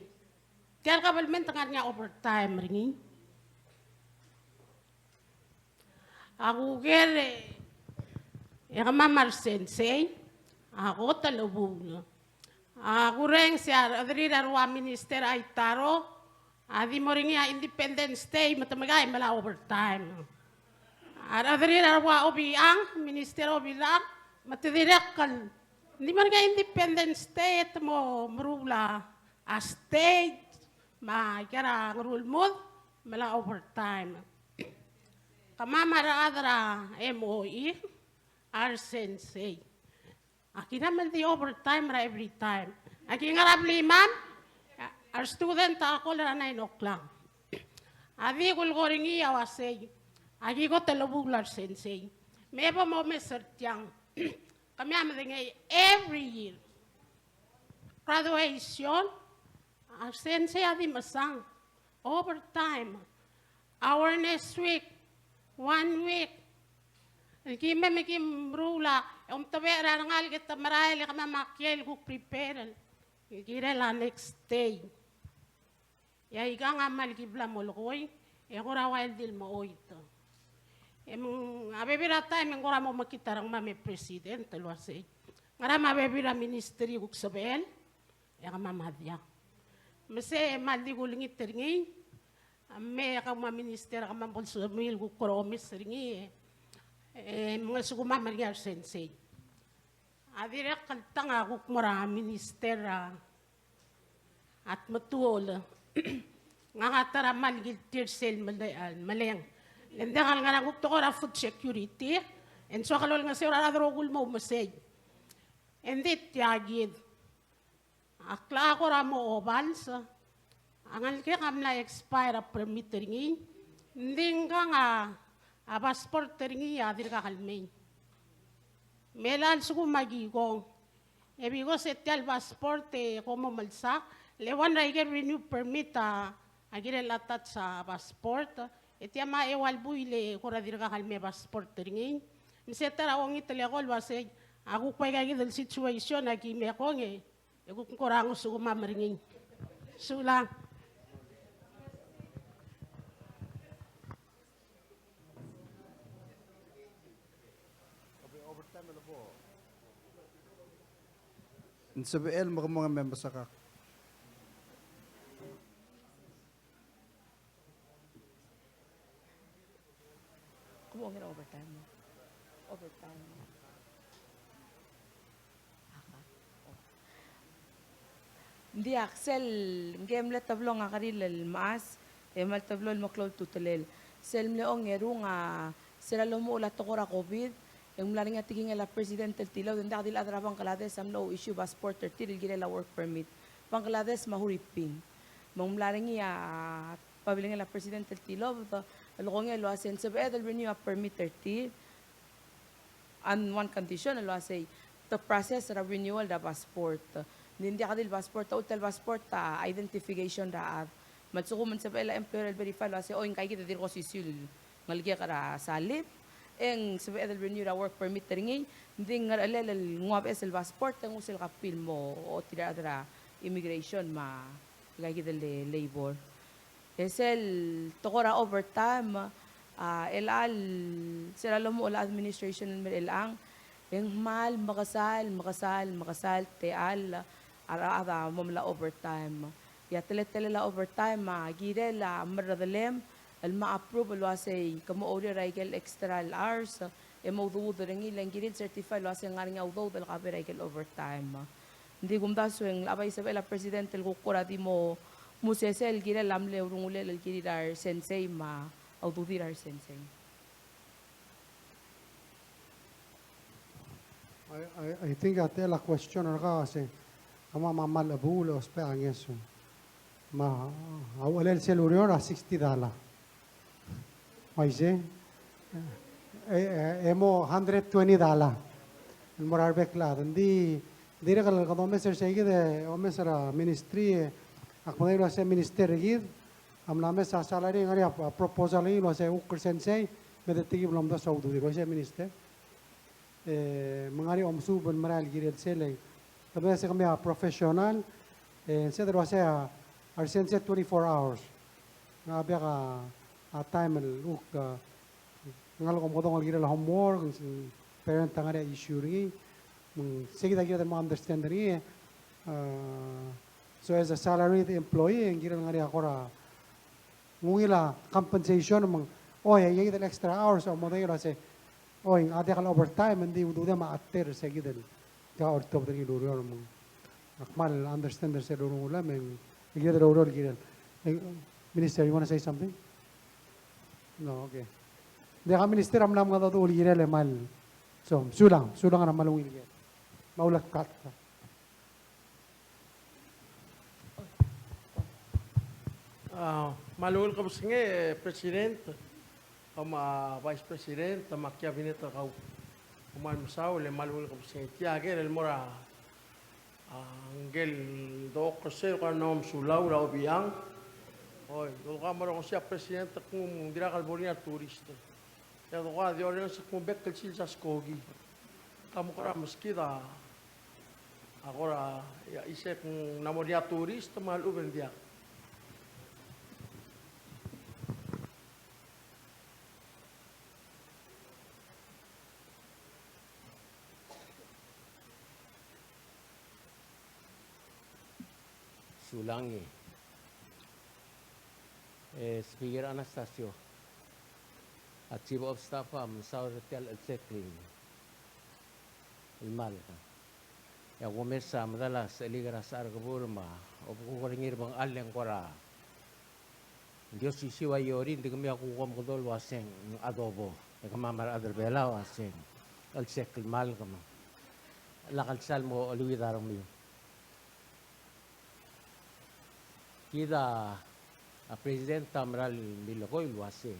tia el kabelment a ngar er ngii a overtime er ngii. A kuker e kemam a resensei, a kot a lebuul. A kureng se a rechederir a rua minister a Itaro, a di mo er ngii a Independence Day me te mekai me la overtime. A rechederir a rua Obichang, Minister Obichang, me te dirrek el di mo er ngii a Independence Day e te mo meruul a stage me aika er a ngerulmud me la overtime. Kemam a rechad er a MOE, A resensei. Aki mla di overtime er a every time. Aki ngar er a blimam, a re student a call er a nine o'clock. A di kulekoi er ngii a uasei, aki kot el obukel a resensei. Me bo momes er tiang. Kemiu a medengei every year. Graduation, a resensei a di mesang. Overtime. Awareness week. One week. El ki mei me ki meruul a, e omtebechel er a rengalek e te merael e kemam a kiei el kuk prepare el kirel a next day. E aikang a kmal ki bla molekoi, e kora ua el di el mechoit. E me ng a bebil er a taem e ng kora mo mekngit a rengmam e president el uasei, ngera me a bebil er a ministry kuk sebechel, e kemam a diak. Me sei e kmal di kulengit er ngii, me kau me a minister a kemam bo lsebechir el kuk kora omes er ngii, e mngesukemam er ngii a resensei. A dirrek el tang a kuk mo er a minister a, a Tmetuchl. Ngak a ta er a kmal guilty er sel mele-, meleng. Le ng diak el ngar er a kuk tekoi er a food security, e ng soak el olengeseu er a rechad el rokui el mo oumesei. E ng di tia kid. A klechad a kora mo obals, a ngalek a mla expire a permit er ngii, ng di ngkang a, a passport er ngii a dirkak el mei. Me a lsekum a ki kong, e because e tia el passport e kom mo melsak, le one er a ikel renew permit a, a kirel attach a passport, e tia me a eua el buil e kora dirkak el mei a passport er ngii. Me se ta er a ongit el eko el uasei, a kuk ua ika kid el situation a ki mei kong e, e kuk ng kora ngosukemam er ngii. Sulang. Ng sebechel me ke mo ngemesakak. Kmo ongit er a overtime. Overtime. Aka. Oh. Ng diak, sel ngii a mle teblo a kerir el mechas, e kmal teblo el meklou a ultutelel. Sel mle ongerung a, sel lomuchel a tekoi er a COVID, e ng mla er ngii a tekingel a president el tilobed, ng diak di el chad er a Bangladesh a mlo issue passport er tir el kirel a work permit. Bangladesh me a Huriping. Me ng mla er ngii a babilngel a president el tilobed el kongei el uasei ng sebeched el renew a permit er tir on one condition el uasei te process er a renewal er a passport. Ng di ng diak di el passport, a ultutelel el passport a identification er a chad. Me a lsekum ng sebechel a employer el verify el uasei, oi, ngika kid a dirk osisiu el ngelekek er a salib, e ng sebeched el renew er a work permit er ngii, ng di ngerchelel el nguu a beches el passport, e nguu sel copy el mo ochotii er a rechad er a immigration me a ika kid el labor. E sel tekoi er a overtime, a, el chelecha el, sel lomuchel a administration el mei er chelechang, e ng kmal mekesai, mekesai, mekesai el techall a rechad a mo melai a overtime. E a teletelel a overtime a kirel a merredelem el mo approve el uasei ke mo oureor er a ikel extra el hours, e mo udoud er ngii, le ng kirir el certify el uasei ng ngar er ngii a udoud el cover er a ikel overtime. Ng di kumdasu e ng locha bai sebechel a president el kuk kora di mo musesei el kirel a mle urungulel el kirir a resensei me a ududir a resensei. I, I, I think a techel a question er kau a se, kemam a kmal chebuul e ousbech a ngeso. Me a uchelel sel ureor a sixty dollar. Uaisei? E, e, e mo hundred twenty dollar el mo er a rebek el chad. Ng di, dirrek el kede omes er sei kid e omes er a ministry, e ak medengei el uasei a minister er kid a mla mes a salary, ng ngar er ngii a proposal er ngii el uasei kuk resensei me de tekib el omdasu a ududir. Uaisei, minister? E, me ng ngar er ngii a omesuub el merael el kirel sel, e, kede se kemiu a professional, e, se de uasei a resensei twenty-four hours. Ng diak a, a time el kuk, a, ngalek a omekedong el kirel a homework, ng parent a ngar er ngii a issue er ngii, me ng se kid a kired el mo understand er ngii, e, so as a salaried employee, e ng kirel ngar er ngii a kora ng ungil a compensation me ng, oi, a ikakid el extra hours a mo medengei el uasei, oi, a diak el overtime, ng di ududem a ater er se kid el, ka oltobed er ngii el ureor me ng. Ak kmal understand er sel urungulem me ng, ikakid el ureor el kirel. E, Minister, you wanna say something? No, okay. Ng diak a minister a mla mengedecheduch el kirel e kmal So, mesulang, mesulang er a kmal ungil ker. Me a ulekatk. A, kmal ungil kebesengei, e, President, me a Vice President, me a cabinet er kau. Kmal mesaul, e kmal ungil kebesengei. Tia ker el mo er a, a, ngike el doker sel kora mla mesulang er a Obichang. Oi, doker a mo er a ngesii a President, kung dirrek el bo er ngii a tourist. E a doker a di orrenges el kung bek el sils a skoki. Ka mo kora meskid a, a kora, ia, isei kung ng mo er ngii a tourist me a lechub e ng diak. Sulang e, e, Speaker Anastasio, a Chief of Staff a mesaul er tia el chelsek el mal. E a kumes a medal a sechelik er a Secharkebur me a obekuk er ngii er a bengchall e ng kora ng di osisiu a iorii, ng di kemiu a kuk omekedo el uaseng adobo. E kemam a rechad er Belau a uaseng chelsek el mal, kemam. Lak el sal mo cheleuid a rengmiu. Kid a, a President a mera el milekoi el uase,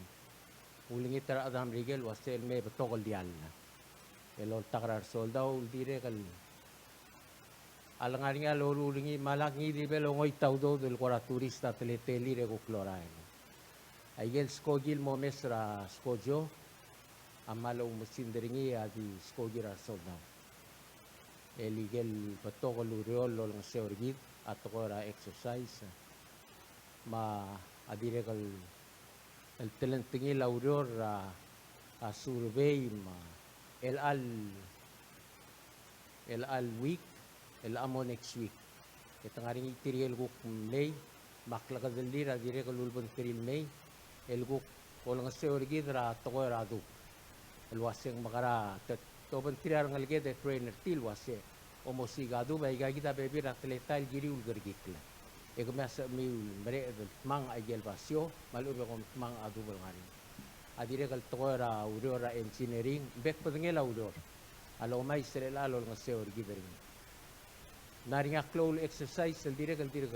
ulengit er a rechad er a Merikel el uase el me betok el diall. El oltak er a resoldau el dirrek el a lengar er ngii a loruul er ngii me a lak ngii di bel ongoit a udoud el kora turist a teletelir e kuk lorael. Aike el skoki el mo mes er a skojo a kmal oumesingd er ngii a di skoki er a resoldau. El ikel betok el ureor el olengeseu er kid a tekoi er a exercise me a dirrek el, el telengtengil a ureor er a, a survey me a chelecha el, chelecha el week, chelecha mo next week. E te ngar er ngii tirke el kuk mlei me a klekedellir a dirrek el ulebengterir el mei el kuk olengeseu er kid er a tekoi er a dub. El uase ng mekera te, te obengterir a rengeleked e train er tir el uase omosiik a dub, aika kid a bebil er a teletael el kiriu el kerekikl. E kemiu a sebechemiu el mereched el dmang aike el basio me a lechub e kom dmang a dub el ngar er ngii. A dirrek el tekoi er a ureor er a engineering, bek bedengel a ureor a lomais er chelecha el olengeseu er kid er ngii. Ng ngar er ngii a klou el exercise el dirrek el dirk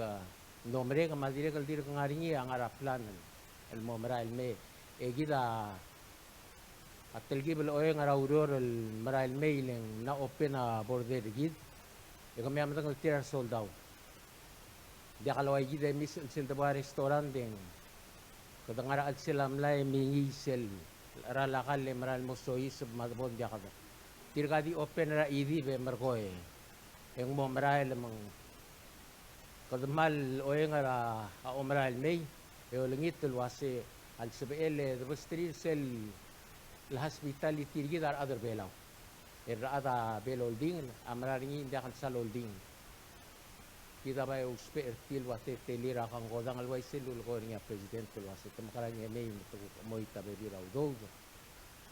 mlo merek me a dirrek el dirk ngar er ngii a ngar er a plan el, el mo merael el mei. E kid a, a telkib el oeng er a ureor el merael el mei e le ng mla open a border er kid. E kemiu a medengelterir a resoldau. Diak el ua kid e mei sel, sel debo er a restaurant e ng kede ngar er a chelsel a mlai e mengiil sel cheral a kall e merael el mo soiseb me a debo, ng diak kede. Tirka di open er a chidib e merekong e ng mo merael me ng kede kmal oeng er a omerael el mei e olengit el uase a lsebechel e debesterir sel hospitality er kid a rechad er Belau. E rechad a Bel Oldingel a mera er ngii, ng diak el sal oldingel. Kid a bai ousbech er tir el ua teletelir a kangkodang el uaisei el lulekoi er ngii a President el uase te mekerang e mei me te kuk chemoit a bebil er a udoud.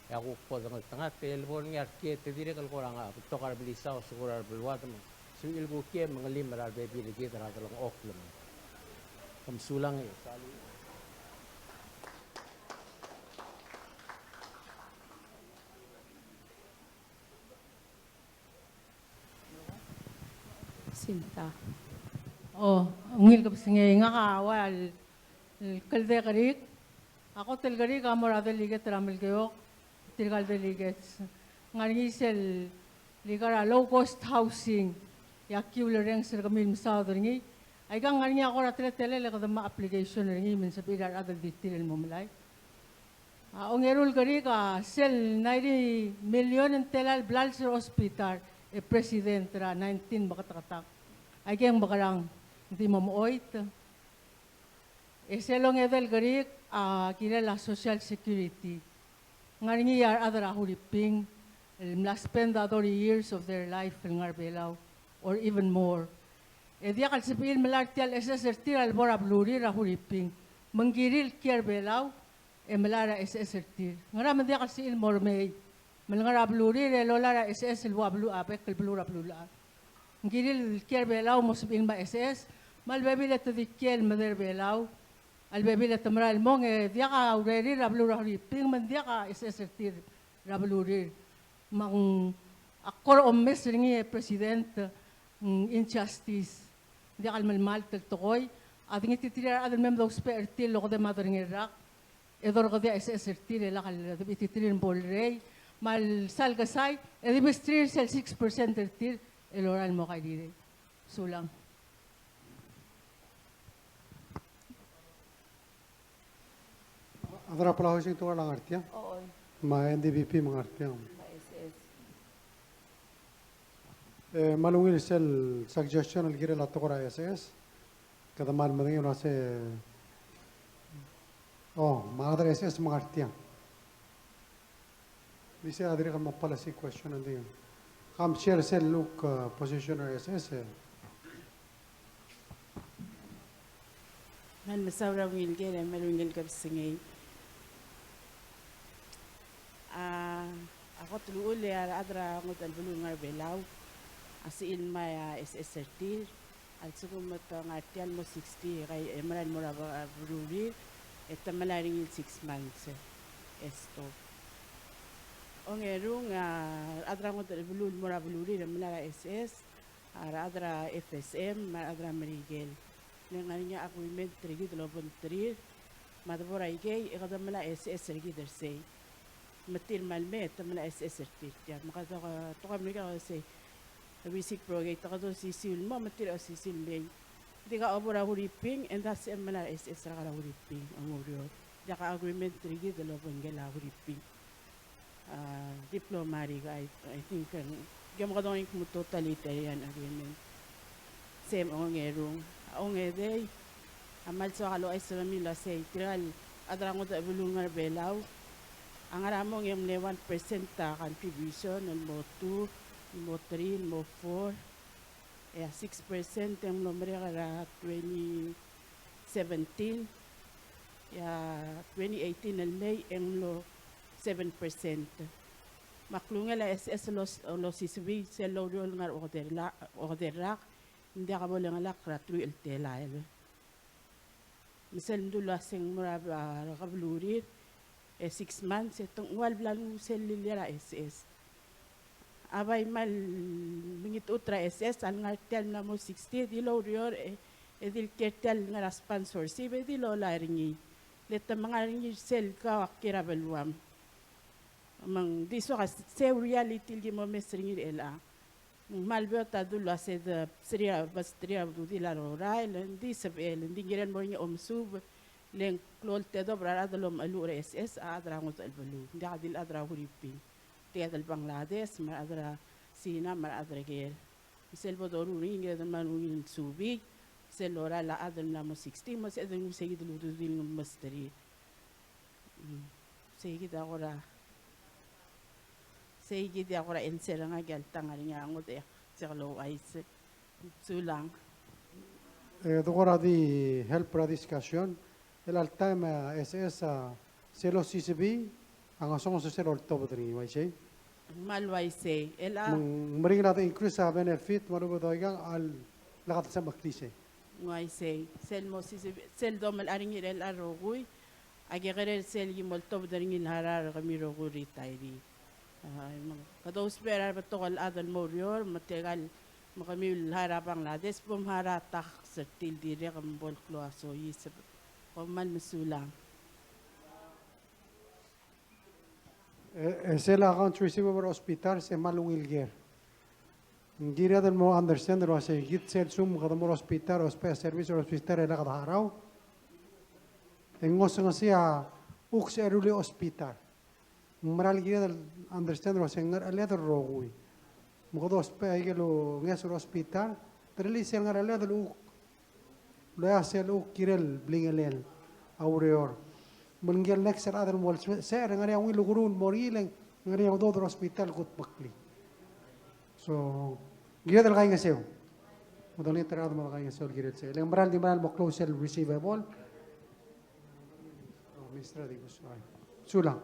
E a kuk bo dengeltengat e le bo er ngii a rekiei e te dirrek el kora ngar, betok a rebelisai, osekur a rebeluad me ng sebechir el kuk kiei me ng elim er a rebebil er kid er a delengchokl me. Kom sulang e. Sinta. O, ungil kebesengei, ngak a ua el, el kldei kerik, a kot el kerik a mo er a delegate er a Melekeok, tirka el delegates. Ngar er ngii sel, el ikal low cost housing, e a kiu el orrenges er kemiu el mesaod er ngii. Aika ng ngar er ngii a kora teletelel e kede mo application er ngii me ng sebechir a rechad el di tir el mo melai. A ongeru el kerik a sel ninety million ng telael blals er a hospital e president er a nineteen meketeketak. Aike ng mekerang, di mo mechoit. E sel ongedei el kerik a kirel a social security. Ng ngar er ngii a rechad er a Huriping el mla spend a thirty years of their life el ngar er a Belau or even more. E diak el sebechir el melai er tia el SS er tir a lebo er a belurir er a Huriping. Me ng kirir el kiei er a Belau e melai er a SS er tir. Ngera me ng diak el sebechir el mo remei me lengar er a belurir e lolai er a SS el ua beluu, a bek el beluu er a beluulechad. Ng kirir el kiei er a Belau mo sebechir el mo SS, me a lebebil e te di kiei el mei er a Belau a lebebil e te merael el mong e diak a urerir er a beluu er a Huriping me ng diak a SS er tir er a belurir. Me ng, a kora omes er ngii e President, ng injustice. Ng diak el melemalt el tekoi, a dengititerir a rechad el mei me dousbech er tir el okedei me a derengel rak, e dorekedii a SS er tir e lak el debechititerir el bo lerei, me a lsal kesai, e di mesterir sel six percent er tir el lorael el mo kairirei. Sulang. A chad er a Palau Housing a tekoi er a ngar tiang. Oi. Me a NDBP me a ngar tiang. Me a SS. E, me a ungil sel suggestion el kirel a tekoi er a SS. Kede mal medengei el uase, o, me a chad er a SS me a ngar tiang. Di sei a dirrek el mo policy question, ng di. Kam share sel luk, uh, position er a SS. Ng mesaul er a ungil ker e me a ungil kebesengei. A, a kot el uchul e a rechad er a ngodech el beluu el ngar er a Belau a sebechir el mei a SS er tir. A lsekum e te ngar tia el mo sixty, e kai e mera el mo er a be-, a belurir, e te melai er ngii el six months, e stop. Ongerung, a rechad er a ngodech el beluu el mo er a belurir e melai er a SS, a rechad er a FSM, me a rechad er a Merikel. Le ng ngar er ngii a agreement er kid el obengterir, me a debo er a ikei, e kede melai a SS er kid er sei. Me tir me a lemei, e te melai a SS er tir tia. Me kede, kede, kede, kede sei. Reciprocate, kede osisiu el mo, me tir a osisiu el mei. Ng di kau a bo er a Huriping, e ng di sebechem el melai a SS er kau er a Huriping, a Oreor. Diak a agreement er kid el obengkel a Huriping. A, diplomatic, I, I think, ng, ng kmo kede ngii el kmo totalitarian agreement. Sei a ongerung. A ongedei, a kmal soak el ouchais er kemiu el uasei, tirka el chad er a ngodech el beluu el ngar er a Belau a ngar er a mong e ng mle one percent a contribution, el mo two, el mo three, el mo four. E a six percent e ng mlo merek er a twenty seventeen. E a twenty eighteen el mei e ng mlo seven percent. Me a klungel a SS el os-, el osisebii sel loureor el ngar er a okedei el rak, okedei el rak, ng diak bo lengelakl er a truich el telael. Me sel mdu el uaseng mo er a, a, rekebelurir, e six months, e te ng ua el bla lenguu sel lilia er a SS. A bai mal mengit a rechad er a SS, a lengar tia el mla mo sixty, e di loureor, e, e di le kiei er tia el ngar er a sponsorship, e di lolai er ngii. Le te menga er ngii er sel kau a kiei er a beluam. Me ng di soak a se-, sei a reality el ki mo omes er ngii er chelechang. Me ng kmal beot a dulu el uasei de besterir a, besterir a ududir a rorael, e ng di sebechel, e ng di ng kirel mo er ngii a omesuub, le ng klou el tedobech er a rechad el omecheluch er a SS, a chad er a ngodech el beluu. Ng diak di le chad er a Huriping. Tia el Bangladesh, me a rechad er a Sina, me a rechad er ker. Me sel bo doruul er ngii, ng kired el mla ungil el suubii, sel lorael a chad el mla mo sixty, me sebeched el nguu sei kid el ududir el mesterir. Mm. Sei kid a kora, sei kid a kora answer er ngak el ta ngar er ngii a ngodech, se kede ouchais. Sulang. E, de kora di help er a discussion, el all time, e, SS, a, sel osisebii a ngesonges er sel oltobed er ngii, uaisei? Me ng uaisei, el a. Me ng meringel a de increase a benefit, me a lechub e doikang, a lak de sebechek el sei. Ng uaisei, sel mo sise-, sel domelai er ngii er chelecha el rokui, a kekerei sel ki mo oltobed er ngii el harau er kemiu el rokui el retiree. A, me ng, kede ousbech er a rebetok el chad el mo oureor, me tirka el, me kemiu el harau er a Bangladesh, bo mharau a tax er tir el dirrek me bo el klou a soiseb. Kom kmal mesulang. E, e sel account receivable er a hospital, se kmal ungil ker. Ng kired el mo understand el uasei kid sel sum kede mo er a hospital, ousbech a service er a hospital e lak de harau, e ng ngosengesii a kuk se rullii a hospital. Ng meral kired el understand el uasei ng ngerecheled el rokui. Me kede ousbech a ikel ngeso er a hospital, te rullii sel ngerecheled el kuk Lua sel kuk kirel el blingelel a ureor. Me ng ngikel next el chad el mo lsecher, e ng ngar er ngii a ungil ukeruul el mo er ngii, e le ng ngar er ngii a udoud er a hospital el kutmeklii. So, ng kired el kaingeseu. Me dolengit er a rechad me de kaingeseu el kirel sei. E le ng meral di meral mo close sel receivable. Oh, Mister Adibus, ai. Sulang.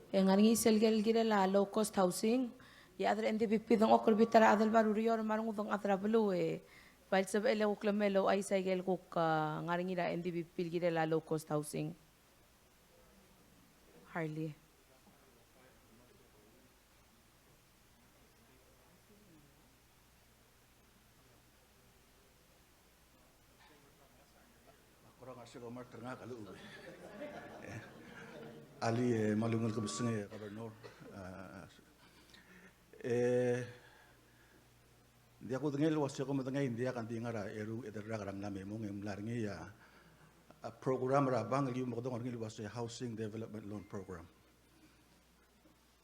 E ng ngar er ngii sel ker el kirel a low cost housing, e a chad er a NDBP a dengchokl er a bita er a chad el bar ureor me a rengud el chad er a beluu, e bai el sebechel e kuk lemei el ouchais a ikel kuk, a, ngar er ngii er a NDBP el kirel a low cost housing. Harley. Sel omart er ngak a lechub. Alii, e, me a ungil kebesengei, e, Governor. A, e, ng diak kudengei el uase kom medengei, ng diak, ng di ngar er a eru el rak er a mla me mong, e ng mla er ngii a, a program er a bank el kiu mekedong er ngii el uase Housing Development Loan Program.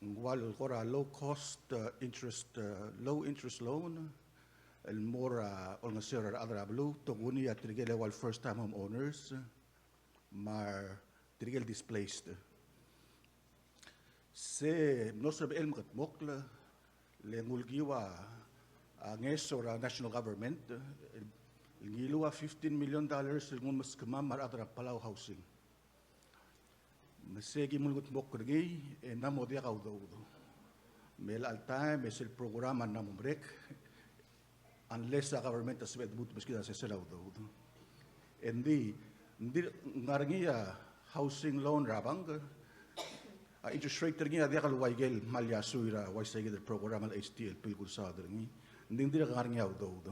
Ng ua el kora low cost, uh, interest, uh, low interest loan el mo er a olengeseu er a rechad er a beluu, tokuni a tirke el ua el first time homeowners me a tirke el displaced. Se mlo sebechel mekedmokl, le ng ulekiu a, a ngeso er a national government el ngiluu a fifteen million dollars el nguu el meskemam me a rechad er a Palau Housing. Me se ki mlo kedmokl er ngii, e ng mo diak a udoud. Me chelecha el taem e sel program a ng mo merek, unless a government a sebeched el lmuut el meskid a sesei er a udoud. Engdi, ng di ngar er ngii a housing loan er a bank, a interest rate er ngii a diak el ua ikel mle iasui er a uaisei kid el program el H T L P el kursaod er ngii. Ng di ng dirk ngar er ngii a udoud.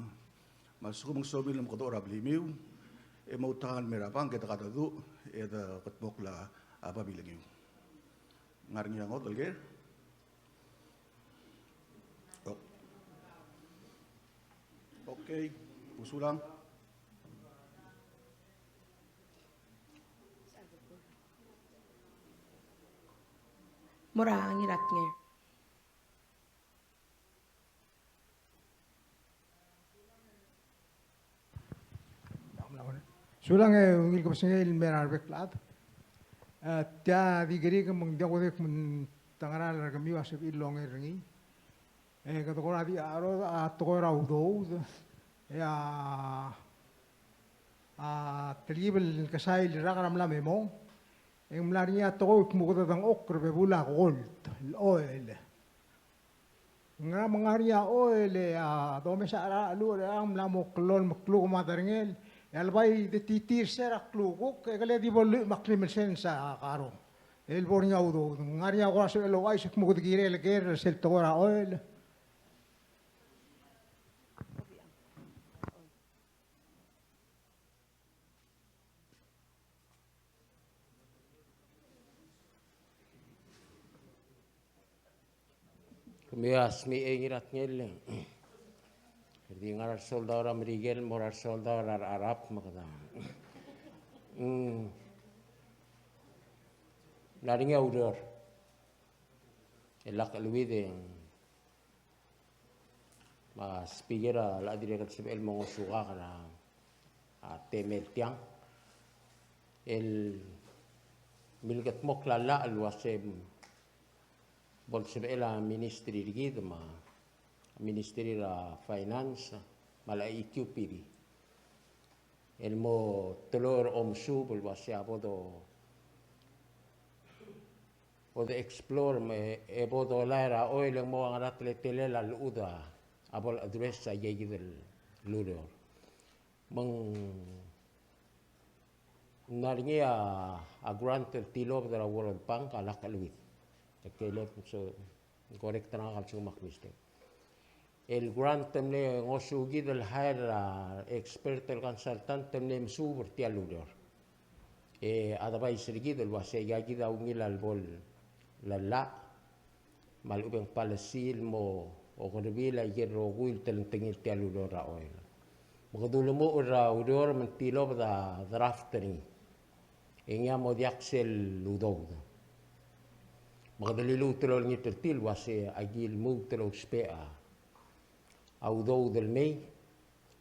Me a lsekum ng soamiu el omekedechor a blimiu, e mo outekangel el mei er a bank e de kadecheduch, e de kedmokl a babilngiu. Ngar er ngii a ngodech el ker? O-, okay, sulang. Mo er a Ngiratngel. Sulang e ungil kebesengei el mei er a rebek el chad. E, tia di kerik me ng diak kudengei me ng tangeral er kemiu a sebechir el onger er ngii. E, kede kora di a, a tekoi er a udoud. E, a, a telkib el kesai el rak er a mla me mong. E ng mla er ngii a tekoi el kmo kede dengchokl er a bebul a gold, el oil. Ngera me ng ngar er ngii a oil e a domes a cheluch er chelechang, ng mla mo klou el mekluk me a derengel, e a le bai de titir se er a klukuk, e kele di bo lluich me a klim el sens a karong. El bo er ngii a udoud, ng ngar er ngii a kora sebechel el ouchais el kmo kede kirel el ker er sel tekoi er a oil. Kemiu a smiich e Ngiratngel, e di ngar er a resoldau er a Merikel el mo er a resoldau er a Arab me kede, mm, ng ngar er ngii a ureor el lak cheleuid e me a speaker a locha dirrek el sebechel el mo ngosukak er a, a, temel tiang. El milkedmokl a llach el uase bo lsebechel a ministry er kid me a ministry er a finance me a le E Q P D el mo teloi er a omesuub el uase a bo do o de explore me e bo dolai er a oil e ng mo ua ngera teletelel a llechud a bo laddress a ikakid el ureor. Me ng ngar er ngii a grant el tilobed er a World Bank a lak cheleuid. E ke le so, correct er ngak a lsekum ak mistake. El grant el mle ngosukid el hire a expert el consultant el mle mesuub er tia el ureor. E advice er kid el uase ikakid a ungil a lebo lellach me a lechub e ng policy el mo okerebil a ikel rokui el telengtengil tia el ureor er a oil. Me kede ulemuchel er a ureor me ng tilobed a draft er ngii. E ngii a mo diak sel udoud. Me kede liluut el olengit er tir el uase aki lmuut el ousbech a udoud el mei,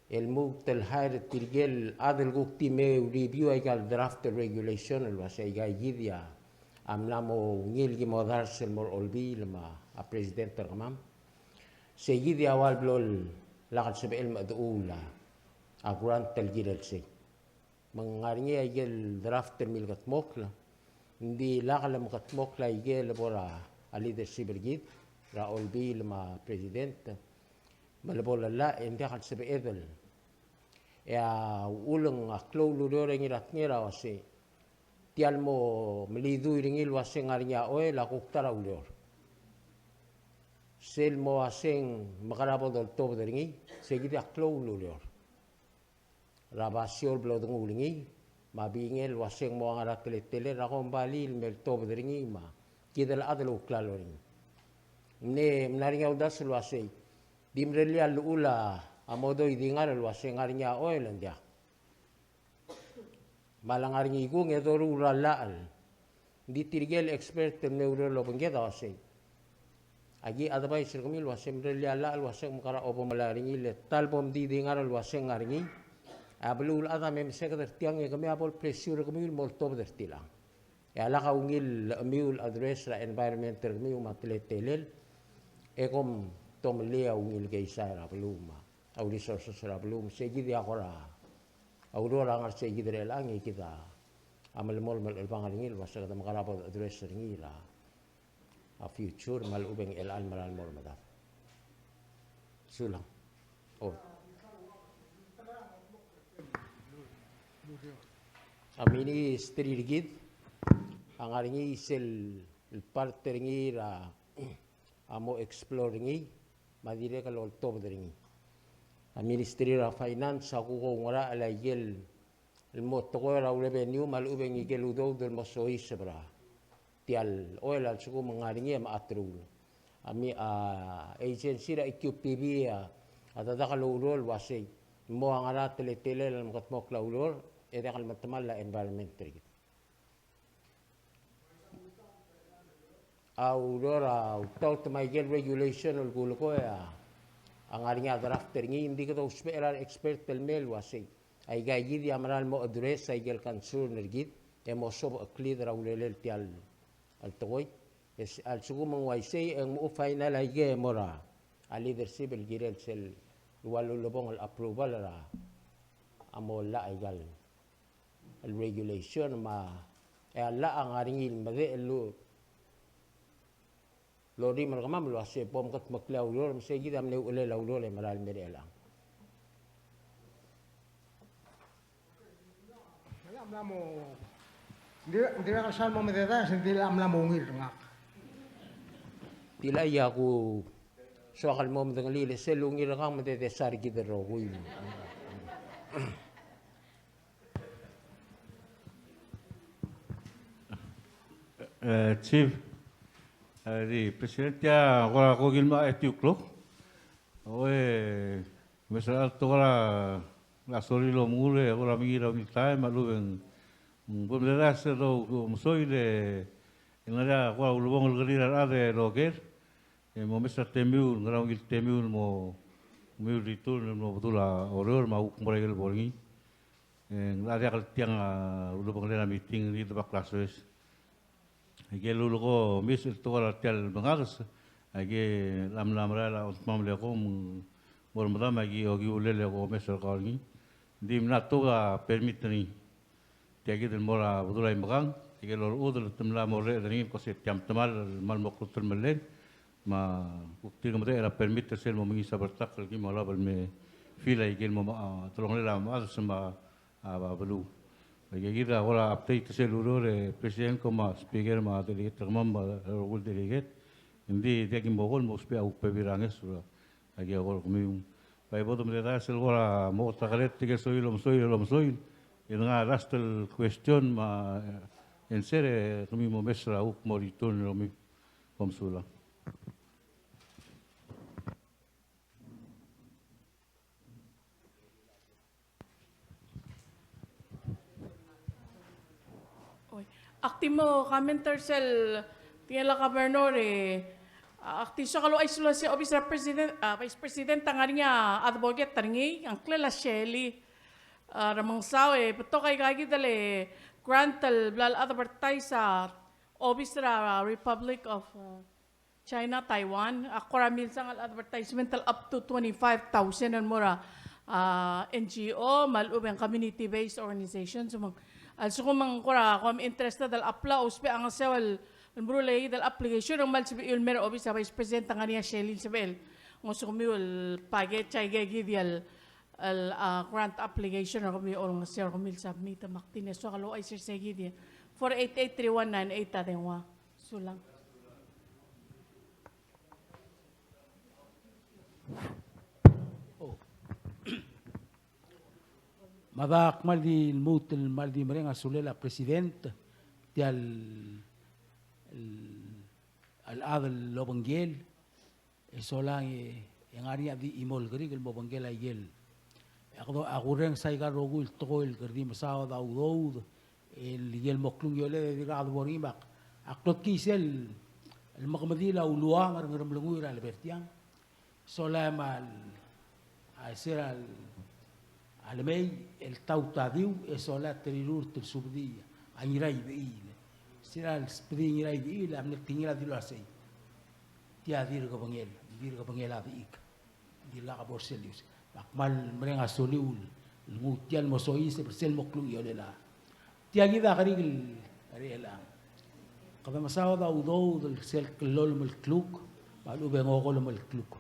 el lmuut el hire er tirke el chad el kuk di me review aika el draft regulation el uase aikakid a mla mo ungil ki mo dars el mo er a Olbiil me a president er kemam. Seikid a ua el blo lak el sebechel el mechedechuul a grant el kirel sei. Me ng ngar er ngii a ikel draft el milkedmokl, ng di lak lemekedmokl a ikel bo er a leadership er kid, er a Olbiil me a president, me lebo lellach e ng diak el sebeched el. E a uchul e ng a klou el ureor e Ngiratngel a uase tia el mo melidui er ngii el uase ng ngar er ngii a oil a kuk ta er a ureor. Sel mo uase ng mekera bo doltobed er ngii, seikid a klou el ureor. Er a basio el blo denguu er ngii, me a bingel el uaseng mo ngar er a teletelel er a kombalii el me ltobed er ngii me a kid el chad el ouklalo er ngii. Mne, mla er ngii a uldasu el uasei, di mrellii a llechul a mo doi di ngar el uaseng ngar er ngii a oil, ng diak. Me a le ngar er ngii kung e doruul er a llach. Ng di tirke el expert el mle oureor el obengked a uasei, aki advice er kemiu el uasei mrellii a llach el uaseng mekera obo melai er ngii le ta el bo mdi di ngar el uaseng ngar er ngii. A beluulechad a me meseked er tiang e kemiu a bo le pressure er kemiu el mo ltobed er tiang. E a lak a ungil el chemiu el address er a environment er kemiu me a teletelel, e kom tomellii a ungil keizai er a beluu me a resources er a beluu me sei kid a kora ureor a ngar sei kid er chelechang e kid a melemolem el chelebangel er ngii el uasei kede mekera bo de address er ngii er a, a future me a lechub e ng chelecha el mera el mo er medad. Sulang. O. A ministry er kid a ngar er ngii sel part er ngii er a, a mo explore er ngii me a dirrek el oltobed er ngii. A Ministry er a Finance a kuk oungerachel a ikel el mo tekoi er a revenue me a lechub e ng ikel udoud el mo soiseb er a tia el oil a lsekum ng ngar er ngii e mecheteruul. A mi, a agency er a E Q P B a, a dedak el oureor el uasei, mo a ngera teletelel el mekedmokl a ureor e diak el metemall a environment er kid. A ureor a ultaut me a ikel regulation el kulekoi a, a ngar er ngii a draft er ngii, ng di kede ousbech er a re expert el mei el uasei, aika kid a mera el mo address a ikel concern er kid e mo sobecheklid er a urerel tia el tekoi. E se, a lsekum ng uaisei e ng mo final aike e mo er a leadership el kirel sel ua lulebongel el approval er a, a mo llach aika el el regulation me a, e a llach a ngar er ngii el medechel el orrimel er kemam el uasei bo mkedmeklii a ureor me sei kid a mle uchelel a ureor e mera el mei er chelechang. Ng di, ng dirrek el sal mo mededaes, ng di a mla mo ungil er ngak. Tia a ia ku soak el mo medengelii le sel ungil er ngak me de, de sar kid el rokui. E, Chief, e, di President, tia kora kokil me a etiu el klok. O, e, me sel alto kora, a sorir el omengur e kora mengiil er a ungil taem me a lechub e ng, mm, bo mle er a sel do, do mesoil e, e ng ngar er ngii a kora ulebongel el kerir a rechad el oker. E mo mes a temiu, ngera ungil temiu el mo, mo return el mo bedul a Oreor me a kuk mo er a ikel bo er ngii. E ng locha diak el tiang a ulebengelel a meeting, ng di debak el soes. Aike el lulekoi, omes el tekoi er tia el mengadis, aike el mla merael a ongtemam el eko, mo er medam aike okiu el eko omes er kau er ngii. Ng di mla tuobed a permit er ngii. Tia kid el mo er a bedul a Imekang, tirke el orechudel te mla mo orreched er ngii el kmo se tia metemall el kmal mo klou el mle, me a kuk tirke el medechel a permit er sel mo mengiis a bertakl el kim olab el me fill aike el mo, a, delongelel a mechades me a, a, beluu. Aike kid a kora update er sel ureor e President, kom me a Speaker me a delegate er kemam me a rokui el delegate. Ng di tia kim bo kol mo ousbech a kuk bebil er a ngeso er a Aki a kora kemiu. Bai bo domedaes el kora mo otakered tirke el soil el omesoil el omesoil. E ng ngar er a last el question me a answer e kemiu mo mes er a kuk mo return er kemiu. Kom sulang. Oi. Ak di mo comment er sel, tia el Governor e, ak di soak el ouchais el uase obis er a President, a, Vice President a ngar er ngii a advocate er ngii, a ngklel a Shelley, a, Remengesau, e betok aika kid el grant el bla le advertise a obis er a Republic of, a, China, Taiwan, a kora milsang el advertisement el up to twenty-five thousand el mo er a, a, N G O, me a lechub e ng community-based organizations, me ng, a lsekum ng kora kom interested el apply, ousbech a ngeso el, el meruul aike el application, e ng kmal sebechiu el mei er a obis a Vice President a ngar er ngii a Shelley el sebechel ngosukemiu el package aike kid el, el, a, grant application er kemiu el olengeseu er kemiu el submit, me ak di soak el ouchais er se kid. Four eight eight three one nine eight a dengua. Sulang. Me a da kmal di lmuut el kmal di mereng a sulel a President, tia el, el, el chad el obengkel, e solang e, e ng ngar er ngii a di chimo el kerik el mo obengkel a ikel. E ak do, ak urrenges aika el rokui el tekoi el kede di mesaod a udoud, el ikel mo klungiolel e dirkak de bo er ngii me ak, ak lotkii sel, el mekemedil a uluang er a Ngeremlengui er a lebo er tiang. Sola me a, a sel a, a lemei el taut a diu, e sola te rirurt el subedii a Ngiraibechiil. Sel a subedii a Ngiraibechiil a mle tekingel a dilu el uasei, tia dirk obengel, dirk obengel a bechik. Dirkak bo er sel ius. Me ak kmal mereng a suliu el nguu tia el mo soiseb er sel mo klungiolel a. Tia kid a kerik el, er chelechang. Kede mesaod a udoud el sel kllolem el kluk, me a lechub e ng okolem el kluk.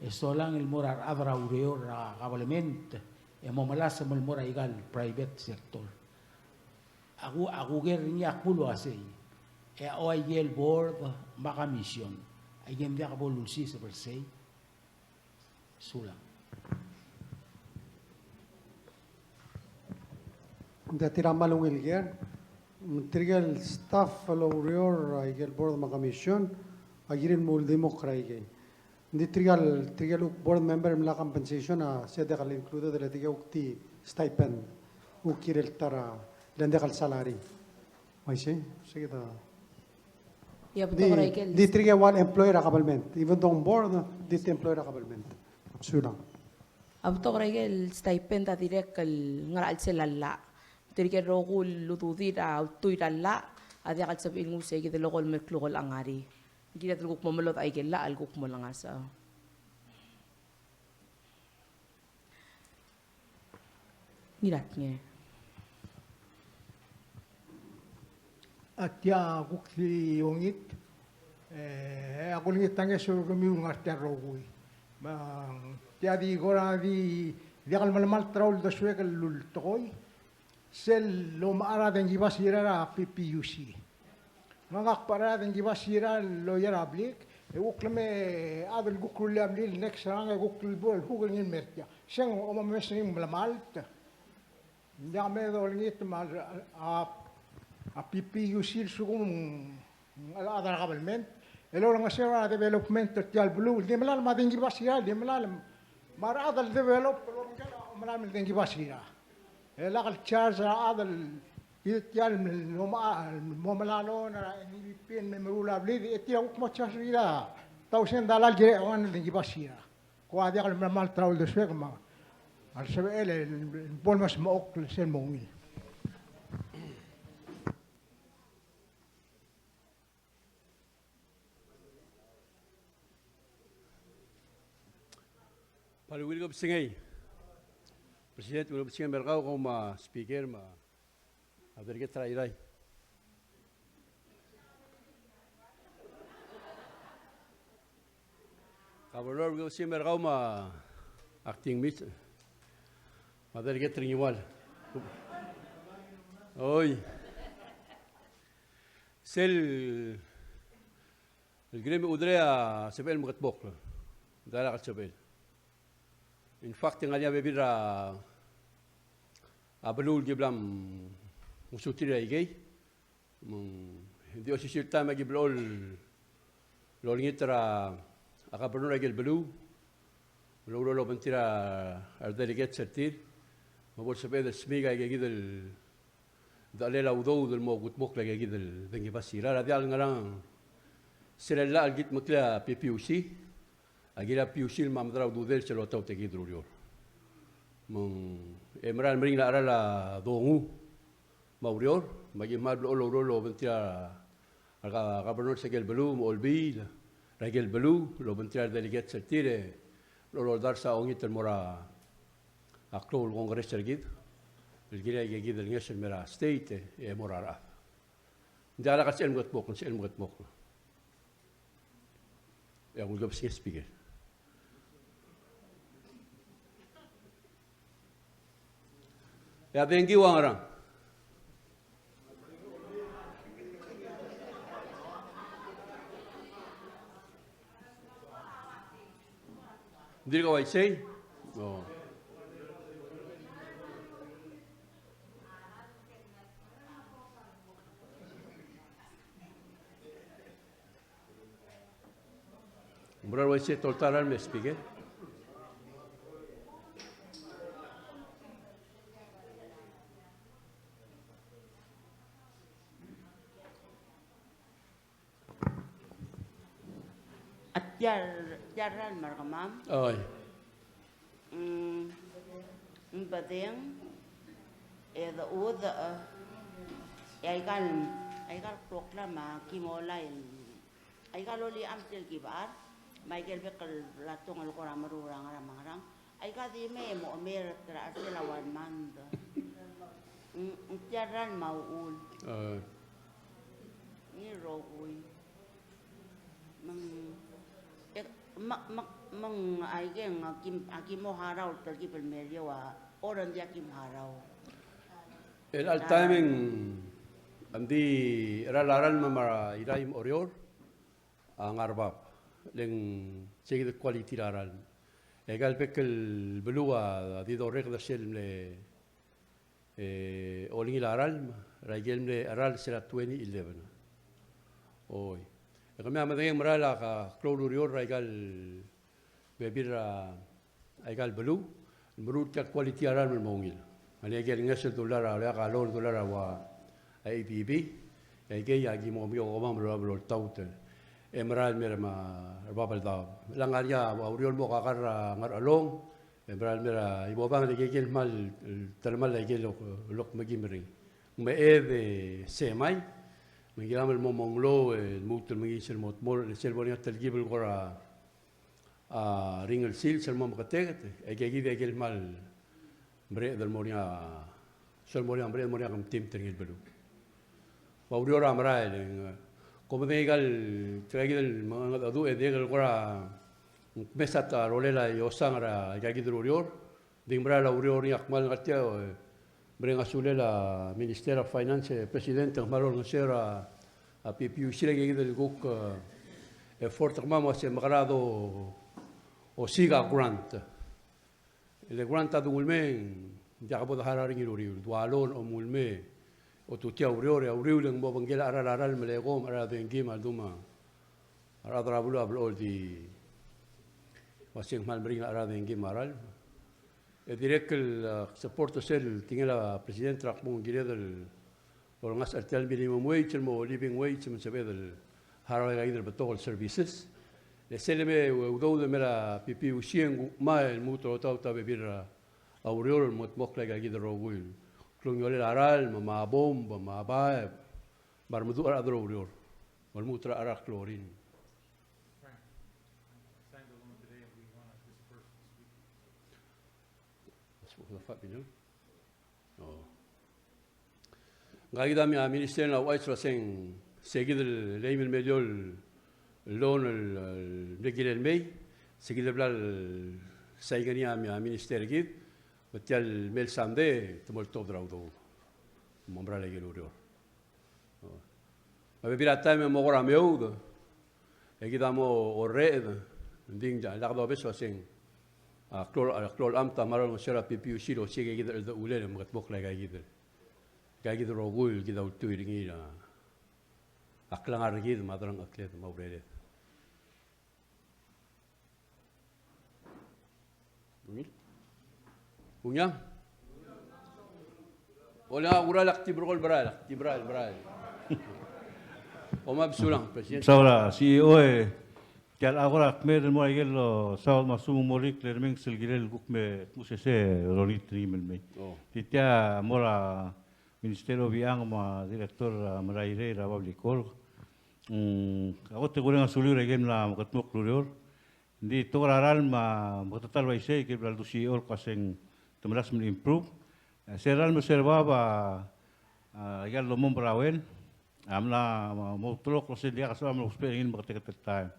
E solang el mo er a rechad er a ureor er a kabelment, e mo melasem el mo er aika el private sector. Ak u-, ak uker er ngii a kmo el uasei, e a ua ikel board me a commission, aike ng diak bo lulsiseb er sei. Sulang. Ng di tir a kmal ungil ker, tirke el staff el oureor er aike el board me a commission, a kirir el mo uldimukl er aikei. Ng di tirke el, tirke el kuk board member el mla compensation a se diak el included el tirke el kuk di stipend, kuk kirel ta er a, le ng diak el salary. Uaisei, se kid a Ia, betok er a ikel. Di tirke el ua employee er a government, even though ng board, di tirke employee er a government. Sulang. A betok er a ikel stipend a dirrek el ngar er a chelsel a llach. Tirke el rokui el ududir a ultuil er a llach, a diak el sebechir el nguu se kid el okolem el kluk el ngar er ngii. Kired el kuk mo melodech a ikel llach el kuk mo olengasech. Ngiratnge. A tia kuk di ongit, e, a kulengit a ngeso er kemiu el ngar tia el rokui. Me tia di kora di, diak el melemalt er a uldesuek el lultekoi. Sel lomechar a dengki basira er a P P U C. Ngak a kbechar a dengki basira el loia er a blik, e kuk leme a chad el kuk rullii a blil el next er ngak e kuk lebo el kuk er ngii el mer tia. Se ng omes er ngii el melemalt. Ng diak me dolengit me a, a, a P P U C a lsekum ng chad er a government el olengeseu er a development er tia el beluu, el di melalem a dengki basira, el di melalem. Me a rechad el develop el obengkel a omelalem el dengki basira. E lak el charge er a chad el, tia el mo, mo melai a loan er a N D B P el me meruul a blid, e tia kuk mo charge er kid a thousand dollar el kirel a one el dengki basira. Ko a diak el melemalt er a uldesuek me a, a lsebechel el, el bo el mesmechokl sel mo ungil. Bai ungil kebesengei. President, ungil kebesengei me er kau, kau me a Speaker, me a delegate er a Irrai. Governor, ungil kebesengei me er kau me a acting minister. Me a delegate er a Ngiwal. Oi. Sel, el kirem e chuderei a sebechel el meketmokl. Ng diak el sebechel. In fact, e ng ngar er ngii a bebil er a, a beluu el ki bla ngosuterir aikei. Me ng di osisiu el taem e ki blechoel el olengit er a, a governor er aike el beluu, el oureor el obengterir a redelegates er tir, me bo lsebeched el smiik aike kid el dechelel a udoud el mo kutmokl aike kid el dengki basira. A diak el ngerang, sel llach el kid meklii a P P U C, a kirel a P P U C el mo medal a ududel sel otaut aike kid el ureor. Me ng, e mera el meringel a cheral a dongu me a ureor, me aki kmal blechoel oureor el obengterir a, a governor er aike el beluu, me a olbiil er aike el beluu, el obengterir a redelegates er tir, e blechoel oldars a ongit el mo er a klou el Congress er kid, el kirel aike kid el ngeso el mei er a state, e, e mo er a rechad. Ng diak el sebechel el meketmokl, ng sebechel el meketmokl. E a ungil kebesengei, Speaker. E a dengkiu a ngerang? Ng dirk uaisei? O. Mo er a uaisei e tolta a ralm el speaker. A tia, tia el ralm er kemam. Oi. Mm, ng bedeng, e de udech, e aika el, aika el kloklam a ki mo lai, aika el oliam tel kibechar, me aike el bek el blatong el kora meruul er a ngerang me a ngerang. Aika di mei e mo omer er a chelsel a one month. Ng, ng tia el ralm a uchul. A. Ngii el rokui. Me ng, e, me, me, me ng aike ng a ki, a ki mo harau el telkib el meriou a, or ng diak ki mo harau. El, el timing, ng di, er a ralm me a Irrai me a Oreor, a ngar er bab, le ng se kid el quality er a ralm. E aika el bek el beluu a di doreked er sel mle, e, olengil a ralm, er aike el mle cheral se er a twenty eleven. Oi. E kemiu a medengei el merael a klou el ureor er aika el bebil er a aika el beluu, el meruul tia el quality a ralm el mo ungil. Ngar er ngii a ikel ngeso el dollar a, ileakl a loan el dollar a ua a ADB, e aikei a ki mo kemiu a kemam el oltaut e merael el mei er a bab el daob. Chelechang e ngar er ngii a ureor el mo kakar er a Ngerchelong, e merael el mei er a Ibo Bank, e aikei el kmal telemall a ikel lok, lok mekim er ngii. Me e de semai, me ng kiram el mo menglou, e lmuut el mengiis el mo dmolech, e sel bo er ngii a telkib el kora a ringel sils el mo meketeket, e aikei kid a ikel kmal mereched el mo er ngii a, sel mo er ngii a mereched el mo er ngii a kemtimt er ngii el beluu. Me a ureor a merael, e ng, kom medengei aika el, tirka kid el mengedecheduch e dirrek el kora, ng kmes a ta rolel a iosang er aika kid el ureor, Ng di merael a ureor er ngii a kmal ngar tia, e, mereng a sulel a Minister of Finance, e, President, e ng kmal olengeseu er a, a, PPUC er aika kid el kuk, e, effort er kemam el uase mekera do, osiik a grant. Le grant a di ngulmei, ng diak bo de harau er ngii el uriul, dua loan a ngulmei, otutii a ureor, e a uriul e ng mo obengkel a cheral a ralm el eko, me a cheral a dengki, me a ldu me a rechad er a beluu a blechoel di, me a se ng kmal meringel a cheral a dengki me a ralm. E dirrek el, a, support er sel tekingel a President er a kmo ng kired el olengasech er tia el minimum wage el mo living wage me ng sebeched el harau aika kid el betok el services. Le sel leme e udoud el mei er a PPUC e ng kuk mei el lmuut el oltaut a bebil er a ureor el mo dmokl aika kid el rokui el klungiolel a ralm, me a bomb, me a baeb, me a remeduch er a rechad er a ureor. Me lmuut er a cheral a klorin. Five million? Oh. Ngka kid a mi-, a minister a ouchais el uaseng se kid el eim el miliol el loan el, el mle kirel mei, se kid el bla el sain er ngii a mi-, a minister er kid, me tia el mei el sandei te mo oltobed er a udoud. Mo merael aike el ureor. Me a bebil er a taem e mo kora meoud, e kid a mo orreched, ng di ng diak dobes el uaseng a klou, a klou el amt a mla olengeseu er a PPUC el osiik aika kid el cheldecheduch el mekedmokl aika kid el, aika kid el rokui el kid a ultuil er ngii er a klengar er kid me a delengchekled me a urered. Ungil? Ungiang? Ole ngak a kurael, ak di merekong el merael, ak di merael, merael. Kom kmal mesulang, President. Mesaul a CEO e, tia el kora kmeed el mo er a ikel, o, saul me a sum me a molekl e remenges el kirel el kuk me, kuk sesei el olengit er ngii me le mei. Oh. Di tia mo er a Minister Obichang me a Director, a, Merairei er a Public Works. Mm, a kot e kureng a suliu er a ikel mla mekedmokl el ureor. Ng di tekoi er a ralm me a meketeketang el uaisei, ikel bla ledu CEO el kmo uaseng te melasem el improve. E, sel ralm er sel bab a, a, ikel lomomb er a well a mla mo, mo ulterekokl el uasei ng diak el sebecham el ousbech er ngii el meketeket el taem.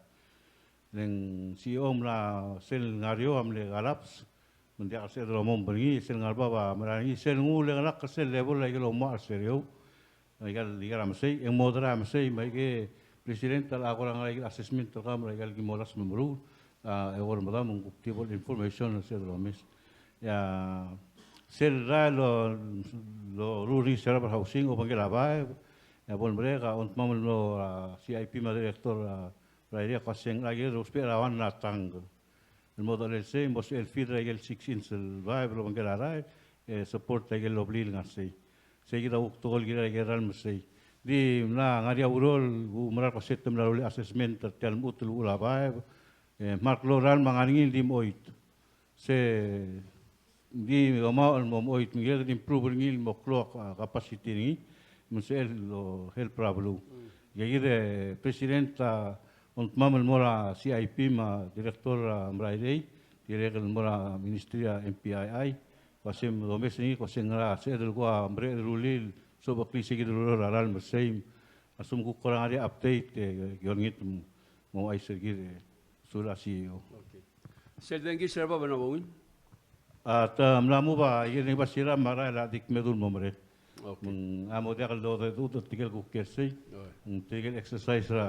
Le ng CEO a mla, sel ngar er eou a mle collapse, me ng diak el sebeched el omomb er ngii, sel ngar er bab a merael er ngii, sel nguu el ngelakl er sel level a ikel oumach er sel eou. Aika el, aika el mesei, e ng mo er a mesei, me aike President a locha kora ngar er a ikel assessment er kemam er aika el ki melasem el meruul, a, e kora medam me ng kuk di bo el information er sel domes. E a, sel rael el lo, loruul er ngii sel rubber housing, obengkel a baeb, e a bo lemerek a ongtimam el mlo, a, CIP me a director, a, Merairei a kuk se ng, a kirel ousbech er a one er a tank el mo dolel sei, mo sebechel fill er a ikel six inch el pipe el obengkel a rael, e support a ikel obliil el ngar sei. Sei kid a kuk tekoi el kirel a ikel ralm er sei. Di mla ngar er ngii a ureor el kuk mera el kuk se te mla rullii a assessment er tia el mechut el uchul a pipe, e, me a klou el ralm a ngar er ngii el di mochoit. Se di kemam el mo mochoit, me ng kired el improve er ngii el mo klou a capacity er ngii, me ng sebechel el help er a beluu. Aikakid e President a ongtemam el mo er a C I P me a Director er a Merairei, dirrek el mo er a Ministry er a M P I I, kuk se domes er ngii, kuk se ng ngera sebeched el kuk merek el rullii el sobecheklii se kid el ureor er a ralm er sei. A lsekum kuk kora ngar er ngii a update, e, ki olengit me mo ouchais er kid, e, sulang, C E O. Okay. Sel dengki, sel bab, a bo ungil? A, te mla move a ikel ngebasira me a rael a di kmedu el mo merek. Okay. Me ng, a mo diak el dodedechudech er tirke el kuk kiei er sei. Oi. Me tirke el exercise er a,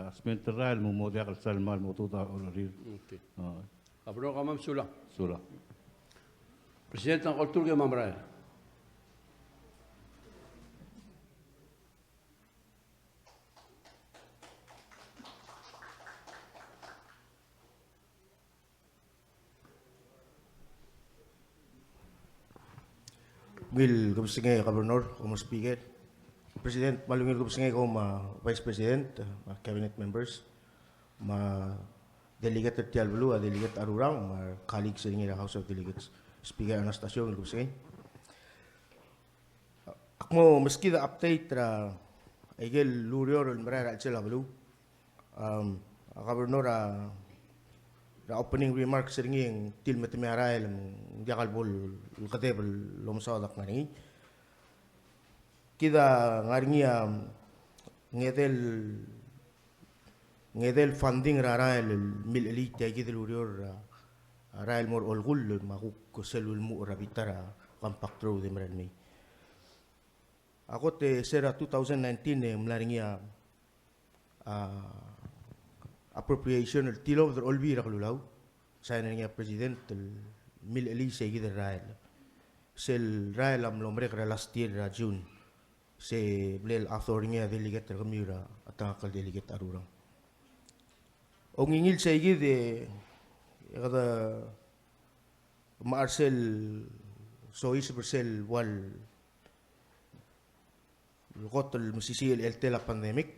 a, spend er a rael me ng mo diak el sal mal mo dodedechudech a urerir. Okay. A. A bo kemam, sulang. Sulang. President, ng ko el turk e kemam er a rael. Ungil kebesengei Governor, kom Speaker. President, me a ungil kebesengei kom, a, Vice President, a, Cabinet members, me a delegate er tia el beluu, a Delegate Arurang, me a colleagues er ngii er a House of Delegates, Speaker Anastacio, ungil kebesengei. Ak mo meskid a update er a ikel ureor el merael er a chelsel a beluu. Am, a Governor a, er a opening remarks er ngii e ng tir me te mei a rael me ng diak el bo el kedeb el omesaod a kngar er ngii. Kid a ngar er ngii a, am, ngedei el ngedei el funding er a rael el milchelii tia kid el ureor er a, a rael el mo er a olkull, me a kuk sel ulemuchel er a bita er a Compact Road e merael mei. A kot e se er a two thousand nineteen e ng mla er ngii a, a, appropriation el tilobed er a Olbiil er a Kelulau, sign er ngii a President el milchelii se kid el rael. Sel rael a mlo merek er a last year er a June. Se ble el author er ngii a delegate er kemiu er a, a tang a kal delegate Arurang. Ongingil sei kid e, e kede mechar sel soiseb er sel ua el kot el mesisiich el cheltel a pandemic.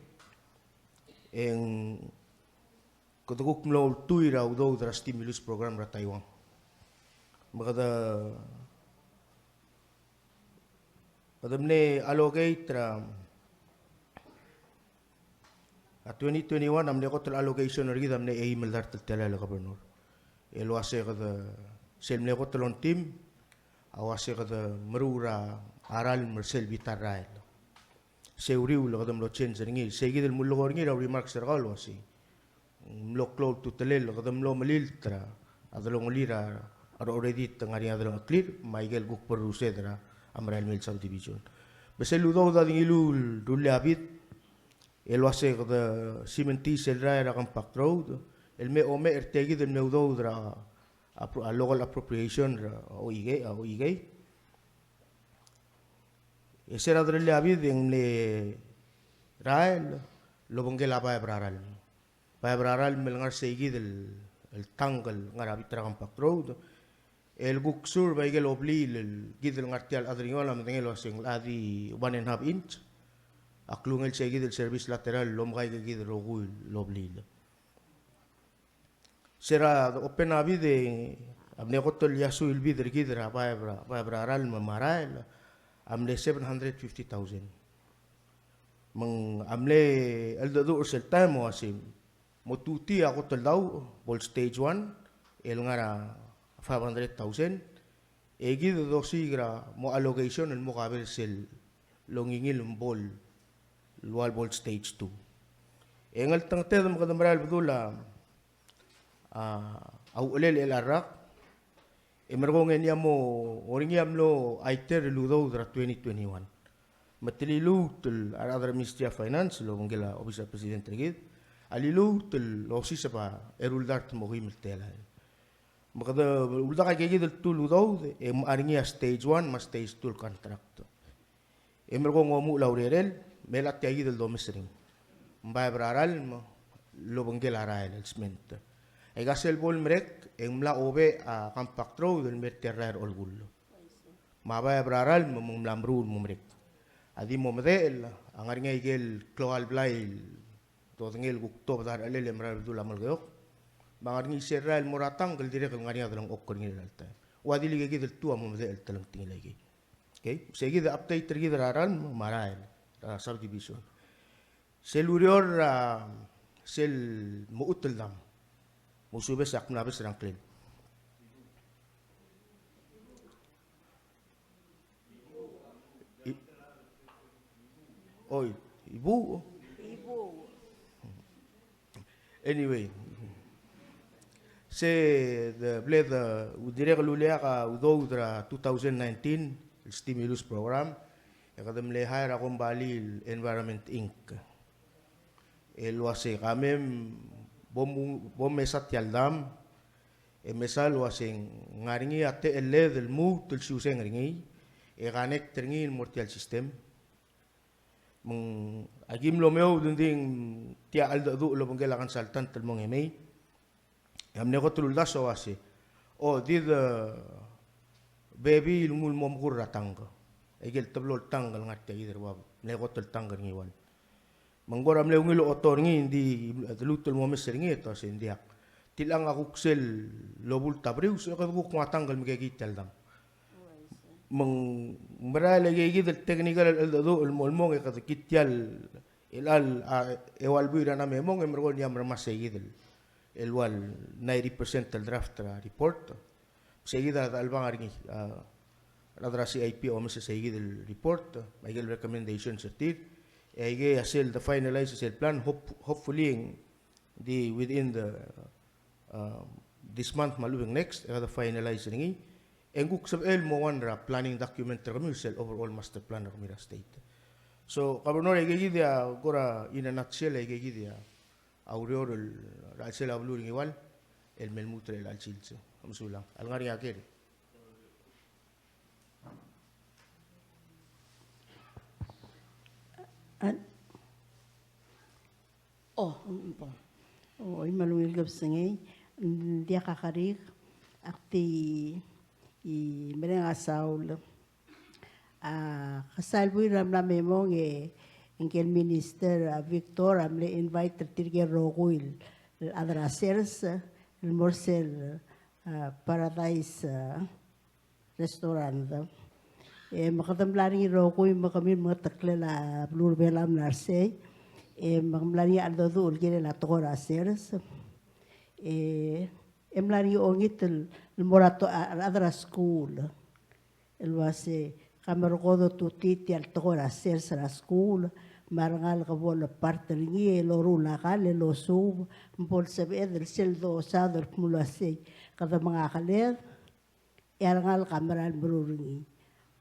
E ng kede kuk mlo ultuil er a udoud er a stimulus program er a Taiwan. Me kede, kede mle allocate er a, a twenty twenty-one a mle kot el allocation er kid a mle eim el dart el telael, Governor. El uase kede, sel mle kot el ongtim, a uase kede meruul er a ralm er sel bita el rael. Se uriul e kede mlo change er ngii, sei kid el mullekoi er ngii er a remarks er kau el uasei. Ng mlo klou a ultutelel, kede mlo melilt er a delongelir a already te ngar er ngii a delengcheklir, me a ikel kuk berrused er a merael mei el subdivision. Me sel udoud a di ngiluu el rullii a bid, el uase kede simendii sel rael er a Compact Road, el me omecher er tia kid el mle udoud er a, a, a local appropriation er a O E K, a O E K. E se er a derellii a bid e ng mle rael el obengkel a baeb er a ralm. Baeb er a ralm el ngar sei kid el, el tank el ngar er a bita er a Compact Road. El kuk serve a ikel obliil el kid el ngar tia el chad er a Ngiwal a medengei el uase ng di one and a half inch. A klungel sei kid el service lateral el omekaik kid el rokui el obliil. Se er a open a bid e a mle kot el iasui el bid er kid er a baeb er a, baeb er a ralm me a rael a mle seven hundred fifty thousand. Me ng a mle cheldecheduch er sel taem el uase mo tutii a kot el dauch bo el stage one el ngar er a five hundred thousand. E kid a dosiik er a mo allocation el mo cover sel longingil me bo el ua el bo el stage two. E ngeltengeted me kede merael el bedul a, a uchelel er a rak, e merekong e ng mo, ng ngii a mlo aiter el udoud er a twenty twenty-one. Me te liluut el a rechad er a Ministry of Finance el obengkel a Office er a President er kid a liluut el osiseb a eru el dart me a okeim el telael. Me kede uldak aike kid el two el udoud e mechar er ngii a stage one me a stage two el contract. E merekong e omuchel a urerel, me chelechang tia kid el domes er ngii. Ng baeb er a ralm, el obengkel a rael el sment. Aika sel bo lemerek e ng mla obech a compact road el mer tia el rael er a olkull. Me a baeb er a ralm me ng mla meruul el mo merek. A di mo medechel a ngar er ngii a ikel klou el blai el dodengei el kuk tobed a rechelel e mera el bedul a Melekeok. Me a ngar er ngii sel rael el mo er a tangk el dirrek el ngar er ngii a delengchokl er ngii er chelecha el taem. Ua di le ikakid el tuu a mo medechel el telengtengil aikei. Okay? Sei kid a update er kid er a ralm me a rael er a subdivision. Sel ureor er a sel Mechut el dam. Mo subes ak mla bes er a ngklel. I-, oi, Ibuuch. Anyway. Se de ble de dirrek el uleak a udoud er a two thousand nineteen el stimulus program, e kede mle hire a kombalii el Environment Inc. El uasei ka mei bo mu-, bo mesa tia el dam, e mesa el uasei ng ngar er ngii a techelled el lmuut el siuseng er ngii, e connect er ngii el mo er tia el system. Me ng aki mlo meoud, ng di tia cheldecheduch el obengkel a consultant el mong e mei. E a mle kot el uldasu a uasei, o, di de bebil el nguu el mo mekur er a tangk. Aikel teblo el tangk el ngar tia kid er a bab, mle kot el tangk er ngii ual. Me ng kora mle ungil oto er ngii, ng di de luut el mo mes er ngii e te uasei ng diak. Tilechang a kuk sel lobult a berius, e kede kuk nguu a tangk el mekekii tia el dam. Me ng merael e ikakid el technical el cheldecheduch el mo el mong e kede kid tia el, el chelecha el, a, eua el buil er a mla me mong e merekong e ng mla mermang sei kid el, el ua el ninety percent el draft er a report. Sei kid a chelebangel er ngii, a, a rechad er a C I P a omes sei kid el report, me aikel recommendations er tir. E aikei a sel de finalize sel plan, hope-, hopefully, ng di within the, um, this month me a lechub e ng next, e kede finalize er ngii. E ng kuk sebechel el mo one er a planning document er kemiu, sel overall master plan er kemiu er a state. So, Governor, aikei kid a kora in a nutshell, aikei kid a ureor er a chelsel a beluu er ngii ual, el me lmuut er chelecha el sils. Mesulang. A lengar er ngii a ker. An-, Oh, mm, po. Oh, oi, me a ungil kebesengei, mm, diak a kerik, ak di, i, mereng a saul. A, kesai el buil er a mla me mong e, ngike el minister, a, Victor, a mle invite er tirke el rokui el chad er a sers el mo er sel, a, Paradise, a, restaurant. E me kede mla er ngii el rokui me kemiu el mengeteklel a beluu er a Belau el mla er sei. E me ke mla er ngii a cheldecheduch el kirel a tekoi er a sers. E, e mla er ngii a ongit el, el mo er a to-, a, a rechad er a skuul. El uasei, ka merekong e tutii tia el tekoi er a sers er a skuul, me a rengalek a bo le part er ngii, e loruul a kall, e losuub, me bo lsebeched el sel dosaod el kmo uasei, kede mengakeled, e a rengalek a mera el meruul er ngii.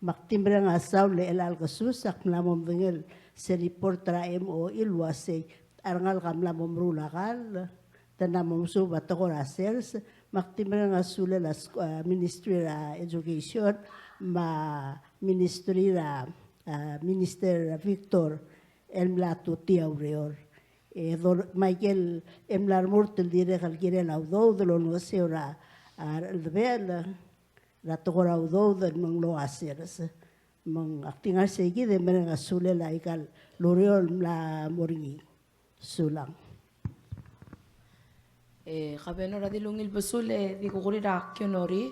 Me ak di mereng a saul e chelecha el kesus, ak mla mo medengei sel report er a M O E el uasei, a rengalek a mla mo meruul a kall, te mla mo mesuub a tekoi er a sers, me ak di mereng a sulel a sk-, a, Ministry er a Education, me a Ministry er a, a, Minister Victor, el mla tutii a ureor. E dol-, me aikel, e mla remurt el dirrek el kirel a udoud el olengeseu er a, a, rebebil er a tekoi er a udoud el menglou a sers. Me ng ak di ngar sei kid e mereng a sulel aika el ureor el mla mo er ngii. Sulang. E, Governor a di ungil besul e di kukurir a Kionori,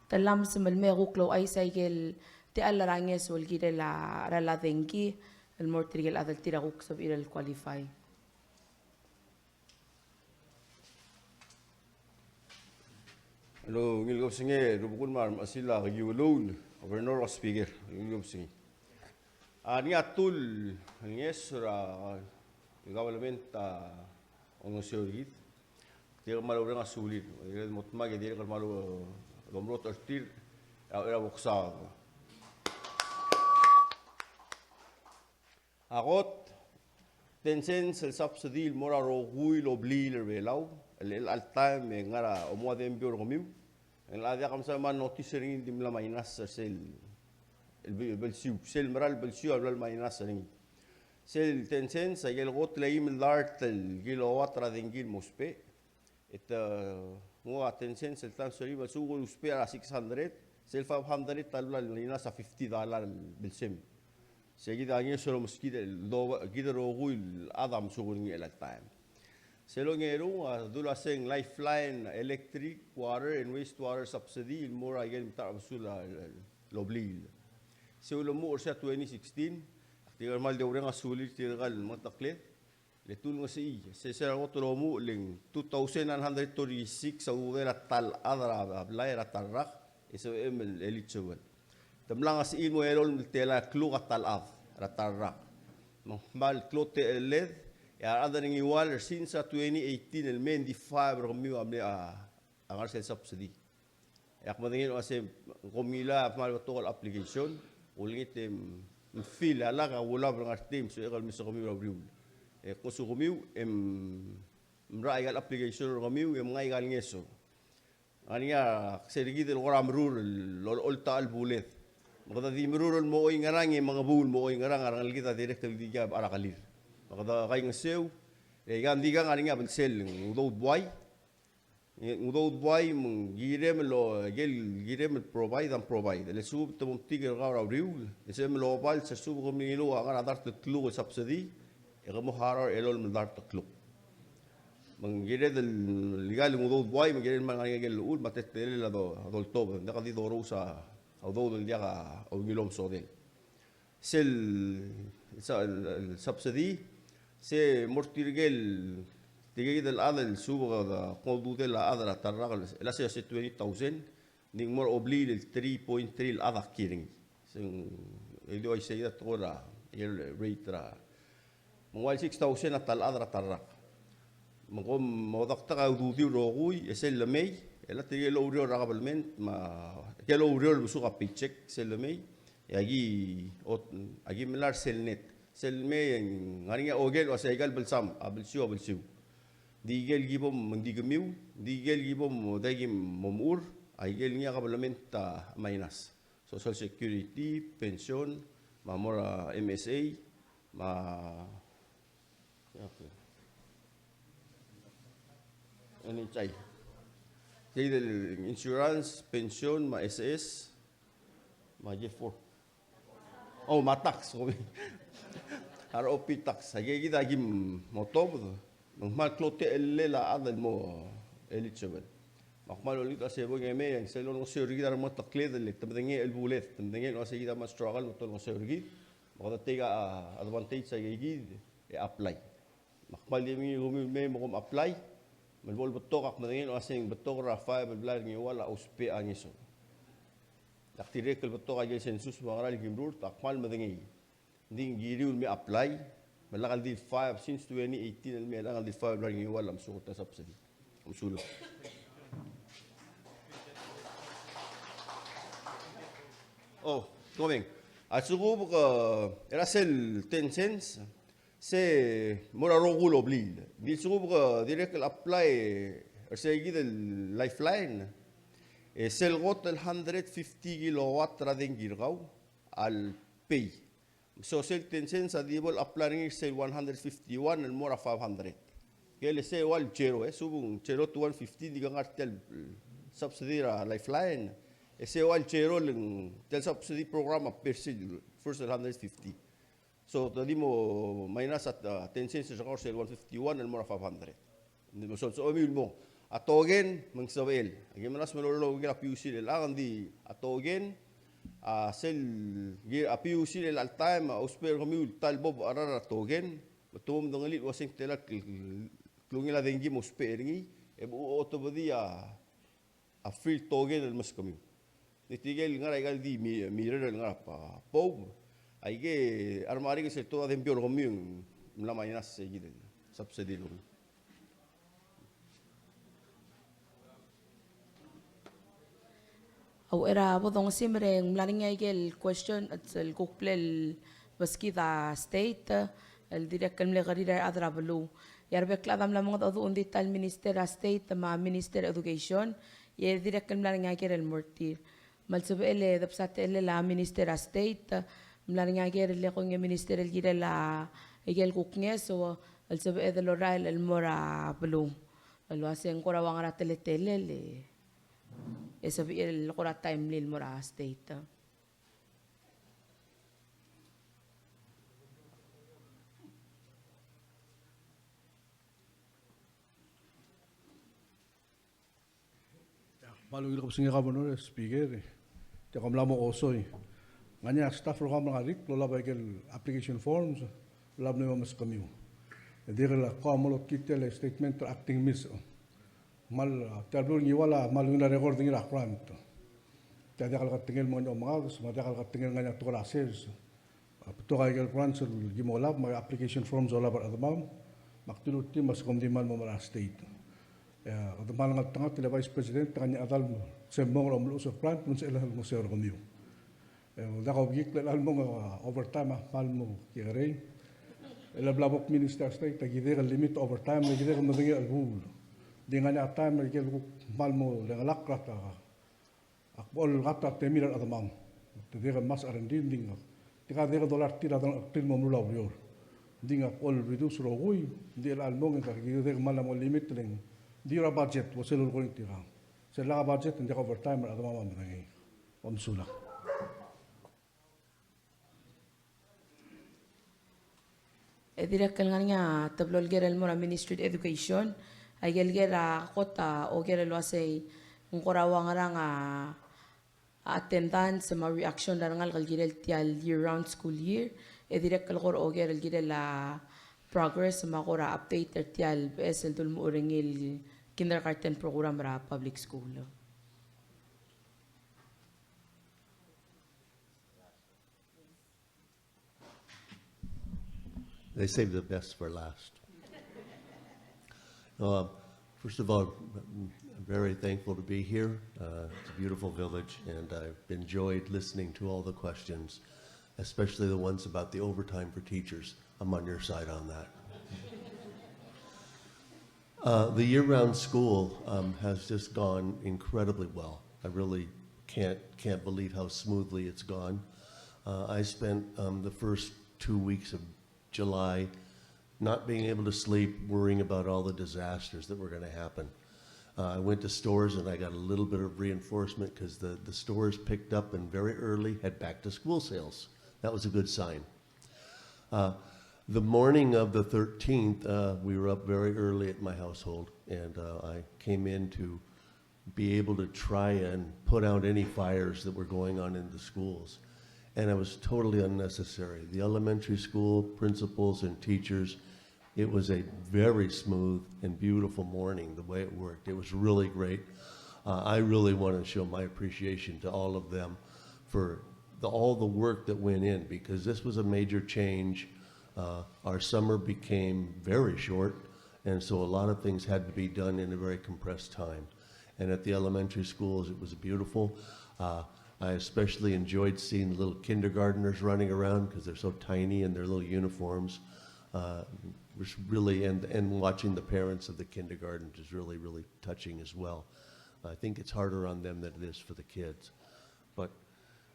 te mla mesemel me kuk louchais aikel techall er a ngeso el kirel a, er a la dengki, el mo er tirke el chad el tir a kuk sebechir el qualify. Ungil kebesengei, rubekul me a remechesil a Kekiueluul, Governor, Speaker, ungil kebesengei. A, ngii a tool el ngeso er a government a olengeseu er kid. Tirke el kmal mereng a sulir, e mo dmak e dirrek el kmal, e, omrot er tir, a, er a boksaod. A kot, ten cents el subsidy el mo er a rokui el obliil er a Belau, el, el chelecha el taem e ng ngar er a omuchel a dembio er kemiu, el a diak msa me a notice er ngii, ng di mla minus er sel, el be-, belsiu, sel mera el belsiu a bla el minus er ngii. Sel ten cents, a ikel kot el eim el dart el kilowatt er a dengki el mo ousbech. E te nguu a ten cents el taem el sorir me a lsekum ke ousbech er a six hundred, sel five hundred a bla el minus a fifty dollar el belsem. Sei kid a ngeso el omeskid el do, kid el rokui el chad a mesuk er ngii er chelecha el taem. Sel ongerung a dulu a se ng Lifeline Electric, Water and Wastewater Subsidy el mo er a ikel metacherbesul el, el, el obliil. Se ulemuchel er sel twenty sixteen, ak di kmal di oureng a sulir tirka el mengetekled, le te ulengesechii, se, se er a kot el omuchel e ng two thousand nine hundred thirty-six a ududel a ta el chad er a blai er a ta el rak, e sebechem el eligible. Te mla ngesechii el mo elolem el tela el kluk a ta el chad er a ta el rak. Me ng kmal klou a techelled, e a rechad er a Ngiwal er sel twenty eighteen el mei e ng di five er kemiu a mle, a, a ngar er sel subsidy. E ak medengei el uasei, kom ngilai a kmal betok el application, olengit e m-, mfil a lak a ulab el ngar er tir, me sebechek el mesa kemiu er a uriul. E kosukemiu, e m-, mrach aika el application er kemiu, e mngai aika el ngeso. Ngar er ngii a, se er kid el kora meruul el olechol a ta el buled. Me kede di meruul el mo oingerang, e mengebuul el mo oingerang, a rengelekid a dirrek el di kebechar a kelir. Me kede kaingeseu, e aika ng di kang ngar er ngii a belsel, ng udoud buai, ng udoud buai me ng kirem el o, ikel kirem el provide a provide. Le suub te mo metik er kau er a uriul, e sebechem el obals e suub ke mle ngiluu a ngar er a dart el kluk el subsidy, e ke mo harau er a elolem el dart el kluk. Me ng kired el ikal ng udoud buai, me ng kired el ngar er ngii a ikel llechul, me a teletelel a do, a doltobed, ng diak di dorous a udoud el diak a ungil omesodel. Sel, sa-, el, el subsidy, se mo er tirke el, tirke el chad el subed a, a, kmo ududel a chad er a ta el rak el, el se, se twenty thousand, ng di mo er a obliil el three point three el chad a kiei er ngii. Se ng, el di uaisei a tekoi er a, el rate er a Me ng ua el six thousand a ta el chad er a ta el rak. Me kom mo dakt a ududiu el rokui, e sel lemei, e le tirke el oureor er a kabelment, me a, tirke el oureor el mesuk a paycheck, sel lemei, e aki, ot, aki melai er sel net. Sel lemei, e ng ngar er ngii a oker el uasei aika el belsam, a belsiu, a belsiu. Ng di ikel kibom, ng di kemiu, ng di ikel kibom, ng di kim mo mechur, a ikel ngii a kabelment a minus. Social Security, pension, me a mo er a M S A, me a, okay. N H I. Sei el insurance, pension, me a S S, me a J four. Oh, me a tax, okay. R O P tax. Aike kid a kim otobed. Me ng kmal klou a techellel a chad el mo eligible. Me ak kmal olengit el uasei bo e ng mei, e ng sel olengeseu er kid a remengetekled el te medengei el buled, te medengei el uasei kid a kmal struggle me te olengeseu er kid. Me kede take a advantage a ikei kid e apply. Me ak kmal di mengiil er kemiu el mei me kom apply. Me le bo lebetok, ak medengei el uasei ng betok er a five el blai er a Ngiwal a ousbech a ngeso. Ak dirrek el betok a ikel census me a ngera el kim rurt, ak kmal medengei. Ng di ng kiriu el me apply, me lak el di five since twenty eighteen el me, lak el di five el blai er a Ngiwal a mesuk er a ta el subsidy. Kom sulang. Oh, komeng. A lsekum ke, er a sel ten cents, se mo er a rokui el obliil. Ng di lsekum ke dirrek el apply er se kid el Lifeline, e sel kot el hundred fifty kilowatt er a dengki er kau, a le pay. So sel ten cents a di bo el apply er ngii er sel one hundred fifty-one el mo er a five hundred. Ke le se ua el zero, e, subung zero to one fifty, di ke ngar er tia el subsidy er a Lifeline. E se ua el zero el ng tia el subsidy program a per se el first hundred fifty. So te di mo minus a, a, ten cents er kau er sel one fifty-one el mo er a five hundred. Ng di mo soal, soal omiu el mo. A token, me ng sebechel. Aki melasem el olengit a PUC er chelechang, ng di a token, a sel, a PUC er chelecha el taem a ousbech er kemiu el ta el bob a cherar a token, me te mo medengelii el uasei ng tela el klungel a dengki mo ousbech er ngii, e bo otobedii a, a free token el meskemiu. Ng di tirke el ngar er aika el di mi-, mirror el ngar er a pa-, pob. Aike a remark er sel todang a dengki er kemiu ng mla minus se kid el subsidy er kemiu. A uchei er a bo dongesimer e ng mla er ngii aike el question el kuk bla lebeskid a state el dirrek el mle kerir a rechad er a beluu. E a rebek el chad a mla mengedecheduch, ng di ta el minister er a state me a minister er a education, e dirrek el mla er ngii a ker el mo er tir. Me a lsebechel e debsa techellel a minister er a state, mla er ngii a ker el le kongei a minister el kirel a Aike el kuk ngeso el sebeched el orael el mo er a beluu el uase ng kora ua ngera teletelel e sebechir el kora timely el mo er a state. Me a ungil kebesengei Governor, Speaker, e tia kom mla mo osoi. Ng ngar er ngii a staff er kemam el ngar er a rik el olab aike el application forms, olab el mei me meskemiu. E dirrek el kau a mo lotkii tia el statement er a acting miss. Me a tia el beluu er a Ngiwal a kmal ungil a record er ngii er a grant. Tia diak el ketengel el mo er ngii a omengadis, me a diak el ketengel el ngar er ngii a tekoi er a sers. A betok aike el grants el ki mo olab, me a application forms a olab er a chedemam, me ak dilu er tir me a se kom di kmal mo er a state. E, kede kmal ngeltengat el Vice President, ngar er ngii a chedal me se el mong er a omeluches el grant, me ng sebechel el ngeseu er kemiu. E, diak a obengkel el chelecha el mong a overtime a kmal mo kekerei. E le bla bo kminister er a state, a ki dirrek el limit overtime, le ki dirrek el medengei a chelebuul. Ng di ngar er ngii a time el ki kuk kmal mo lengelakl er a ta Ak bo el gat a temir er a chedemam. Te dirk el mas R and D, ng di ngak. Tirka dirk el dollar er tir a delengcheklir el mo meruul a ureor. Ng di ngak bo el reduce rokui, ng di chelecha el mong e ngak a ki dirk el kmal mo limit el ng di er a budget, bo sel lolekoi er tirkang. Sel lak a budget, ng diak a overtime er a chedemam a medengei. Kom mesulang. E dirrek el ngar er ngii a teblo el ker el mo er a Ministry of Education, aike el ker a kot a oker el uasei ng kora ua ngerang a attendance me a reaction er a rengalek el kirel tia el year round school year, e dirrek el kora oker el kirel a progress me a kora update er tia el beches el dulemechur er ngii el kindergarten program er a public school. They save the best for last. No, um, first of all, I'm very thankful to be here. Uh, it's a beautiful village, and I've enjoyed listening to all the questions, especially the ones about the overtime for teachers. I'm on your side on that. Uh, the year-round school, um, has just gone incredibly well. I really can't, can't believe how smoothly it's gone. Uh, I spent, um, the first two weeks of July not being able to sleep, worrying about all the disasters that were gonna happen. Uh, I went to stores and I got a little bit of reinforcement 'cause the, the stores picked up and very early had back-to-school sales. That was a good sign. Uh, the morning of the thirteenth, uh, we were up very early at my household, and, uh, I came in to be able to try and put out any fires that were going on in the schools. And it was totally unnecessary. The elementary school principals and teachers, it was a very smooth and beautiful morning, the way it worked. It was really great. Uh, I really want to show my appreciation to all of them for the, all the work that went in, because this was a major change. Uh, our summer became very short, and so a lot of things had to be done in a very compressed time. And at the elementary schools, it was beautiful. Uh, I especially enjoyed seeing the little kindergarteners running around 'cause they're so tiny in their little uniforms. Uh, was really, and, and watching the parents of the kindergarten is really, really touching as well. I think it's harder on them than it is for the kids. But,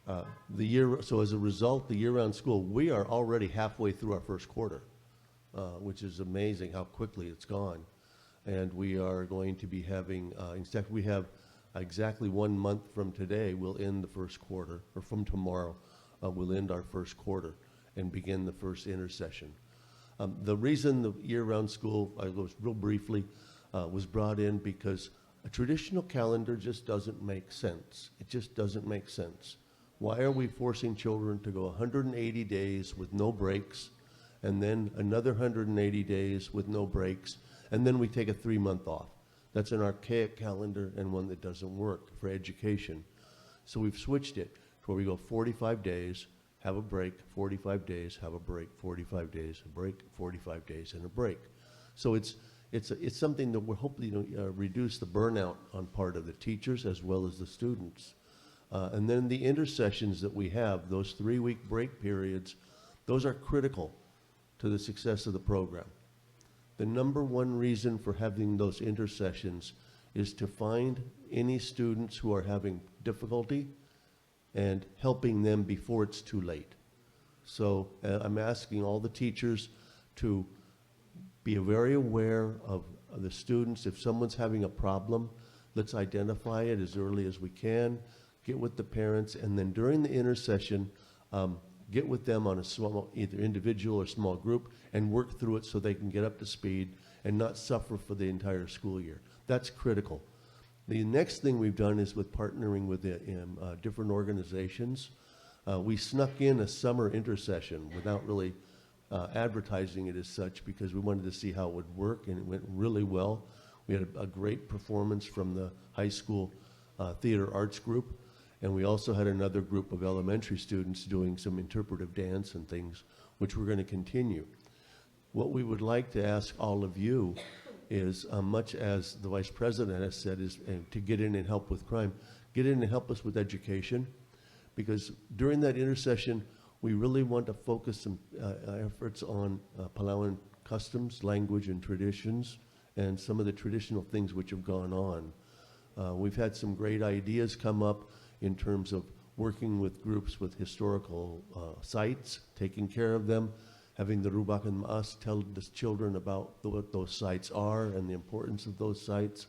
uh, the year, so as a result, the year-round school, we are already halfway through our first quarter, uh, which is amazing how quickly it's gone. And we are going to be having, uh, in fact, we have exactly one month from today, we'll end the first quarter, or from tomorrow, uh, we'll end our first quarter and begin the first intersession. Um, the reason the year-round school, I was real briefly, uh, was brought in because a traditional calendar just doesn't make sense. It just doesn't make sense. Why are we forcing children to go a hundred and eighty days with no breaks, and then another hundred and eighty days with no breaks, and then we take a three-month off? That's an archaic calendar and one that doesn't work for education. So we've switched it to where we go forty-five days, have a break, forty-five days, have a break, forty-five days, a break, forty-five days, and a break. So it's, it's, it's something that will hopefully, you know, uh, reduce the burnout on part of the teachers as well as the students. Uh, and then the intersessions that we have, those three-week break periods, those are critical to the success of the program. The number one reason for having those intersessions is to find any students who are having difficulty and helping them before it's too late. So, uh, I'm asking all the teachers to be very aware of the students. If someone's having a problem, let's identify it as early as we can, get with the parents, and then during the intersession, um, get with them on a small, either individual or small group, and work through it so they can get up to speed and not suffer for the entire school year. That's critical. The next thing we've done is with partnering with the, um, uh, different organizations. Uh, we snuck in a summer intersession without really, uh, advertising it as such because we wanted to see how it would work, and it went really well. We had a, a great performance from the high school, uh, theater arts group, and we also had another group of elementary students doing some interpretive dance and things, which we're going to continue. What we would like to ask all of you is, uh, much as the Vice President has said, is, uh, to get in and help with crime, get in and help us with education, because during that intersession, we really want to focus some, uh, efforts on, uh, Palauan customs, language, and traditions, and some of the traditional things which have gone on. Uh, we've had some great ideas come up in terms of working with groups with historical, uh, sites, taking care of them, having the Rubak and Maas tell the children about the, what those sites are and the importance of those sites,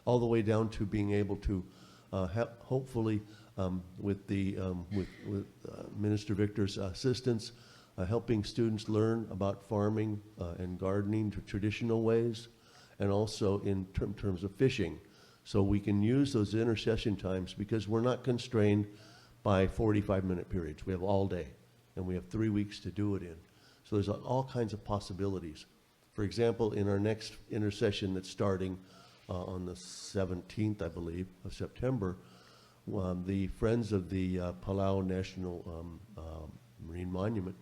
all the way down to being able to, uh, ha- hopefully, um, with the, um, with, with, uh, Minister Victor's assistance, uh, helping students learn about farming, uh, and gardening to traditional ways, and also in term- terms of fishing. So we can use those intersession times because we're not constrained by forty-five minute periods. We have all day, and we have three weeks to do it in. So there's all kinds of possibilities. For example, in our next intersession that's starting, uh, on the seventeenth, I believe, of September, um, the Friends of the, uh, Palau National, um, um, Marine Monument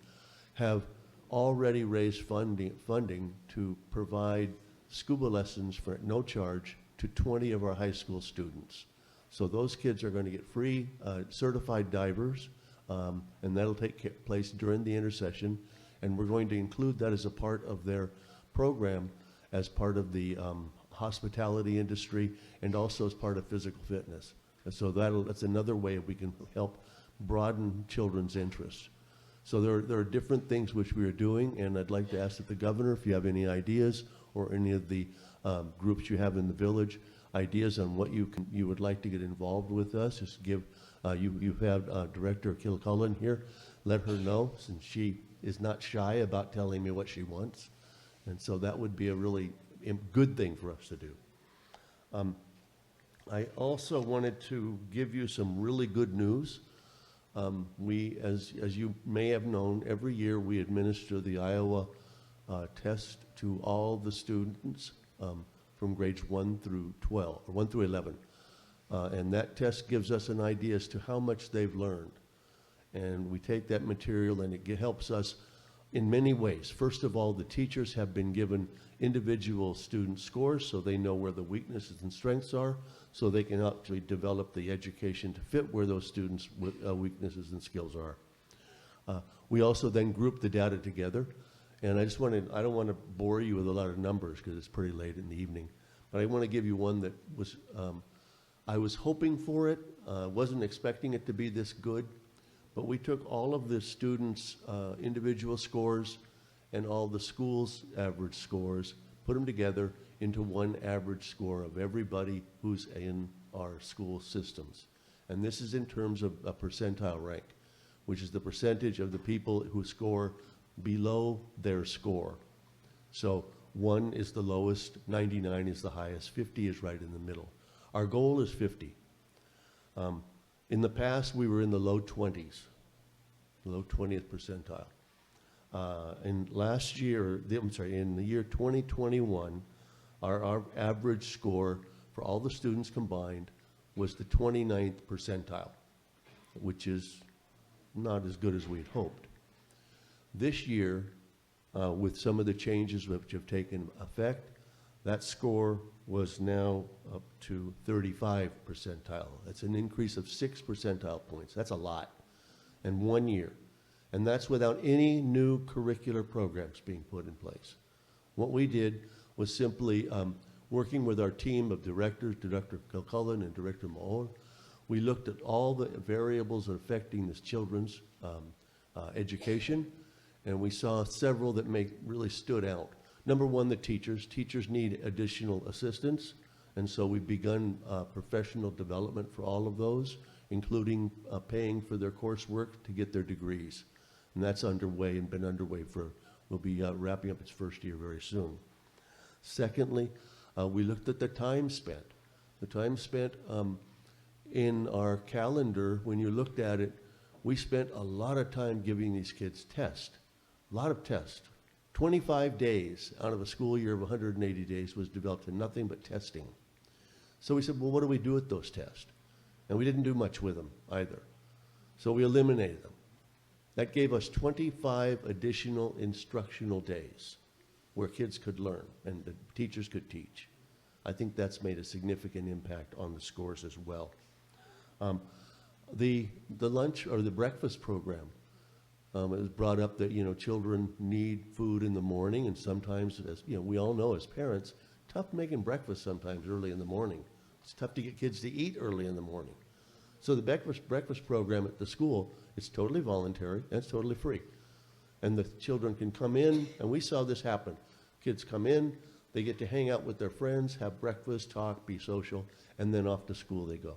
have already raised funding, funding to provide scuba lessons for no charge to twenty of our high school students. So those kids are going to get free, uh, certified divers, um, and that'll take ca- place during the intersession. And we're going to include that as a part of their program, as part of the, um, hospitality industry, and also as part of physical fitness. And so that'll, that's another way we can help broaden children's interests. So there, there are different things which we are doing, and I'd like to ask that the governor, if you have any ideas or any of the, um, groups you have in the village, ideas on what you can, you would like to get involved with us, just give, uh, you, you have, uh, Director Kilcullen here. Let her know, since she is not shy about telling me what she wants. And so that would be a really im- good thing for us to do. Um, I also wanted to give you some really good news. Um, we, as, as you may have known, every year we administer the Iowa, uh, test to all the students, um, from grades one through twelve, or one through eleven. Uh, and that test gives us an idea as to how much they've learned. And we take that material and it ge- helps us in many ways. First of all, the teachers have been given individual student scores so they know where the weaknesses and strengths are, so they can actually develop the education to fit where those students' wi- uh, weaknesses and skills are. Uh, we also then group the data together. And I just want to, I don't want to bore you with a lot of numbers because it's pretty late in the evening, but I want to give you one that was, um, I was hoping for it, uh, wasn't expecting it to be this good, but we took all of the students' uh, individual scores and all the schools' average scores, put them together into one average score of everybody who's in our school systems. And this is in terms of a percentile rank, which is the percentage of the people who score below their score. So one is the lowest, ninety-nine is the highest, fifty is right in the middle. Our goal is fifty. Um, in the past, we were in the low twenties, low twentieth percentile. Uh, and last year, the, I'm sorry, in the year twenty twenty-one, our, our average score for all the students combined was the twenty-ninth percentile, which is not as good as we'd hoped. This year, uh, with some of the changes which have taken effect, that score was now up to thirty-five percentile. That's an increase of six percentile points. That's a lot in one year. And that's without any new curricular programs being put in place. What we did was simply, um, working with our team of directors, Director Kilcullen and Director Maol, we looked at all the variables affecting this children's, um, uh, education, And we saw several that make, really stood out. Number one, the teachers. Teachers need additional assistance, and so we've begun uh, professional development for all of those, including uh, paying for their coursework to get their degrees. And that's underway and been underway for, will be uh, wrapping up its first year very soon. Secondly, uh, we looked at the time spent. The time spent um, in our calendar, when you looked at it, we spent a lot of time giving these kids tests, a lot of tests. Twenty-five days out of a school year of one hundred eighty days was developed to nothing but testing. So we said, "Well, what do we do with those tests?" And we didn't do much with them either. So we eliminated them. That gave us twenty-five additional instructional days where kids could learn and the teachers could teach. I think that's made a significant impact on the scores as well. Um, the, the lunch or the breakfast program, um, it was brought up that, you know, children need food in the morning, and sometimes, as you know, we all know as parents, tough making breakfast sometimes early in the morning. It's tough to get kids to eat early in the morning. So the breakfast, breakfast program at the school, it's totally voluntary and it's totally free. And the children can come in, and we saw this happen. Kids come in, they get to hang out with their friends, have breakfast, talk, be social, and then off to school they go.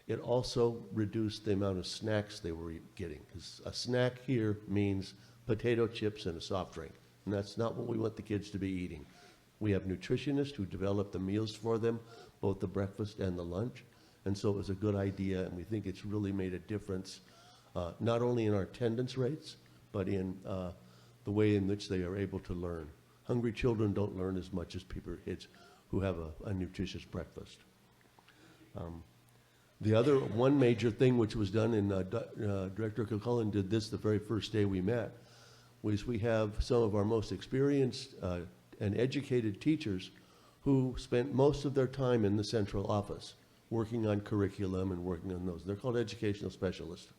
It also reduced the amount of snacks they were eat- getting, because a snack here means potato chips and a soft drink, and that's not what we want the kids to be eating. We have nutritionists who develop the meals for them, both the breakfast and the lunch, and so it was a good idea, and we think it's really made a difference, uh, not only in our attendance rates, but in uh, the way in which they are able to learn. Hungry children don't learn as much as people, kids who have a, a nutritious breakfast. Um, the other one major thing which was done, and uh, Di- uh, Director Kilcullen did this the very first day we met, was we have some of our most experienced uh, and educated teachers who spent most of their time in the central office working on curriculum and working on those. They're called educational specialists.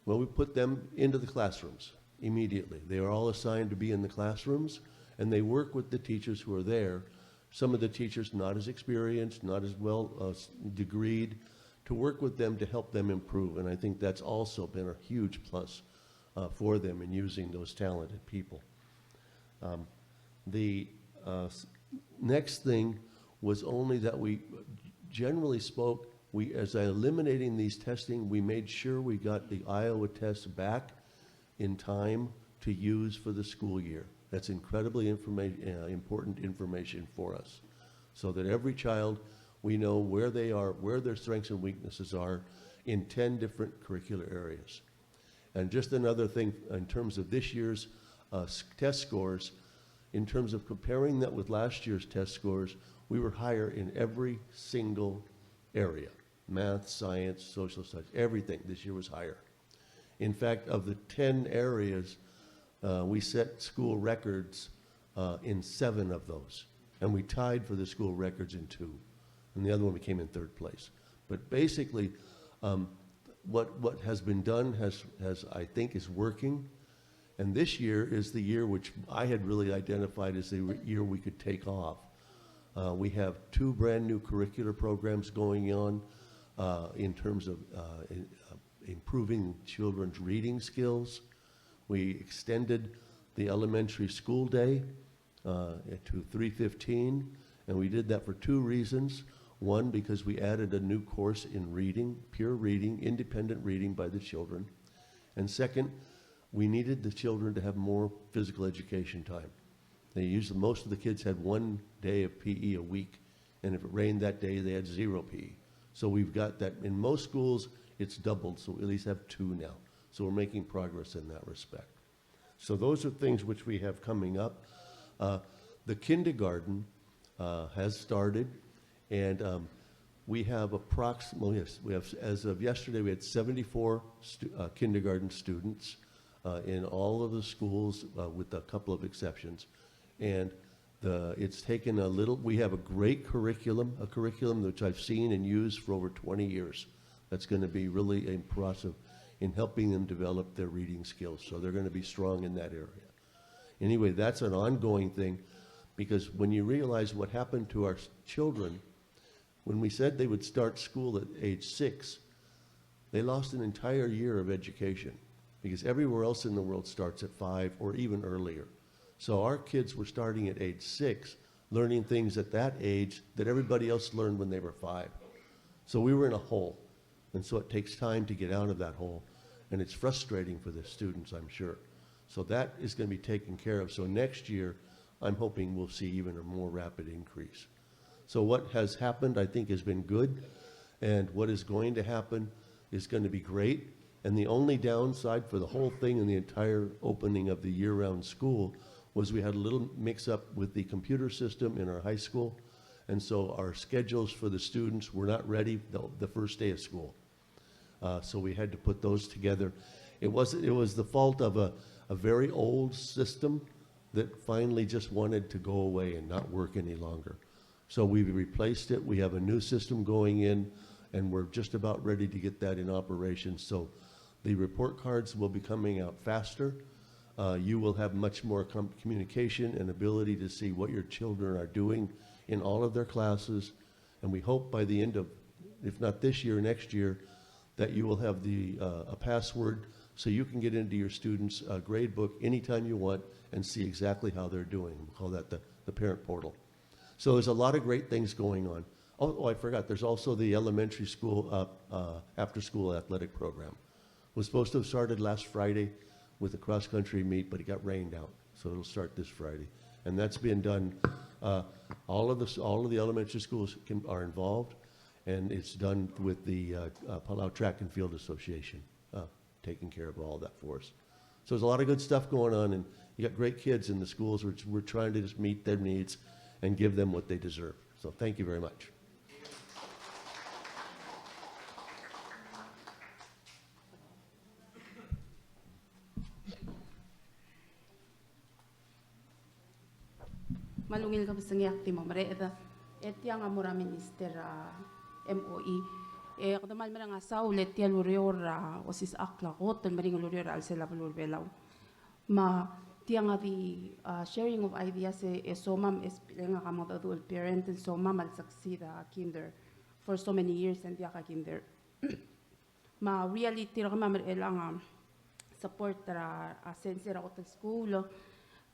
Well, we put them into the classrooms immediately. They are all assigned to be in the classrooms, and they work with the teachers who are there. Some of the teachers not as experienced, not as well uh, s- degreed, to work with them to help them improve. And I think that's also been a huge plus uh, for them in using those talented people. Um, the uh, s- next thing was only that we generally spoke, we, as I eliminating these testing, we made sure we got the Iowa test back in time to use for the school year. That's incredibly informa- uh, important information for us, so that every child, we know where they are, where their strengths and weaknesses are in ten different curricular areas. And just another thing in terms of this year's uh, s- test scores, in terms of comparing that with last year's test scores, we were higher in every single area: math, science, social studies, everything this year was higher. In fact, of the ten areas, uh, we set school records uh, in seven of those. And we tied for the school records in two. And the other one, we came in third place. But basically, um, what, what has been done has, has, I think, is working. And this year is the year which I had really identified as the re- year we could take off. Uh, we have two brand new curricular programs going on uh, in terms of uh, in, uh, improving children's reading skills. We extended the elementary school day uh, to three fifteen, and we did that for two reasons. One, because we added a new course in reading, pure reading, independent reading by the children. And second, we needed the children to have more physical education time. They used, most of the kids had one day of P E a week, and if it rained that day, they had zero P E. So we've got that. In most schools, it's doubled, so we at least have two now. So we're making progress in that respect. So those are things which we have coming up. Uh, the kindergarten uh, has started, and um, we have approximately, yes, we have, as of yesterday, we had seventy-four stu- uh, kindergarten students uh, in all of the schools, uh, with a couple of exceptions. And the, it's taken a little, we have a great curriculum, a curriculum which I've seen and used for over twenty years. That's going to be really impressive in helping them develop their reading skills. So they're going to be strong in that area. Anyway, that's an ongoing thing, because when you realize what happened to our s- children, when we said they would start school at age six, they lost an entire year of education. because everywhere else in the world starts at five or even earlier. So our kids were starting at age six, learning things at that age that everybody else learned when they were five. So we were in a hole. And so it takes time to get out of that hole. And it's frustrating for the students, I'm sure. So that is gonna be taken care of. So next year, I'm hoping we'll see even a more rapid increase. So what has happened, I think, has been good, and what is going to happen is gonna be great. And the only downside for the whole thing and the entire opening of the year-round school was we had a little mix-up with the computer system in our high school, and so our schedules for the students were not ready the, the first day of school. Uh, so we had to put those together. It was, it was the fault of a, a very old system that finally just wanted to go away and not work any longer. So we've replaced it. We have a new system going in, and we're just about ready to get that in operation. So the report cards will be coming out faster. Uh, you will have much more com-, communication and ability to see what your children are doing in all of their classes. And we hope by the end of, if not this year, next year, that you will have the, uh, a password so you can get into your students' uh, grade book anytime you want and see exactly how they're doing. We call that the, the parent portal. So there's a lot of great things going on. Oh, oh, I forgot. There's also the elementary school uh, uh, after-school athletic program. Was supposed to have started last Friday with the cross-country meet, but it got rained out. So it'll start this Friday. And that's being done. Uh, all of the, all of the elementary schools can, are involved, and it's done with the uh, uh, Palau Track and Field Association uh, taking care of all that for us. So there's a lot of good stuff going on, and you got great kids in the schools. We're, we're trying to just meet their needs and give them what they deserve. So thank you very much. Me a ungil kebesengei ak di mo mereched. E tiang a mo er a Minister er a M O E. E kede kmal mereng a saul e tia el ureor er a osisechakl a kot el meringel el ureor er a chelsel a beluu er a Belau. Me tiang a di, a, sharing of ideas e, e somam, e speleng a kmo a mengedecheduch el parent, e somam a le succeed a kinder for so many years e ng diak a kinder. Me a reality er kemam er chelechang a support er a sensei er a kot el skuul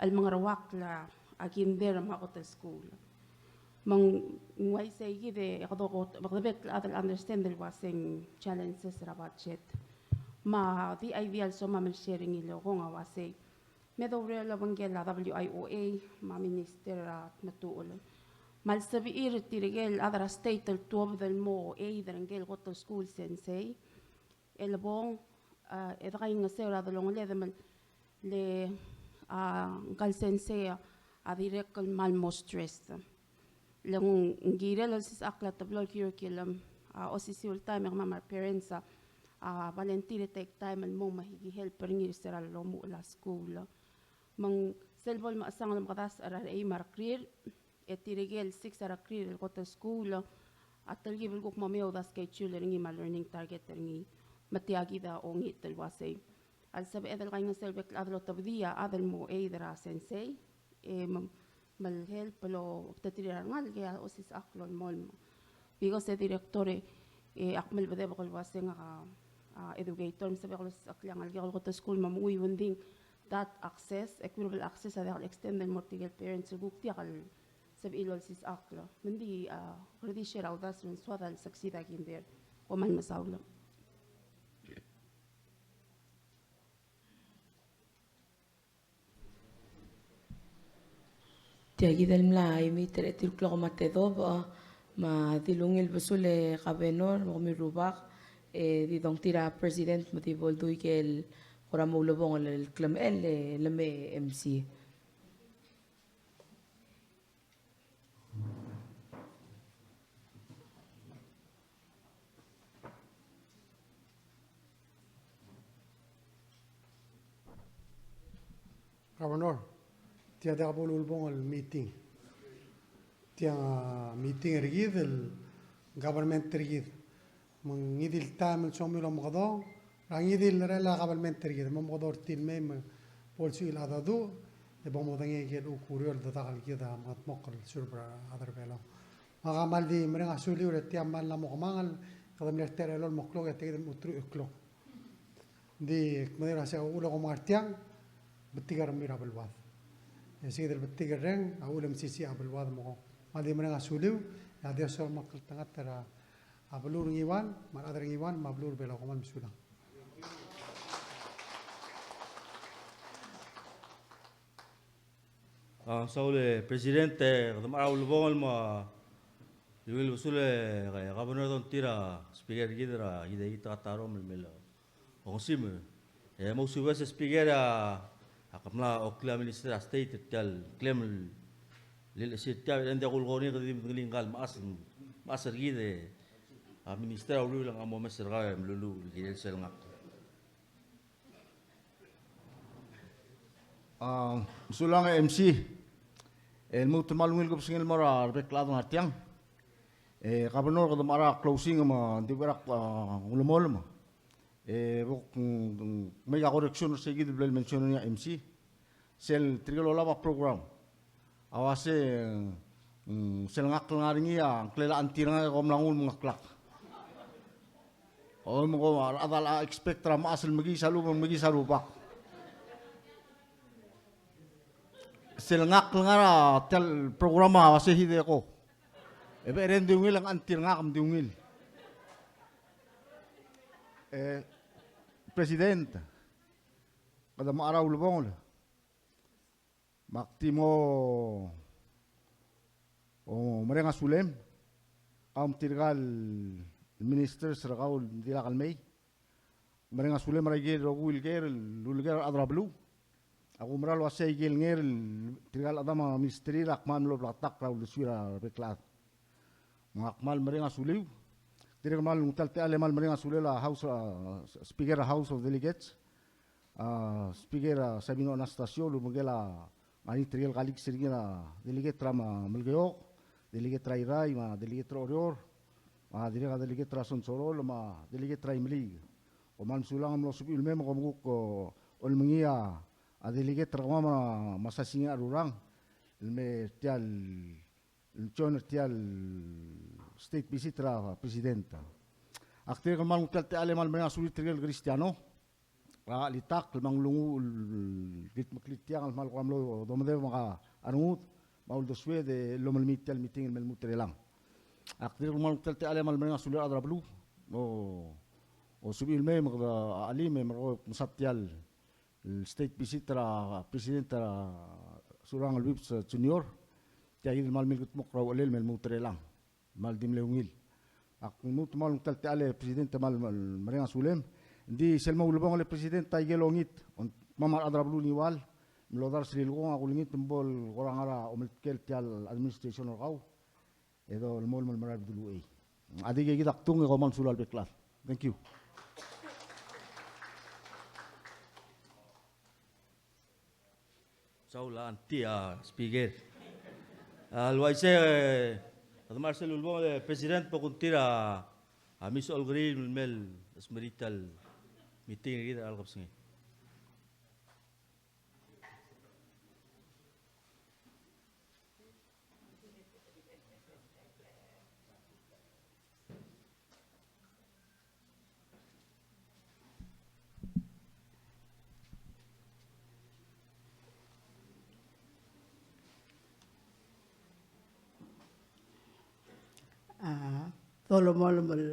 el mengeruakl a kinder me a kot el skuul. Me ng uaisei kid e kede kot, kede bek el chad el understand el uasei ng challenges er a budget. Me a di idea el somam el sharing el kmo ng uasei me doureor el obengkel a W I O A me a Minister er a Tmetuchl me a lsebechir tirke el chad er a state el tuobed el mo aid er ngike el kot el skuul sensei. E lebong, a, e de kaingeseu er a delongeled me le, a, ngka el sensei a dirrek el kmal mo stress. Le ng kirel el osisechakl a teblo el curriculum, a, osisiu el taem e kemam a re parents a, a, volunteer e take time el mo me aki help er ngii er se er a lomuchel a skuul. Me ng sel bo lemechesang el omekedasech er a recheim a rekrir, e tirke el six a rekrir el kot el skuul a telkib el kuk mo meoud a schedule er ngii me a learning target er ngii. Me tia kid a ongit el uasei a lsebeched el kaingeseu el bek el chad el otebedii a chad el mo aid er a sensei, e me me le help el obengterir a rengalek e a osisechakl el olemolem. Because e director e, e ak melebedebek el uasei ngak a, a educator, me sebechek el osisechakl a ngalek el kot el skuul me menguiu e ng di that access, equitable access a diak el extend el mo er tirke el parents el kuk diak el sebechir el osisechakl. Me ng di, a, kede di share a uldasu el soad el succeed a kinder. Kom kmal mesaul. Tia kid el mla imiit er a etiu el klok me a tedobech, me a di ungil besul e Kabenor, me kemiu el rubak, e di dongtir a President me di bo ldu ikel kora mo ulebongel el klemechel e le me M C. Governor, tia diak bo lulebongel el meeting. Tia meeting er kid el government er kid. Me ngii di el taem el somiu el omekedong er a ngii di el lerellel a government er kid, me omekedong er tir el mei me bo lsebechir el cheldecheduch e bo modengei ikel kuk ureor el dedak el kid a mengedmokl el serve er a rechad er a Belau. Me ak kmal di mereng a suliu er tia el mla mo kemanget, kede mle er tia el elolem el klok e tia kid el mo truich el klok. Ng di kmo er a sei a uchul e kom ngar tiang, betik a rengrir a beluad. E sei kid el betik el reng, a uchul e mesisiich a beluad me kong. Me a di mereng a suliu, e a Dios a omekngeltengat er a beluu er a Ngiwal, me a rechad er a Ngiwal, me a beluu er a Belau. Kom kmal mesulang. A, saul e President, e, kede mechar a ulebongel me a ungil besul e, e, Governor, e kongtir a Speaker er kid er a, kid a, kid a ta er a mle, mle ongsim. E, mo subes e Speaker a, a kmal oklii a Minister er a State er tia el klem el, el, el sir tia el, e ng diak kulekoi e kede di medengelii ngka el mechas, mechas er kid e, a Minister a uriul e ng mo omes er kau e meluluuch el kirel sel ngak. A, mesulang e MC. E lmuut el kmal ungil kebesengei el mo er a rebek el chad el ngar tiang. E, Governor, kede mechar a closing me ng di ua er a, a, ulemolem. E, bo k, mm, make a correction er sei kid el bla el mention er ngii a MC. Sel tirke el olab a program a uase, mm, sel ngak el ngar er ngii a ngklel a chengtir ngak e kom mla nguu el mengeklak. O, me kom a rechad a expect er a mechas el mekiis a lechub e ng mekiis a rubak. Sel ngak el ngar er tia el program a uase Hideko. E becherei e ng di ungil, e ng chengtir ngak me ng di ungil. E, President, kede mechar a ulebongel. Me ak di mo, o, mereng a sulem, kau me tirka el ministers er kau el dilak el mei. Mereng a sulem er a ikel rokui el ker, el uleker a rechad er a beluu. Ak oumerang el uasei a ikel nger, tirka el chedam a minister, a kmal mlo bleketakl er a uldesuir a rebek el chad. Me ak kmal mereng a suliu. Dirrek el kmal nguu tia el techall e kmal mereng a sulel a House, a, Speaker er a House of Delegates, a, Speaker, a, Sabino Anastacio, el obengkel a ngar er ngii tirke el colleagues er ngii, a, Delegate er a Melekeok, Delegate er a Irrai, me a Delegate er a Oreor, me a dirrek a Delegate er a Sonsorol, me a Delegate er a Imeliik. Kom kmal mesulang el mlo sebechiu el mei me kom kuk, o, olmengii a, a Delegate er kemam me a Sasingii a Rurang el mei er tia el, el join er tia el state visit er a President. Ak dirrek el kmal nguu tia el techall e kmal mereng a sulir tirke el Kristiano er a chelitakl me a nglunguuch el kldmeklii tiang el kmal kora mlo domedeb me a rengud me a uldesued el omelemii tia el meeting el me lmuut er chelechang. Ak dirrek el kmal nguu tia el techall e kmal mereng a sulir a rechad er a beluu. O, o sebechiu el mei me kede chelim e merekong e mesa tia el state visit er a President er a Surangel Whipps Junior. Tia kid el kmal milkedmokl er a uchelel el me lmuut er chelechang. Kmal di mle ungil. Ak lmuut el kmal nguu tia el techall e President, kmal, kmal mereng a sulem. Ng di sel mo ulebongel e President a ikel ongit, ng kmam a rechad er a beluu er a Ngiwal, me lodars er a lilekong, ak olengit me bo el kora ngar er a omeltkel tia el administration er kau e dolemolem el merael el beduluchei. A dikea kid a kdung e kom kmal mesulang a rebek el chad. Thank you. Saul a ngii a Speaker. A, el uaisei, e, a dmak er sel ulebongel e President, bo kungtir a, a Miss Olkeriil el mei el smerii tia el meeting er kid er a chelecha el kebesengei. A, dolemolem el,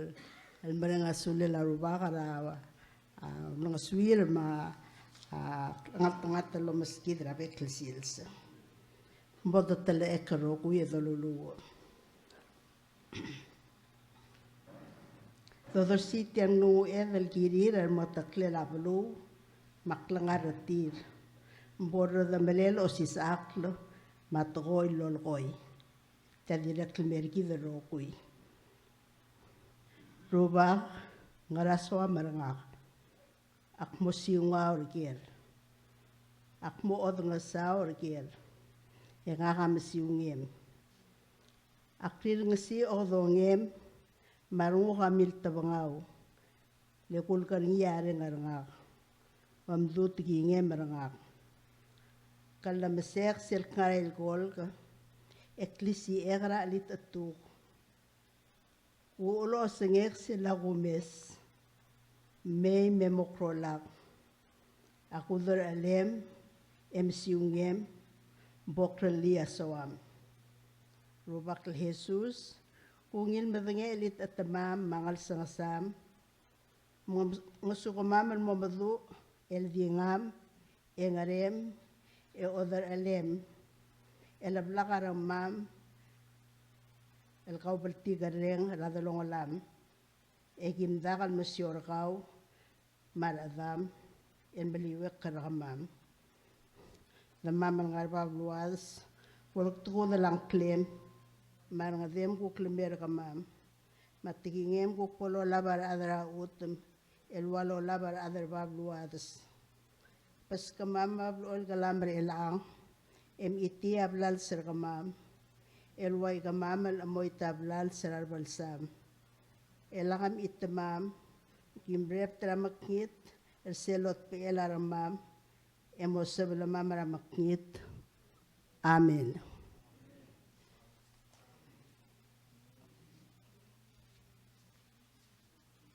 el mereng a sulel a rubak er a, a, mlengesuir me a, a, ngeltengat el omeskid er a bek el sils. Bo detelechekl el rokui e doluluuch. Dodersii tia el nglunguched el kirir el mo teklel a beluu me a klengar er tir. Bo lredemelel osisechakl me a tekoi el lolekoi. Tia dirrek el mei er kid el rokui. Rubak, ngera soam er ngak? Ak mo siungau er ker. Ak mo odengesau er ker. E ngak a mesiungem. Ak rirengesii a odongem me a renguk a miltebengau. Le kulker ngii a reng er ngak. Me mdu tekingem er ngak. Ke llemesek sel kngar er a ilkolk e klisichek er a chelitechetuk. Uchul a osengek sel a kumes, mei me mo klou a lak, a kuderchelem, e mesiungem, bo krellii a soam. Rubak el Jesus, kungil medengei el chitechetemam me a ngelsengesam, me ng-, ngesukemam el mo meduch el di ngam, e ngerem, e oderchelem, e leblak a rengmam el kaubltikerreng er a delongelam, e kim dak el mesiou er kau me a rechedam el meliuekl er kemam. Demam el ngar er a bab el uades, bo lektekudel a ngklem, me a rengedem kuk lemei er kemam, me a tekingem kuk bo lolab a rechad er a chutem, el ua lolab a rechad er a bab el uades. Beskemam me a blechoel kelam er chelechang, e mechitii a blals er kemam, el ua ikemam el chemoit a blals er a rebelsam. E lak mchitemam, kim rebt er a mekngit er sel otbechel a rengmam, e mo sebelmam er a mekngit. Amen.